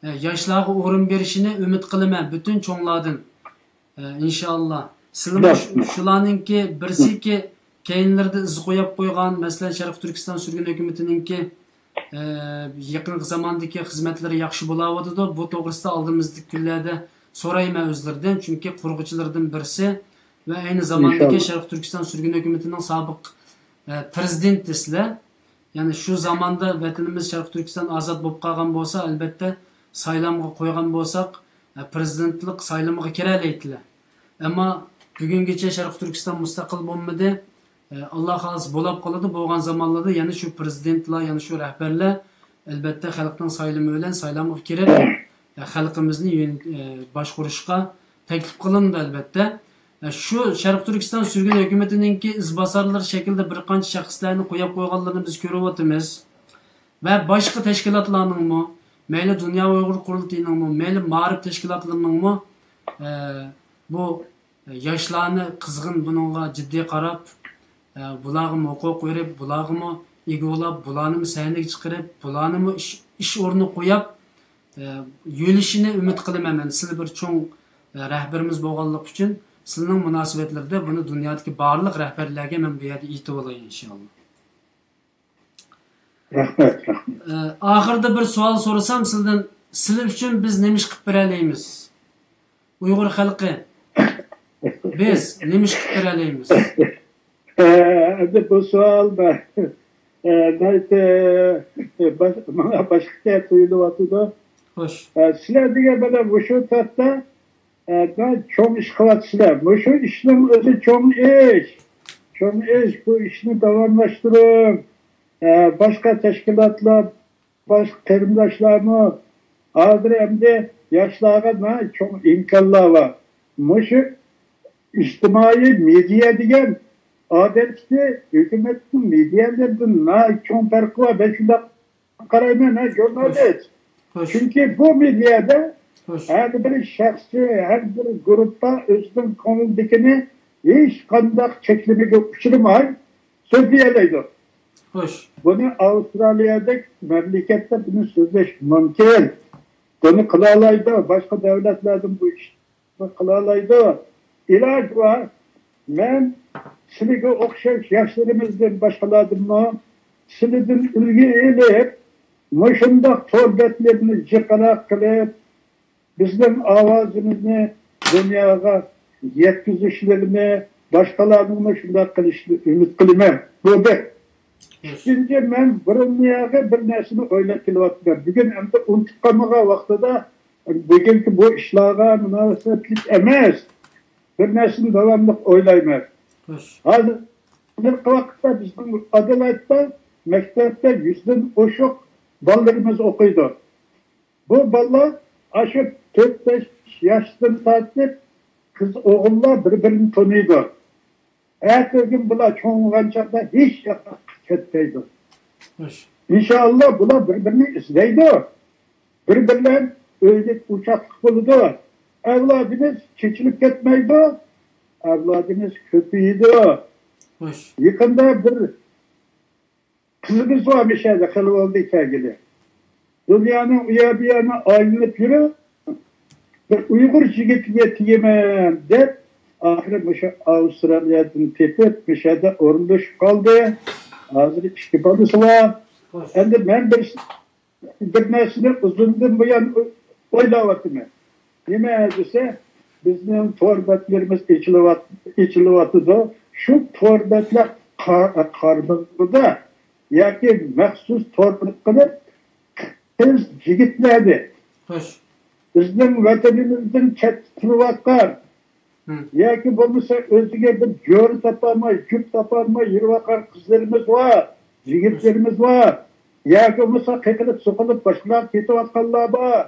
ئە، ياشلارغا ئورۇن بېرىشىنى ئۈمىد قىلىمەن پۈتۈن چوڭلاردىن. ئە، ئىنشائاللا. سىلىمۇ شۇ-، شۇلارنىڭكى بىرسىكى، كەينىلىرىدە ئىز قويۇپ قويغان، مەسىلەن، شەرقىي تۈركىستان سۈرگۈن ھۆكۈمىتىنىڭكى، ئە، يېقىنقى زاماندىكى خىزمەتلىرى ياخشى بولاۋاتىدۇ. بۇ توغرىسىدا ئالدىمىزدىكى كۈنلەردە سورايمەن ئۆزلىرىدىن، چۈنكى قۇرغۇچىلىرىدىن بىرسى ۋە ئەينى زاماندىكى شەرقىي تۈركىستان سۈرگۈن ھۆكۈمىتىنىڭ سابىق، ئە، پىرېزىدېنتى سىلەر. يەنى شۇ زاماندا ۋەتىنىمىز شەرقىي تۈركىستان ئازاد بولۇپ قالغان بولسا، ئەلبەتتە سايلامغا قويغان بولساق، ئە، پىرېزىدېنتلىق سايلىمىغا كىرەلەيتتىلەر. ئەمما بۈگۈنگىچە شەرقىي تۈركىستان مۇستەقىل بولمىدى. ئە، ئاللا خالىسا بولاپ قالىدۇ. بولغان زامانلاردا يەنە شۇ پىرېزىدېنتلار، يەنە شۇ رەھبەرلەر ئەلبەتتە خەلقنىڭ سايلىمى بىلەن سايلامغا كىرىپ، ئە، خەلقىمىزنى يۆن-، ئە، باشقۇرۇشقا تەكلىپ قىلىنىدۇ ئەلبەتتە. ئە، شۇ شەرقىي تۈركىستان سۈرگۈن ھۆكۈمىتىنىڭكى ئىزباسارلىرى شەكلىدە بىر قانچە شەخسلەرنى قويۇپ قويغانلىرىنى بىز كۆرۈۋاتىمىز. ۋە باشقا تەشكىلاتلارنىڭمۇ، مەيلى دۇنيا ئۇيغۇر قۇرۇلتىيىنىڭمۇ، مەيلى مائارىپ تەشكىلاتلىرىنىڭمۇ، ئە، بۇ ياشلارنى قىزغىن بۇنىڭغا جىددىي قاراپ، ئە، بۇلارغىمۇ ھوقۇق بېرىپ، بۇلارغىمۇ ئىگە بولاپ، بۇلارنىمۇ سەھنىگە چىقىرىپ، بۇلارنىمۇ ئىش، ئىش ئورنىغا قويۇپ، ئە، يۆلىشىنى ئۈمىد قىلىمەن مەن. سىلەر بىر چوڭ، ئە، رەھبىرىمىز بولغانلىقى ئۈچۈن سىلىنىڭ مۇناسىۋەتلىرىدە بۇنى دۇنيادىكى بارلىق رەھبەرلەرگە مەن بۇ يەردە ئېيتىپ ئولاي، ئىنشائاللا. رەھمەت، رەھمەت. ئە، ئاخىرىدا بىر سوئال سورىسام سىلدىن، سىلەر ئۈچۈن بىز نېمە ئىش قىلىپ بېرەلەيمىز؟ ئۇيغۇر خەلقى، بىز نېمە ئىش قىلىپ بېرەلەيمىز؟ ئە، ئەمدى بۇ سوئال بە-، ئە، ناھايىتى، ئە، باش-، ماڭا باشقىچە تۇيۇلۇۋاتىدۇ. خوش. ئە، سىلەر دېگەن بىلەن مۇشۇ تاپتا، ئە، چوڭ ئىش قىلىۋاتىسىلەر. مۇشۇ ئىشنىڭ ئۆزى چوڭ ئىش. چوڭ ئىش. بۇ ئىشنى داۋاملاشتۇرۇڭ. ئە، باشقا تەشكىلاتلار، باشقا قېرىنداشلارمۇ ھازىر ئەمدى ياشلارغا ناھايىتى چوڭ ئىمكانلار بار. مۇشۇ ئىجتىمائىي مېدىيا دېگەن ئادەتتىكى ھۆكۈمەتنىڭ مېدىيالىرىدىن ناھايىتى چوڭ پەرقى بار. مەن شۇنداق قارايمەن، ھە، ژۇرنالىست. خوش. چۈنكى بۇ مېدىيادا خوش. ھەر بىر شەخسچى، ھەر بىر گۇرۇپپا ئۆزىنىڭ كۆڭلىدىكىنى ھېچقانداق چەكلىمىگە ئۇچرىماي سۆزلىيەلەيدۇ. خوش. بۇنى ئاۋسترالىيەدەك مەملىكەتتە بۇنى سۆزلەش مۇمكىن. بۇنى قىلالايدۇ. باشقا دۆلەتلەردىن بۇ ئىشنى قىلالايدۇ. ئىلاجى بار. مەن سىلىگە ئوخشاش ياشلىرىمىزدىن، باشقىلاردىنمۇ سىلىدىن ئۈلگە ئېلىپ، مۇشۇنداق تور بەتلىرىنى جىقراق قىلىپ، بىزنىڭ ئاۋازىمىزنى دۇنياغا يەتكۈزۈشلىرىنى، باشقىلارنىڭمۇ شۇنداق قىلىشىنى ئۈمىد قىلىمەن. بۇ بىر. ئىككىنچى، مەن بۇرۇنقىغا بىر نەرسىنى ئويلاپ كېلىۋاتىمەن. بۈگۈن ئەمدى ئۇنتۇپ قالمىغان ۋاقتىدا بۈگۈنكى بۇ ئىشلارغا مۇناسىۋەتلىك ئەمەس. بىر نەرسىنى داۋاملىق ئويلايمەن. خوش. ھازىرقى ۋاقىتتا بىزنىڭ ئادېلايدتا مەكتەپتە يۈزدىن ئوشۇق بالىلىرىمىز ئوقۇيدۇ. بۇ بالىلار ئاشۇ تۆت-بەش ياشتىن تارتىپ قىز-ئوغۇللار بىر-بىرىنى تونۇيدۇ. ئەتىگۈن بۇلار چوڭىغان چاغدا ھېچ ياققا كەتمەيدۇ. خوش. ئىنشائاللا بۇلار بىر-بىرىنى ئىزدەيدۇ. بىر-بىرلەر ئۆيلۈك ئوچاقلىق بولىدۇ. ئەۋلادىمىز چېچىلىپ كەتمەيدۇ. ئەۋلادىمىز كۆپىيىدۇ. خوش. يېقىندا بىر قىزىمىز بار مۇشۇ يەردە، خېلى بولدى كەلگىلى. دۇنيانىڭ ئۇ يەر بۇ يەرنى ئايلىنىپ يۈرۈپ، بىر ئۇيغۇر يىگىتىگە تېگىمەن دەپ، ئاخىرى مۇشۇ ئاۋسترالىيەدىن تېپىپ، مۇشۇ يەردە ئورۇنلىشىپ قالدى. ھازىر ئىككى بالىسى بار. خوش. ئەمدى مەن بىر، بىر نەرسىنى ئۇزۇندىن بۇيان ئويلاۋاتىمەن. نېمە دېسە، بىزنىڭ تور بەتلىرىمىز ئېچىلىۋات-، ئېچىلىۋاتىدۇ. شۇ تور بەتلەر قا-، قارىمىزدا ياكى مەخسۇس تور بەت قىلىپ، قىز يىگىتلەرنى، خوش. بىزنىڭ ۋەتىنىمىزدىن چەتتە تۇرۇۋاتقان، ھە. ياكى بولمىسا ئۆزىگە بىر جۆرە تاپالماي، جۈپ تاپالماي يۈرۈۋاتقان قىزلىرىمىز بار، يىگىتلىرىمىز بار. ياكى بولمىسا قېقىلىپ، سوقۇلۇپ باشقىلارغا كېتىۋاتقانلار بار.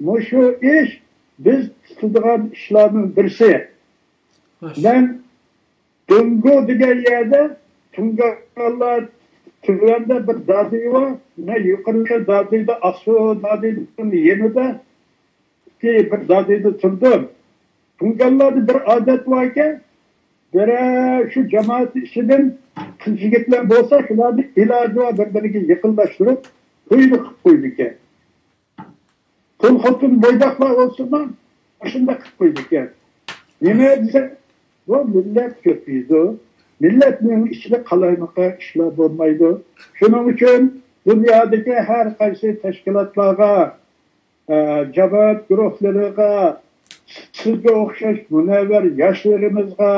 مۇشۇ ئىش بىز تۇتىدىغان ئىشلارنىڭ بىرسى. خوش. مەن دۇڭگۇ دېگەن يەردە تۇڭگانلار تۆۋەندە بىر دادۈي بار. مەن يۇقىرىدا دادۈيدە، ئاقسۇ دادۈينىڭ يېنىدا بىر دادۈيدە تۇردۇم. تۇڭگانلاردا بىر ئادەت باركەن، بىرەر شۇ جامائەت ئىچىدىن قىز يىگىتلەر بولسا، شۇلارنى ئىلاجى بار بىر-بىرىگە يېقىنلاشتۇرۇپ، توينى قىلىپ قويىدىكەن. تۇل خوتۇن بويداقلار بولسىمۇ، ئاشۇنداق قىلىپ قويىدىكەن. نېمە دېسە، بۇ مىللەت كۆپىيىدۇ. مىللەتنىڭ ئىچىدە قالايمىقان ئىشلار بولمايدۇ. شۇنىڭ ئۈچۈن دۇنيادىكى ھەر قايسى تەشكىلاتلارغا، ئە، جامائەت گۇرۇھلىرىغا، سىزگە ئوخشاش مۇنەۋۋەر ياشلىرىمىزغا،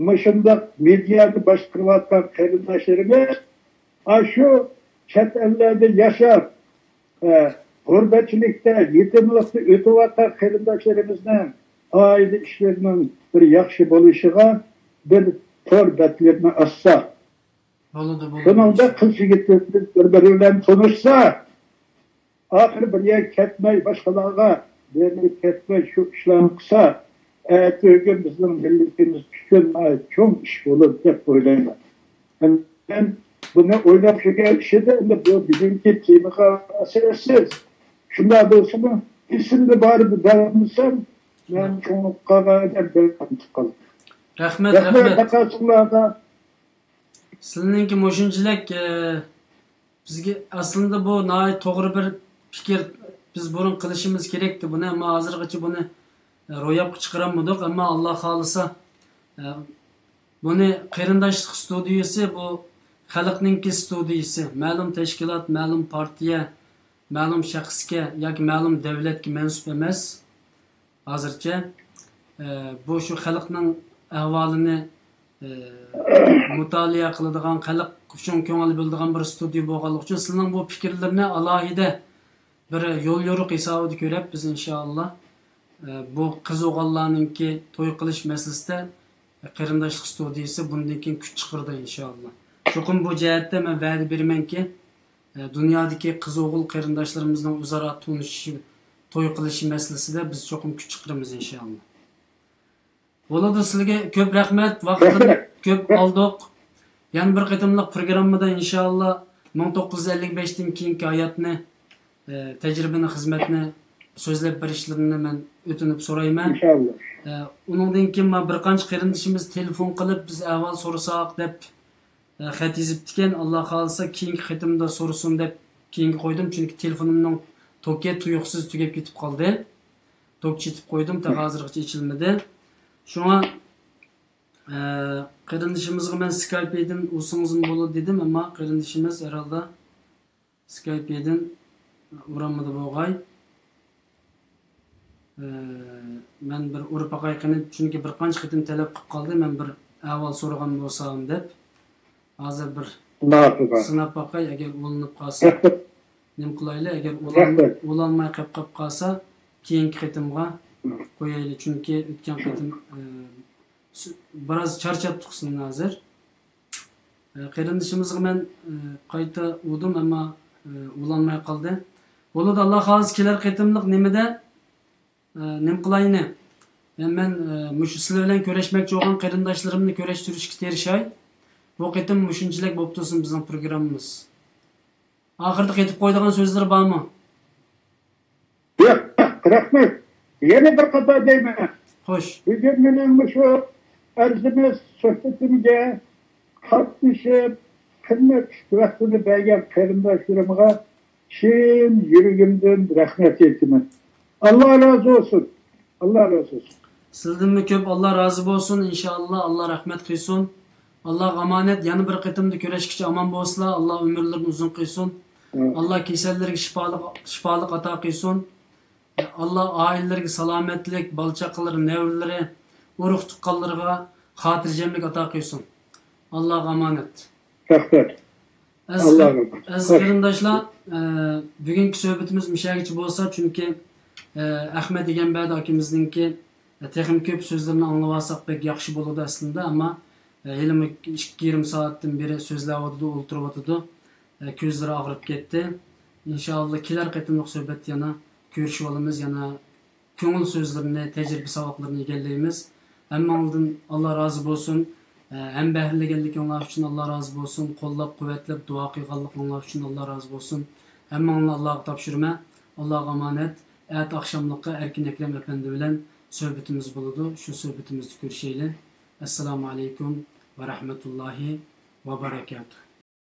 مۇشۇنداق مېدىيانى باشقۇرۇۋاتقان قېرىنداشلىرىمىز، ئاشۇ چەت ئەللەردە ياشاپ، ئە، غۇربەتچىلىكتە، يېتىملىكتە ئۆتۈۋاتقان قېرىنداشلىرىمىزنىڭ ئائىلە ئىشلىرىنىڭ بىر ياخشى بولۇشىغا بىر تور بەتلىرىنى ئاچساق، بولىدۇ، بولىدۇ. شۇنىڭدا قىز يىگىتلىرىمىز بىر-بىرى بىلەن تونۇشسا، ئاخىرى بىر يەرگە كەتمەي، باشقىلارغا بىر يەرگە كەتمەي، شۇ ئىشلارنى قىلسا، ئەتىگۈن بىزنىڭ مىللىتىمىز ئۈچۈن ناھايىتى چوڭ ئىش بولىدۇ دەپ ئويلايمەن. مەن بۇنى ئويلاپ يۈرگەن ئىش ئىدى، ئەمدى بۇ بۈگۈنكى تېمىغا ئاساسسىز. شۇنداق بولسىمۇ، ئېسىمدە بارىدا دەۋاملىسام، مەن چوڭىيىپ قالغان ئادەم بىر قالدىم. رەھمەت، رەھمەت، رەھمەت. تاقاسۇڭلارغا. سىلىنىڭكى مۇشۇنچىلىك، ئە، بىزگە ئەسلىندە بۇ ناھايىتى توغرا بىر پىكىر. بىز بۇرۇن قىلىشىمىز كېرەكتى بۇنى، ئەمما ھازىرغىچە بۇنى، ئە، روياپقا چىقىرالمىدۇق. ئەمما ئاللا خالىسا، ئە، بۇنى قېرىنداشلىق ستۇدىيىسى، بۇ خەلقنىڭكى ستۇدىيىسى. مەلۇم تەشكىلات، مەلۇم پارتىيە، مەلۇم شەخسكە ياكى مەلۇم دەۋلەتكە مەنسۇپ ئەمەس. ھازىرچە، ئە، بۇ شۇ خەلقنىڭ ئەھۋالىنى، ئە، مۇتالىئە قىلىدىغان، خەلق ئۈچۈن كۆڭۈل بۆلىدىغان بىر ستۇدىيە بولغانلىقى ئۈچۈن سىلىنىڭ بۇ پىكىرلىرىنى ئالاھىدە بىر يوليورۇق ھېسابىدا كۆرۈپ، بىز ئىنشائاللا، ئە، بۇ قىز ئوغۇللارنىڭكى توي قىلىش مەسىلىسىدە قېرىنداشلىق ستۇدىيىسى بۇندىن كېيىن كۈچ چىقىرىدۇ ئىنشائاللا. چوقۇم بۇ جەھەتتە مەن ۋەدە بېرىمەنكى، ئە، دۇنيادىكى قىز ئوغۇل قېرىنداشلىرىمىزنىڭ ئۆزئارا تونۇشۇشى، توي قىلىشى مەسىلىسىدە بىز چوقۇم كۈچ چىقىرىمىز ئىنشائاللا. بولىدۇ، سىلىگە كۆپ رەھمەت، ۋاقىتنى كۆپ ئالدۇق. يەنە بىر قېتىملىق پروگراممىدا ئىنشائاللا مىڭ توققۇز يۈز ئەللىك بەشتىن كېيىنكى ھاياتنى، ئە، تەجرىبىنى، خىزمەتنى سۆزلەپ بېرىشلىرىنى مەن ئۆتۈنۈپ سورايمەن. ئىنشائاللا. ئە، ئۇنىڭدىن كېيىن مانا بىر قانچە قېرىندىشىمىز تېلېفون قىلىپ، بىز ئەھۋال سورىساق دەپ، ئە، خەت يېزىپتىكەن. ئاللا خالىسا كېيىنكى قېتىمدا سورىسۇن دەپ كېيىنگە قويدۇم، چۈنكى تېلېفونۇمنىڭ توكى تۇيۇقسىز تۈگەپ كېتىپ قالدى. توك چېتىپ قويدۇم، تېخى ھازىرغىچە ئېچىلمىدى. شۇڭا، ئە، قېرىندىشىمىزغا مەن سكايپىدىن ئۇرسىڭىزمۇ بولىدۇ دېدىم، ئەمما قېرىندىشىمىز ھەرھالدا سكايپىدىن ئۇرالمىدى بولغاي. ئە، مەن بىر ئۇرۇپ باقاي قېنى، چۈنكى بىر قانچە قېتىم تەلەپ قىلىپ قالدى، مەن بىر ئەھۋال سورىغان بولسام دەپ. ھازىر بىر سىناپ باقاي، ئەگەر ئۇلىنىپ قالسا، نېمە قىلايلى، ئەگەر ئۇلان-، ئۇلانماي قېلىپ قېلىپ قالسا، كېيىنكى قېتىمغا قويايلى، چۈنكى ئۆتكەن قېتىم، ئە، سۈ-، بىراز چارچاپتۇق سىلىنى ھازىر. ئە، قېرىندىشىمىزغا مەن، ئە، قايتا ئۇردۇم، ئەمما، ئە، ئۇلانماي قالدى. بولىدۇ، ئاللا خالىسا كېلەر قېتىملىق نېمىدە، ئە، نېمە قىلايلى؟ يەنى مەن، ئە، مۇشۇ سىلەر بىلەن كۆرۈشمەكچى بولغان قېرىنداشلىرىمنى كۆرۈشتۈرۈشكە تىرىشاي. بۇ قېتىم مۇشۇنچىلىك بولۇپ تۇرسۇن بىزنىڭ پروگراممىمىز. ئاخىرىدا قېتىپ قويىدىغان سۆزلىرى بارمۇ؟ ياق، رەھمەت. يەنە بىر قېتىم دەيمەن. خوش. بۈگۈن مېنىڭ مۇشۇ ئەرزىمەس سۆھبىتىمگە قاتنىشىپ، قىممەتلىك ۋاقتىنى بەرگەن قېرىنداشلىرىمغا چىن يۈرىكىمدىن رەھمەت ئېيتىمەن. ئاللا رازى بولسۇن. ئاللا رازى بولسۇن. سىزدىنمۇ كۆپ ئاللا رازى بولسۇن، ئىنشائاللا، ئاللا رەھمەت قىلسۇن. ئاللاغا ئامانەت، يەنە بىر قېتىمدا كۆرۈشكىچە ئامان بولسىلا، ئاللا ئۆمۈرلىرىنى ئۇزۇن قىلسۇن. ئاللا كېسەللەرگە شىپالىق، شىپالىق ئاتا قىلسۇن. ئاللا ئائىلىلىرىگە سالامەتلىك، بالا-چاقىلىرى، نەۋرىلىرى، ئۇرۇق-تۇغقانلىرىغا خاتىرجەملىك ئاتا قىلسۇن. ئاللاغا ئامانەت. رەھمەت. ئەزىز، ئەزىز قېرىنداشلار، ئە، بۈگۈنكى سۆھبىتىمىز مۇشۇ يەرگىچە بولسا، چۈنكى، ئە، ئەخمەت ئىگەمبەردى ئاكىمىزنىڭكى، ئە، تېخىمۇ كۆپ سۆزلىرىنى ئاڭلىۋالساق بەك ياخشى بولىدۇ ئەسلىندە، ئەمما، ئە، ھېلىمۇ ئىككى يېرىم سائەتتىن بېرى سۆزلەۋاتىدۇ، ئولتۇرۇۋاتىدۇ. ئە، كۆزلىرى ئاغرىپ كەتتى. ئىنشائاللا، كېلەر قېتىملىق سۆھبەتتە يەنە كۆرۈشۈۋالىمىز، يەنە كۆڭۈل سۆزلىرىنى، تەجرىبە ساۋاقلىرىنى ئىگىلەيمىز. ھەممىڭلاردىن ئاللا رازى بولسۇن. ئە، ھەمبەھىرلىگەنلىكىڭلار ئۈچۈن ئاللا رازى بولسۇن. قوللاپ-قۇۋۋەتلەپ، دۇئا قىلغانلىقىڭلار ئۈچۈن ئاللا رازى بولسۇن. ھەممىڭلارنى ئاللاغا تاپشۇرىمەن. ئاللاغا ئامانەت. ئەتە ئاخشاملىققا ئەركىن ئەكرەم ئەپەندى بىلەن سۆھبىتىمىز بولىدۇ. شۇ سۆھبىتىمىزدە كۆرۈشەيلى. ئەسسالامۇ ئەلەيكۇم ۋە رەھمەتۇللاھى ۋە بەرەكاتۇھ.